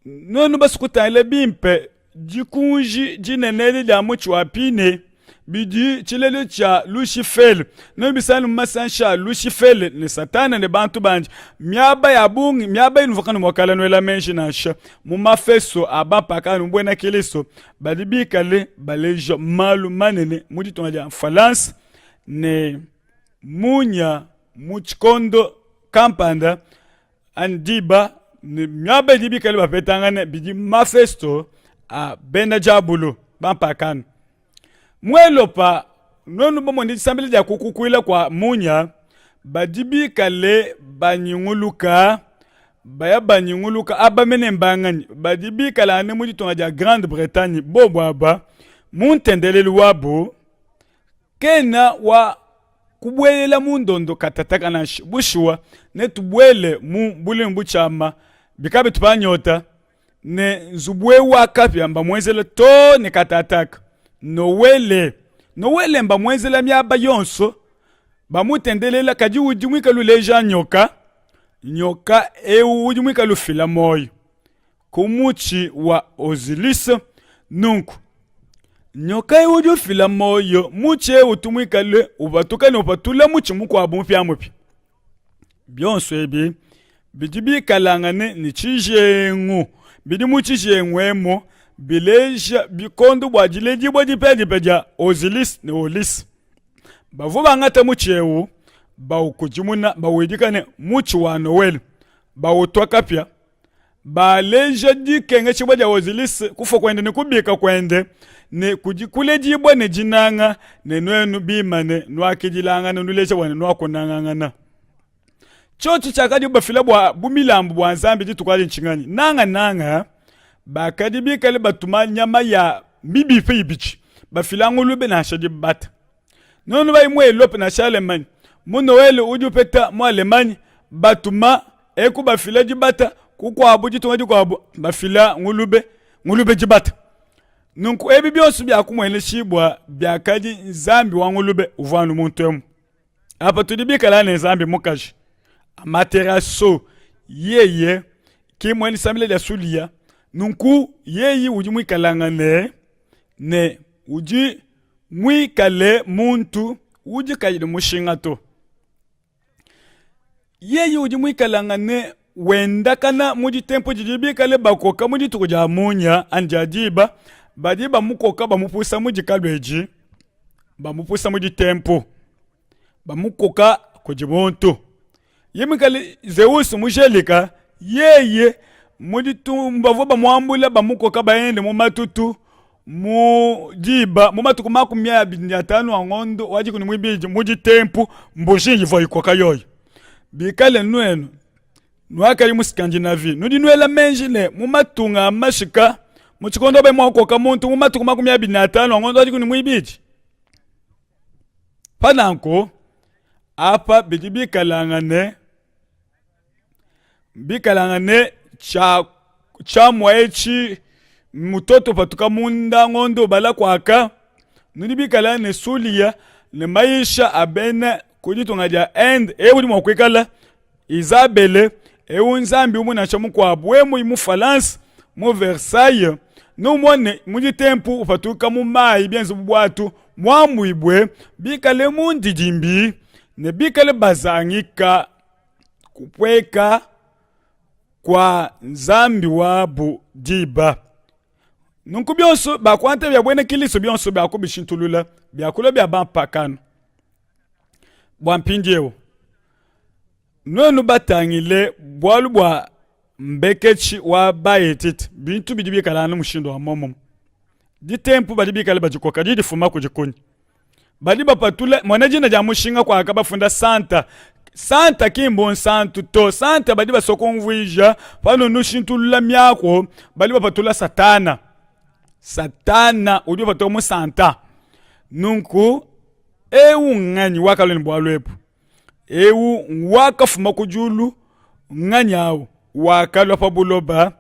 nuenu basue kutangila bimpe dikunji dinene edi dia mutshi wa pine bidi tshilele tshia Lushifele. Nebisangane mu masanshi a Lushifele ne Satana ne bantu bandi miaba ya bungi, miaba inuvua kanu mua kala nuela meji nansha mu mafesto a bampakano buena Kilisto badi bikale baleja malu manene mu ditunga dia Mfalansa ne munya mu tshikondo kampanda anyi diba ne miaba idi bikale bapetangane bidi mafesto a bena diabulu bampakano. Mu Elopa, nuenu bamone disambila dia kukukuila kua munya, badi bikale banyunguluka baya banyunguluka aba mene mbanganyi badi bikale anu mu ditunga dia Grande-Bretagne bobu aba mu ntendelelu wabu kena wa kubuelela mu ndondo katataka nansha. Bushuwa, netubuele mu bulimi butshiama bikala bitupa nyota, ne nzubu eu wa kapia mbamuenzele too ne katataka. Nowele, Nowele mbamuenzela miaba yonso, bamutendelela, kadi udi muikale uleja nyoka, nyoka eu udi muikale ufila muoyo ku mutshi wa Osiris. Nunku nyoka eu udi ufila muoyo, mutshi eu utu muikale upatuka ne upatula mutshi mukuabu mupiamupia. Bionso ebi bidi bikalangane ne tshijengu, bidi mu tshijengu emu bileja bikondo bua diledibua dipiadipia dia Osiris ne Olis. Bavua bangata mutshi eu bawukudimuna bawidika ne, mutshi wa Nowele, bawutua kapia baleja dikengeshibua dia Osiris, kufua kuende ne kubika kuende, ne kudi kuledibua ne dinanga, ne nuenu bimane nuakidilangana nuleja bua ne nuakunangangana. Tshiotshi tshiakadi bafila bua bu milambu bua Nzambi dituku adi ntshinganyi? Nanga nanga bakadi bikale batuma nyama ya mibipe ibidi bafila ngulube nansha dibata. Nuenu bayi mu Elope nansha Allemagne, mu Noel udi upeta mu Allemagne batuma eku bafila dibata kukuabu ditunga dikuabu bafila ngulube ngulube dibata. Nunku ebi bionso biakumueneshibua biakadi Nzambi wa ngulube uvua anu muntu emu. Apa tudi bikala ne Nzambi mukaji Amaterasu yeye ki muena disambila dia Sulia. Nunku yeye udi muikalangane ne udi muikale muntu udi kayi ne mushinga to. Yeye udi muikalangane wendakana mu ditempu didi bikale bakoka mu dituku dia munya anyi dia diba, badi bamukoka bamupusa mu dikalu edi, bamupusa mu ditempu, bamukoka kudi muntu. Ye muikale Zeus mujelika, yeye mu ditu bavua bamuambula bamukoka bayende mu matutu mu diba mu matuku 25 a ngondo wa dikumi muibidi mu ditempu mbuji ivua ikoka yoyo. Bikale nuenu nuakadi mu Scandinavie, nudi nuela meji ne mu matunga a mashika mu tshikondo abe mua kukoka muntu mu matuku 25 a ngondo wa dikumi muibidi. Pa nanku apa bidi bikalangane bikalangane tshia tshiamua etshi mutoto patuka munda ngondo bala kuaka nudi bikala ne sulia ne mayisha a bena ku ditunga dia Inde eu udi mua kuikala Izabele eu nzambi umue nansha mukuabu we muyi mu Falanse mu Versailles numone mu ditempu upatuka mu mayi bienze bu buatu muambuibue bikale mu ndidimbi ne bikale bazangika kupueka kua nzambi wabu diba. Nunku bionso bakuanta bia buena Kilisto bionso biakubishintulula biakulua bia bampakano. Bua mpindieu nuenu batangile bualu bua. Mbeketshi wa Baetite, bintu bidi bikala anu mushindu wa muomumue. Ditempu badi bikale badikoka didi difuma kudi kunyi? Badi bapatula mona dina dia mushinga kuaka bafunda Santa. Santa ki mbunsantu to. Santa badi basua kumvuija panu nushintulula miaku, badi bapatula Satana. Satana udi upatuka mu Santa. Nunku eu nnganyi wakalua ne bualu ebu? Eu wakafuma ku diulu nnganyi au? Wakalua pa buloba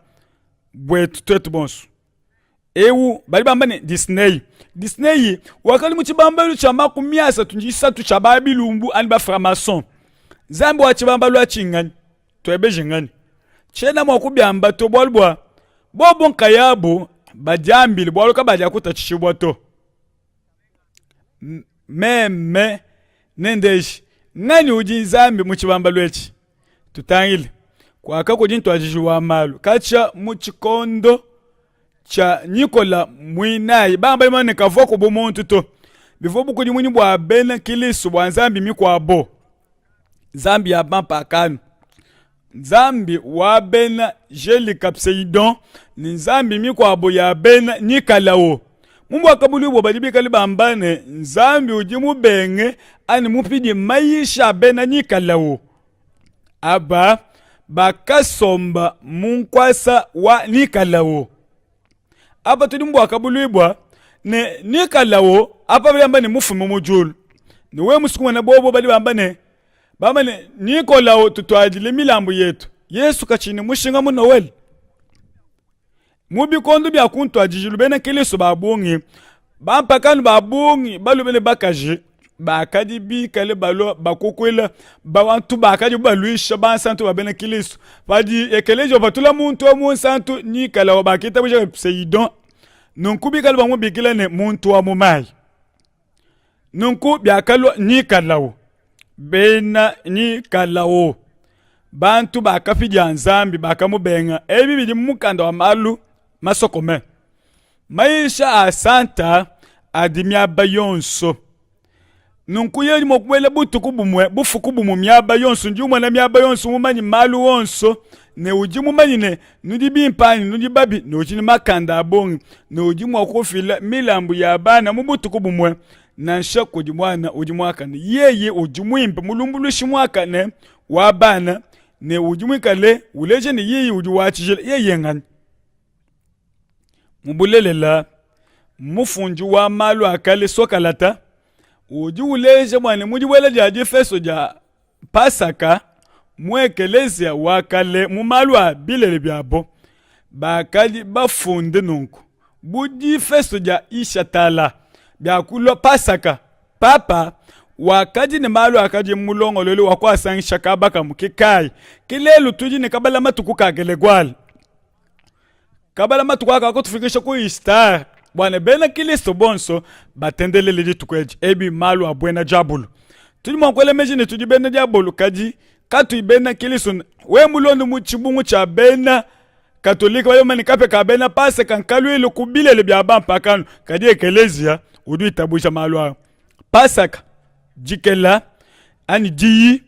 buetu tuetu bonso. Eu badi bamba ne Disney. Disney wakali mu tshibambalu tshia 33 tshia ba bilumbu anyi ba franc-maçon. Nzambi wa tshibambalu atshi nnganyi? Tuebeje nganyi? Tshiena mua kubiamba to, bualu bua bobo nkayabu badiambile, bualu kabadiakutatshishibua to. Meme nendeje nganyi udi Nzambi mu tshibambalu etshi. Tutangile kuaka kudi ntuadiji wa malu katshia mu tshikondo tshia Nikola muinayi bamba imana ne kavuaku bu muntu to. Bivua bukudimunyi bua bena Kilisto bua nzambi mikuabo, nzambi ya bampakano, nzambi wa bena Jelikapseidon ne nzambi mikuabo ya bena Nikalao. Mu Buakabuluibua badi bikale bamba ne, Nzambi udi mubenge anyi mupidie mayisha a bena Nikalao. Aba bakasomba mu nkuasa wa Nikalao. Apa tudi mu Buakabuluibua ne Nikalao apa badi bamba ne mufume mu diulu. Ne wewe musukumana bobo badi bamba ne bamba ne Nikolao tutuadile milambu yetu. Yesu katshiyi ne mushinga mu Noel. Mu bikondo bia ku ntuadijilu bena Kristo ba bungi bampakano ba bungi balume ne bakaji bakadi bikale balua bakukuila bantu bakadi baluisha bansantu ba bena Kristo. Padi ekeleziya upatula muntu wa munsantu Nikala bakitabuja Poseidon, nunku bikale bamubikila ne muntu wa mu mayi. Nunku biakalua Nikalao, bena Nikalao, bantu bakapidia Nzambi bakamubenga. Ebi bidi mu mukanda wa malu masokome. Mayisha a Santa adi miaba yonso. Nunku yeye udi mua kubuela butuku bumue, bufuku bumue miaba yonso. Ndi umona miaba yonso, mumanye malu onso, ne udi mumanye ne nudi bimpe anyi nudi babi, ne udi ne makanda a bungi, ne udi mua kufila milambu ya bana mu butuku bumue, nansha kudi muana udi muakane. Yeye udi muimpe, mulumbuluishi muakane wa bana, ne udi muikale uleja ne yeye udi wa tshijila. Yeye nganyi? Mu bulelela, mufundi wa malu a kale Sokalata udi uleja bua ne mu dibuela dia difesto dia Pasaka mu ekeleziya wa kale mu malu a bilele biabo, bakadi bafunde nunku bu difesto dia Ishatala biakulua Pasaka. Papa wakadi ne malu akadi mulongolole wa kuasangisha kaba kamue. Ke kayi ke lelu tudi ne kabala matuku ka Gelegoale. Kabala matuku aka akutufikisha ku Easter bua ne bena Kristo bonso batendelele dituku edi. Ebi malu a buena diabolo. Tudi mua kuela meji ne tudi bena diabolo, kadi katuyi bena Kristo. Wewe mulonde mu tshibungu tshia bena Katolika badi bamanye kapia ka bena Pasaka nkaluile ku bilele bia bampakano, kadi ekeleziya udi witabuja malu aa. Pasaka, dikela anyi diyi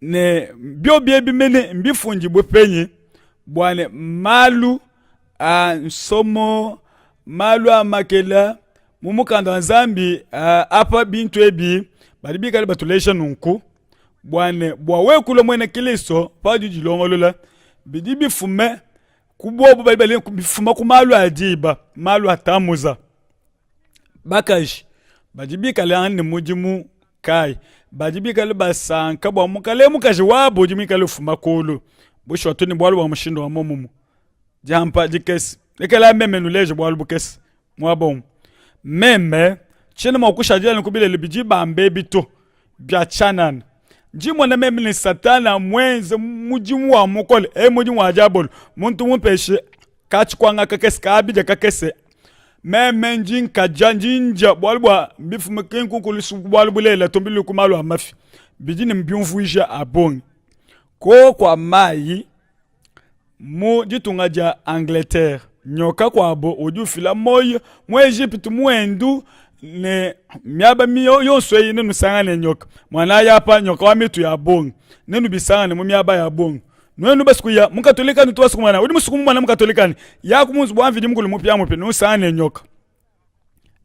ne biobi ebi mene mbifundibue penyi bua ne malu a nsomo, malu a makela mu mukanda wa Nzambi apa bintu ebi badi bikale batuleja nunku bua ne bua wewe kulua muena Kristo paudi udilongolola bidi bifume ku bobu badi bali bifuma ku malu a diba, malu a Tamuza. Bakaji badi bikale anu ne mudimu kayi? Badi bikale basanka bua mukalenge mukaji wabu udi muikale ufuma kulu. Bushuwa tudi ne bualu bua mushindu wa muomumue. Diampa dikese. Lekela meme nuleje bualu bukese muaba umue. Meme tshiena mua kushadila ne ku bilele bidi bamba ebi to, bia tshianana. Ndi mmona meme ne Satana muenze mudimu wa mukole, e mudimu wa diabolo. Muntu mupeshe katshikuanga kakese, kabidia kakese meme ndi nkadia ndi ndia bualu bua mbifume ki nkunkulusu bualu bulelela to mbilu ku malu a mafi bidi ne biumvuija a bungi ko kua mayi mu ditunga dia Angleterre nyoka kuabo udi ufila moyo mu Egypte mu Hindu ne miaba yonso eyi nenusangane nyoka muanayi apa nyoka wa mitu ya bungi nenubisangane mu miaba ya bungi. Nuenu basue kuya mu Katolika, nutu basue kumona udi musue kumumona mu Katolika anyi? Yaku mu nzubu wa Mvidi Mukulu mupiamupia, nusangane nyoka.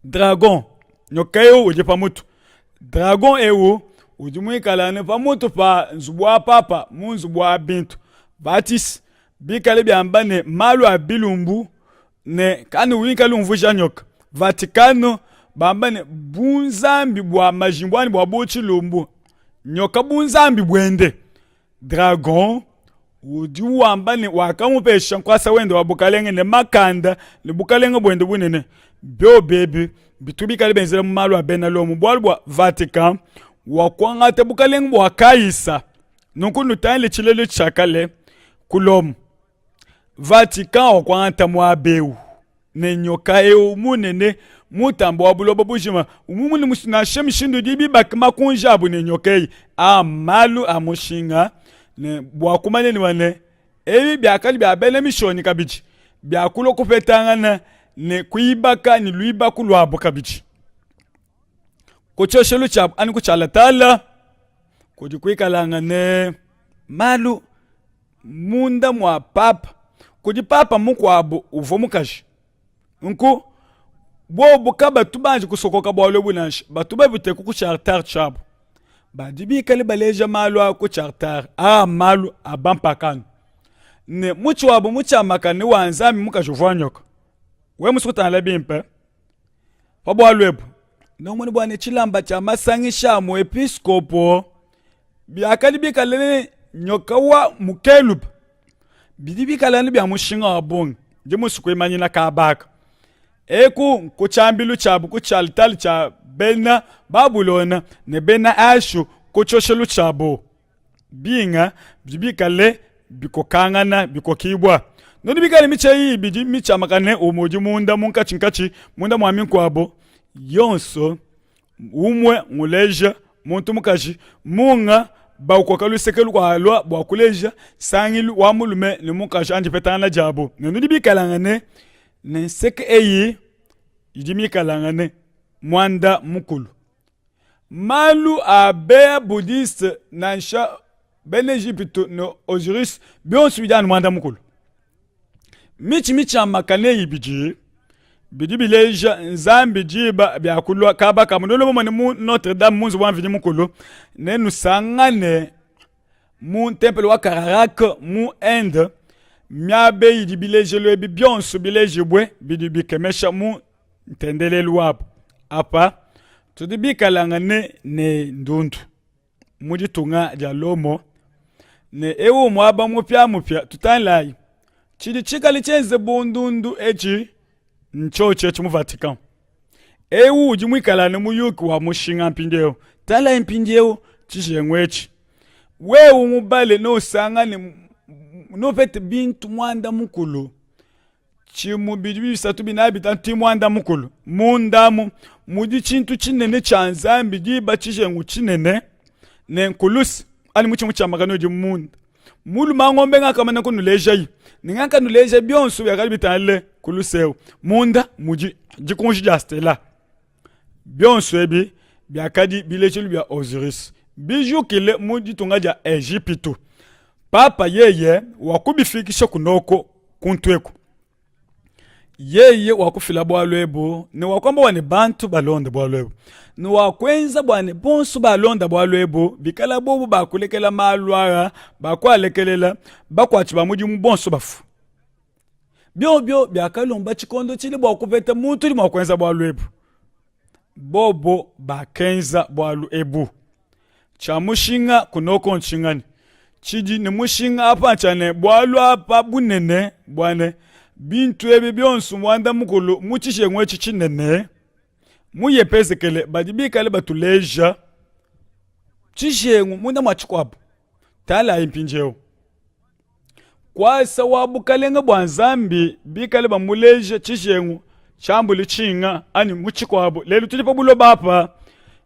Dragon, nyoka eu udi pa mutu. Dragon eu udi muikale pa mutu pa nzubu wa papa mu nzubu wa bintu. Batisi bikale biamba ne malu a bilumbu ne kanu wikale umvuija nyoka. Vatikano bamba ne bunzambi bua majimbu anyi bua bu tshilumbu nyoka bunzambi buende. Dragon udi wamba ne wakamupesha nkuasa wende wa bukalenge ne makanda ne bukalenge buende bunene. Biobi ebi bitu bikale benzela mu malu a bena Lomo bualu bua Vatican wakuangata bukalenge bua Kaisa. Nunku nutangile tshilele tshia kale ku Lomo. Vatican wakuangata muaba eu ne nyoka eu munene mutambe wa buloba bujima umumune nansha mishindu idi bibaka makunji abu ne nyoka eyi a malu a mushinga ne bua kumanya ne ne ebi biakadi bia bena mishonyi kabidi bia kulua kupetangana ne kuibaka ne luibaku luabu kabidi ku tshioshelu tshiabu anyi ku tshialatala kudi kuikalangane malu munda mua papa kudi papa mukuabu uvua mukaji. Nunku bobu kabatu banji kusokoka bualu ebu nansha, batu babiteka ku tshiartare tshiabu. Badi bikale baleja malu a ku tshiartare aa malu a bampakano ne mutshi wabu mutshiamakane wa nzambi mukaji uvua nyoka. Wewe musue kutangila bimpe pa bualu ebu, neumone bua ne tshilamba tshia masangisha a muepiskopo biakadi bikale ne nyoka wa mukeluba bidi bikale anu bia mushinga wa bungi. Ndi musue kuimanyina kaba aka. Eku ku tshiambilu tshiabu ku tshialtare tshia bena Babulona ne bena Ashu ku tshioshelu tshiabu. Binga bidi bikale bikokangana bikokibua. Nudi bikale mitshi eyi ibidi mitshiamakane umue udi munda munkatshinkatshi munda mua mikuabo yonso umue nguleja muntu mukaji munga baukoka luseke lukualua bua kuleja nsangilu wa mulume ne mukaji anyi dipetangana diabu ne nudi bikalangane ne nseke eyi idi mikalangane muanda mukulu malu a bena budiste nansha bena Ejipitu ne Osiris bionso bidi anu muanda mukulu Mitshi mitshiamakane ibidi bidi bileja Nzambi diba bia kulua kaba kamue. Nuenu bamone mu Notre Dame mu nzubu wa Mvidi Mukulu, nenusangane mu ntempelo wa Kararak mu Inde miaba idi bilejelu ebi bionso bilejibue bidi bikemesha mu ntendelelu wabu. Apa tudi bikalangane ne ndundu mu ditunga dia Lomo ne eu muaba mupiamupia tutangilayi tshidi tshikale tshienze bu ndundu etshi ntshiotshi etshi mu Vatican. Eu udi muikale ne muyuki wa mushinga mpindieu. Tangilayi mpindieu tshijengu etshi. Wewe mubale neusangane neupete bintu muanda mukulu Tshimu bidi bisatu binayi bitanu ti muanda mukulu munda amu mudi tshintu tshinene tshia Nzambi diba tshijengu tshinene ne nkulusi anyi mutshi mutshiamakane udi munda mulume wa ngombe ngakamana kunulejayi ne ngakanuleja bionso biakadi bitangile kulusi eu munda mudi dikunji dia stela bionso ebi biakadi bilejilu bia Osiris bijukile mu ditunga dia Ejipitu papa yeye wakubifikisha kunoko kuntu eku yeye wakufila bualu ebu ne wakuamba bua ne bantu balonde bualu ebu ne wakuenza bua ne bonso balonda bualu ebu bikala bobu bakulekela malu aa bakualekelela bakuatshi ba mudimu bonso bafu biobio biakalomba tshikondo tshile bua kupeta muntu udi mua kuenza bualu ebu bobo bakenza bualu ebu Tshia mushinga kunoko ntshinganyi? Tshidi ne mushinga apa ntshia ne, bualu apa bunene bua ne, bintu ebi bionso muanda mukulu mu tshijengu etshi tshinene mu Yepezekele badi bikale batuleja tshijengu munda mua tshikuabu. Talayi mpindieu kuasa wa bukalenge bua Nzambi bikale bamuleja tshijengu tshiambule tshinga anyi mu tshikuabu. Lelu tudi pa buloba apa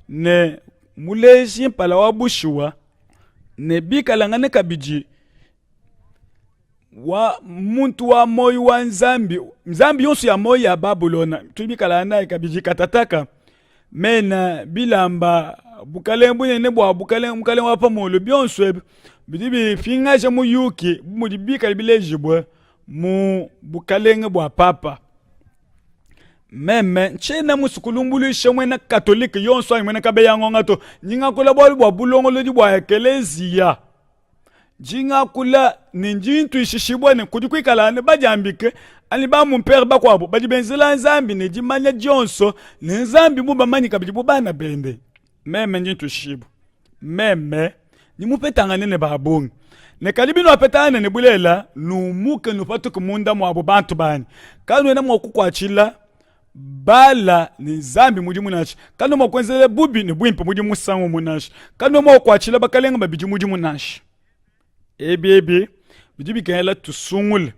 ne muleji mpala wa bushuwa ne bikalangane kabidi wa muntu wa muoyo wa Nzambi, nzambi yonso ya muoyo ya Babulona tudi bikalangane nayi kabidi katataka. Mena, bilamba, bukalenge bunene bua bukalenge, mukalenge wa pa muulu, bionso ebi bidi bipingaja muyuki bu mudi bikale bilejibue mu bukalenge bua papa. Meme ntshiena musue kulumbuluisha muena katolike yonso anyi muena kabeya ngonga to, ndi ngakula bualu bua bulongolodi bua ekeleziya. Ndi ngakula ne ndi ntuishishibua ne kudi kuikala anu badiambike anyi ba mumpere bakuabu badi benzela Nzambi ne dimanya dionso ne Nzambi mubamanye kabidi bu bana bende. Meme ndi ntuishibua, meme ndi mupetangane ne ba bungi ne kadi binuapetangana ne bulelela, numuke nupatuke munda muabu bantu banyi, kanuena mua kukuatshila Bala ne Nzambi mudimu nansha, kanuena mua kuenzela bubi ne buimpe mudimu musangu umue nansha, kanuena mua kukuatshila bakalenge babidi mudimu nansha. Ebi ebi bidi bikengela tusungule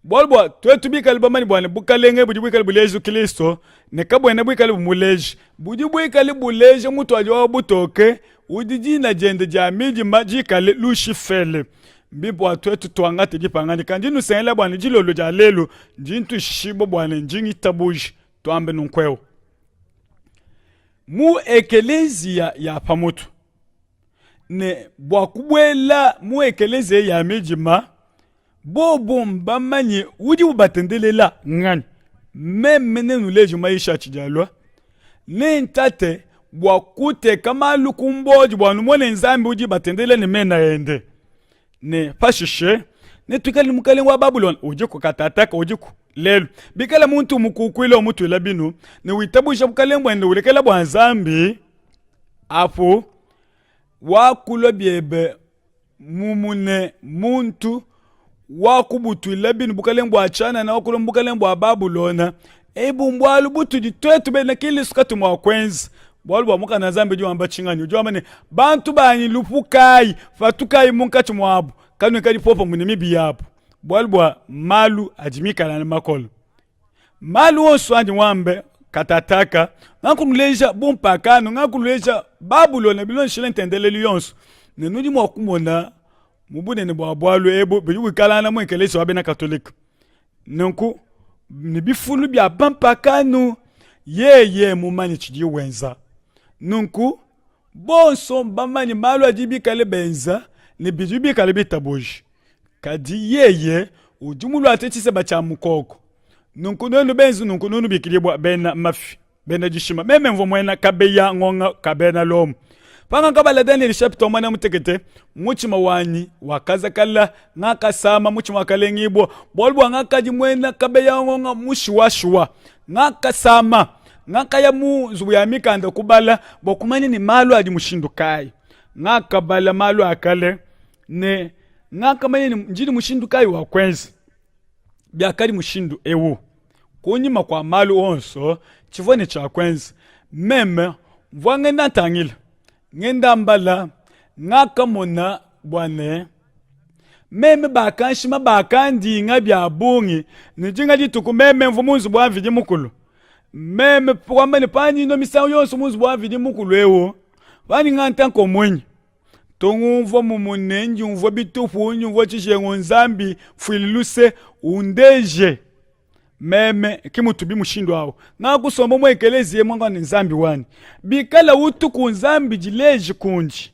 bualu bua tuetu bikale bamanye bua ne bukalenge budi buikale buleja Kristo ne kabuena buikale bumuleja, budi buikale buleja mutuadi wa butoke udi dina diende dia midima dikale Lushifele. Mbimpe bua tuetu tuangate dipangadika. Ndi nusengela bua ne dilolo dia lelu ndi ntuishibua bua ne ndi ngitabuja tuambe nunku eu mu ekeleziya ya pamutu ne bua kubuela mu ekeleziya ya midima bobo mbamanye udi ubatendelela nganyi. Meme nenuleje mayisha atshidi alua, nentate bua kuteka malu ku mbodi bua numone Nzambi udi batendelela ne mena ende. Ne pashishe netuikale ne mukalenge wa Babulona udiku katataka udiku lelu. Bikala muntu umukukuila umutuila binu ne witabuja bukalenge buende ulekela bua Nzambi, apu wakulua biebe mumune muntu wakubutuila binu bukalenge bua tshianana wakulua mu bukalenge bua Babulona. Ebu mbualu butudi tuetu bena Kilisto katu mua kuenza. Bualu bua mukanda wa Nzambi udi wamba tshinganyi? Udi wamba ne, bantu banyi lupukayi, patukayi munkatshi muabu, kanuikadi popamue ne mibi yabu, bualu bua malu adi mikale anu makole. Malu onso andi muambe katataka ngakunuleja bumpakano, ngakunuleja Babulona bilondeshile ntendelelu yonso, ne nudi mua kumona mu bunene bua bualu ebu budi buikalangana mu ekeleziya wa bena Katolike. Nunku ne bifulu bia bampakano, yeye mumanye tshidiye wenza. Nunku bonso mbamanye malu adi bikale benza ne bidi bikale bitabuja. Kadi yeye udi muluate tshiseba tshia mukoko. Nunku nuenu benze nunku nunubikidibua bena mafi, bena dishima. Meme mvua muena kabeya ngonga ka bena Lomo. Pangakabala Daniel chapitre muanda mutekete, mutshima wanyi wakazakala, ngakasama, mutshima wakalengibua, bualu bua ngakadi muena kabeya ngonga mushuwashuwa. Ngakasama, ngakaya mu nzubu ya mikanda kubala bua kumanya ne malu adi mushindu kayi. Ngakabala malu a kale ne ngakamanya ne ndi ne mushindu kayi wa kuenza. Biakadi mushindu eu. Kunyima kua malu onso, tshivua ne tshia kuenza. Meme mvua ngenda ntangila, ngenda mbala, ngakamona bua ne, meme bakanshima bakandinga bia bungi ne dinga dituku meme mvua mu nzubu wa Mvidi Mukulu. Meme kuamba ne panyi ndua misangu yonso mu nzubu wa Mvidi Mukulu eu, panyi nganta nkomonyi. Tungumvua mumune ndiumvua bitupu ndiumvua tshijengu Nzambi mfuile luse undeje meme ke mutubi mushindu awu ngakusomba mu ekeleziya muangane Nzambi wanyi bikala utuku Nzambi dileji kundi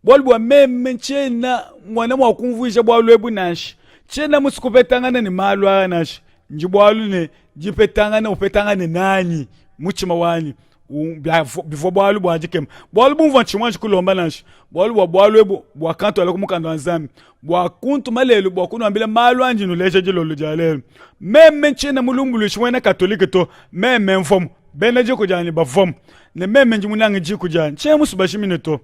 bualu bua meme ntshiena muana mua kumvuija bualu ebu nansha tshiena musue kupetangana ne malu aa nansha ndi bualu ne dipetangana upetangane nanyi mutshima wanyi bivua bualu bua dikema bualu bumvua ntshimuanji kulomba nansha bualu bua bualu ebu buakantuala ku mukanda wa nzambi bua kuntuma lelu bua kunuambila malu andi nuleja dilolo dia lelu meme ntshiena mulumbuluishi muena katolike to meme mvuamu bena diku dianyi bavuamu ne meme ndi munange diku dianyi ntshiena musue bajimine to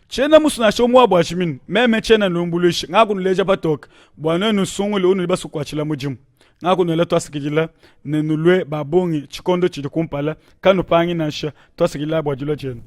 tshiena musue nansha umue wabu ajimine meme tshiena nulumbuluishi ngakunuleja patoke bua nuenu nsungule unudi basue kukuatshila mudimu Ngakunuela tuasakidila ne nulue ba bungi tshikondo tshidi kumpala. Kanupangi nansha. Tuasakidila bua dilua dienu.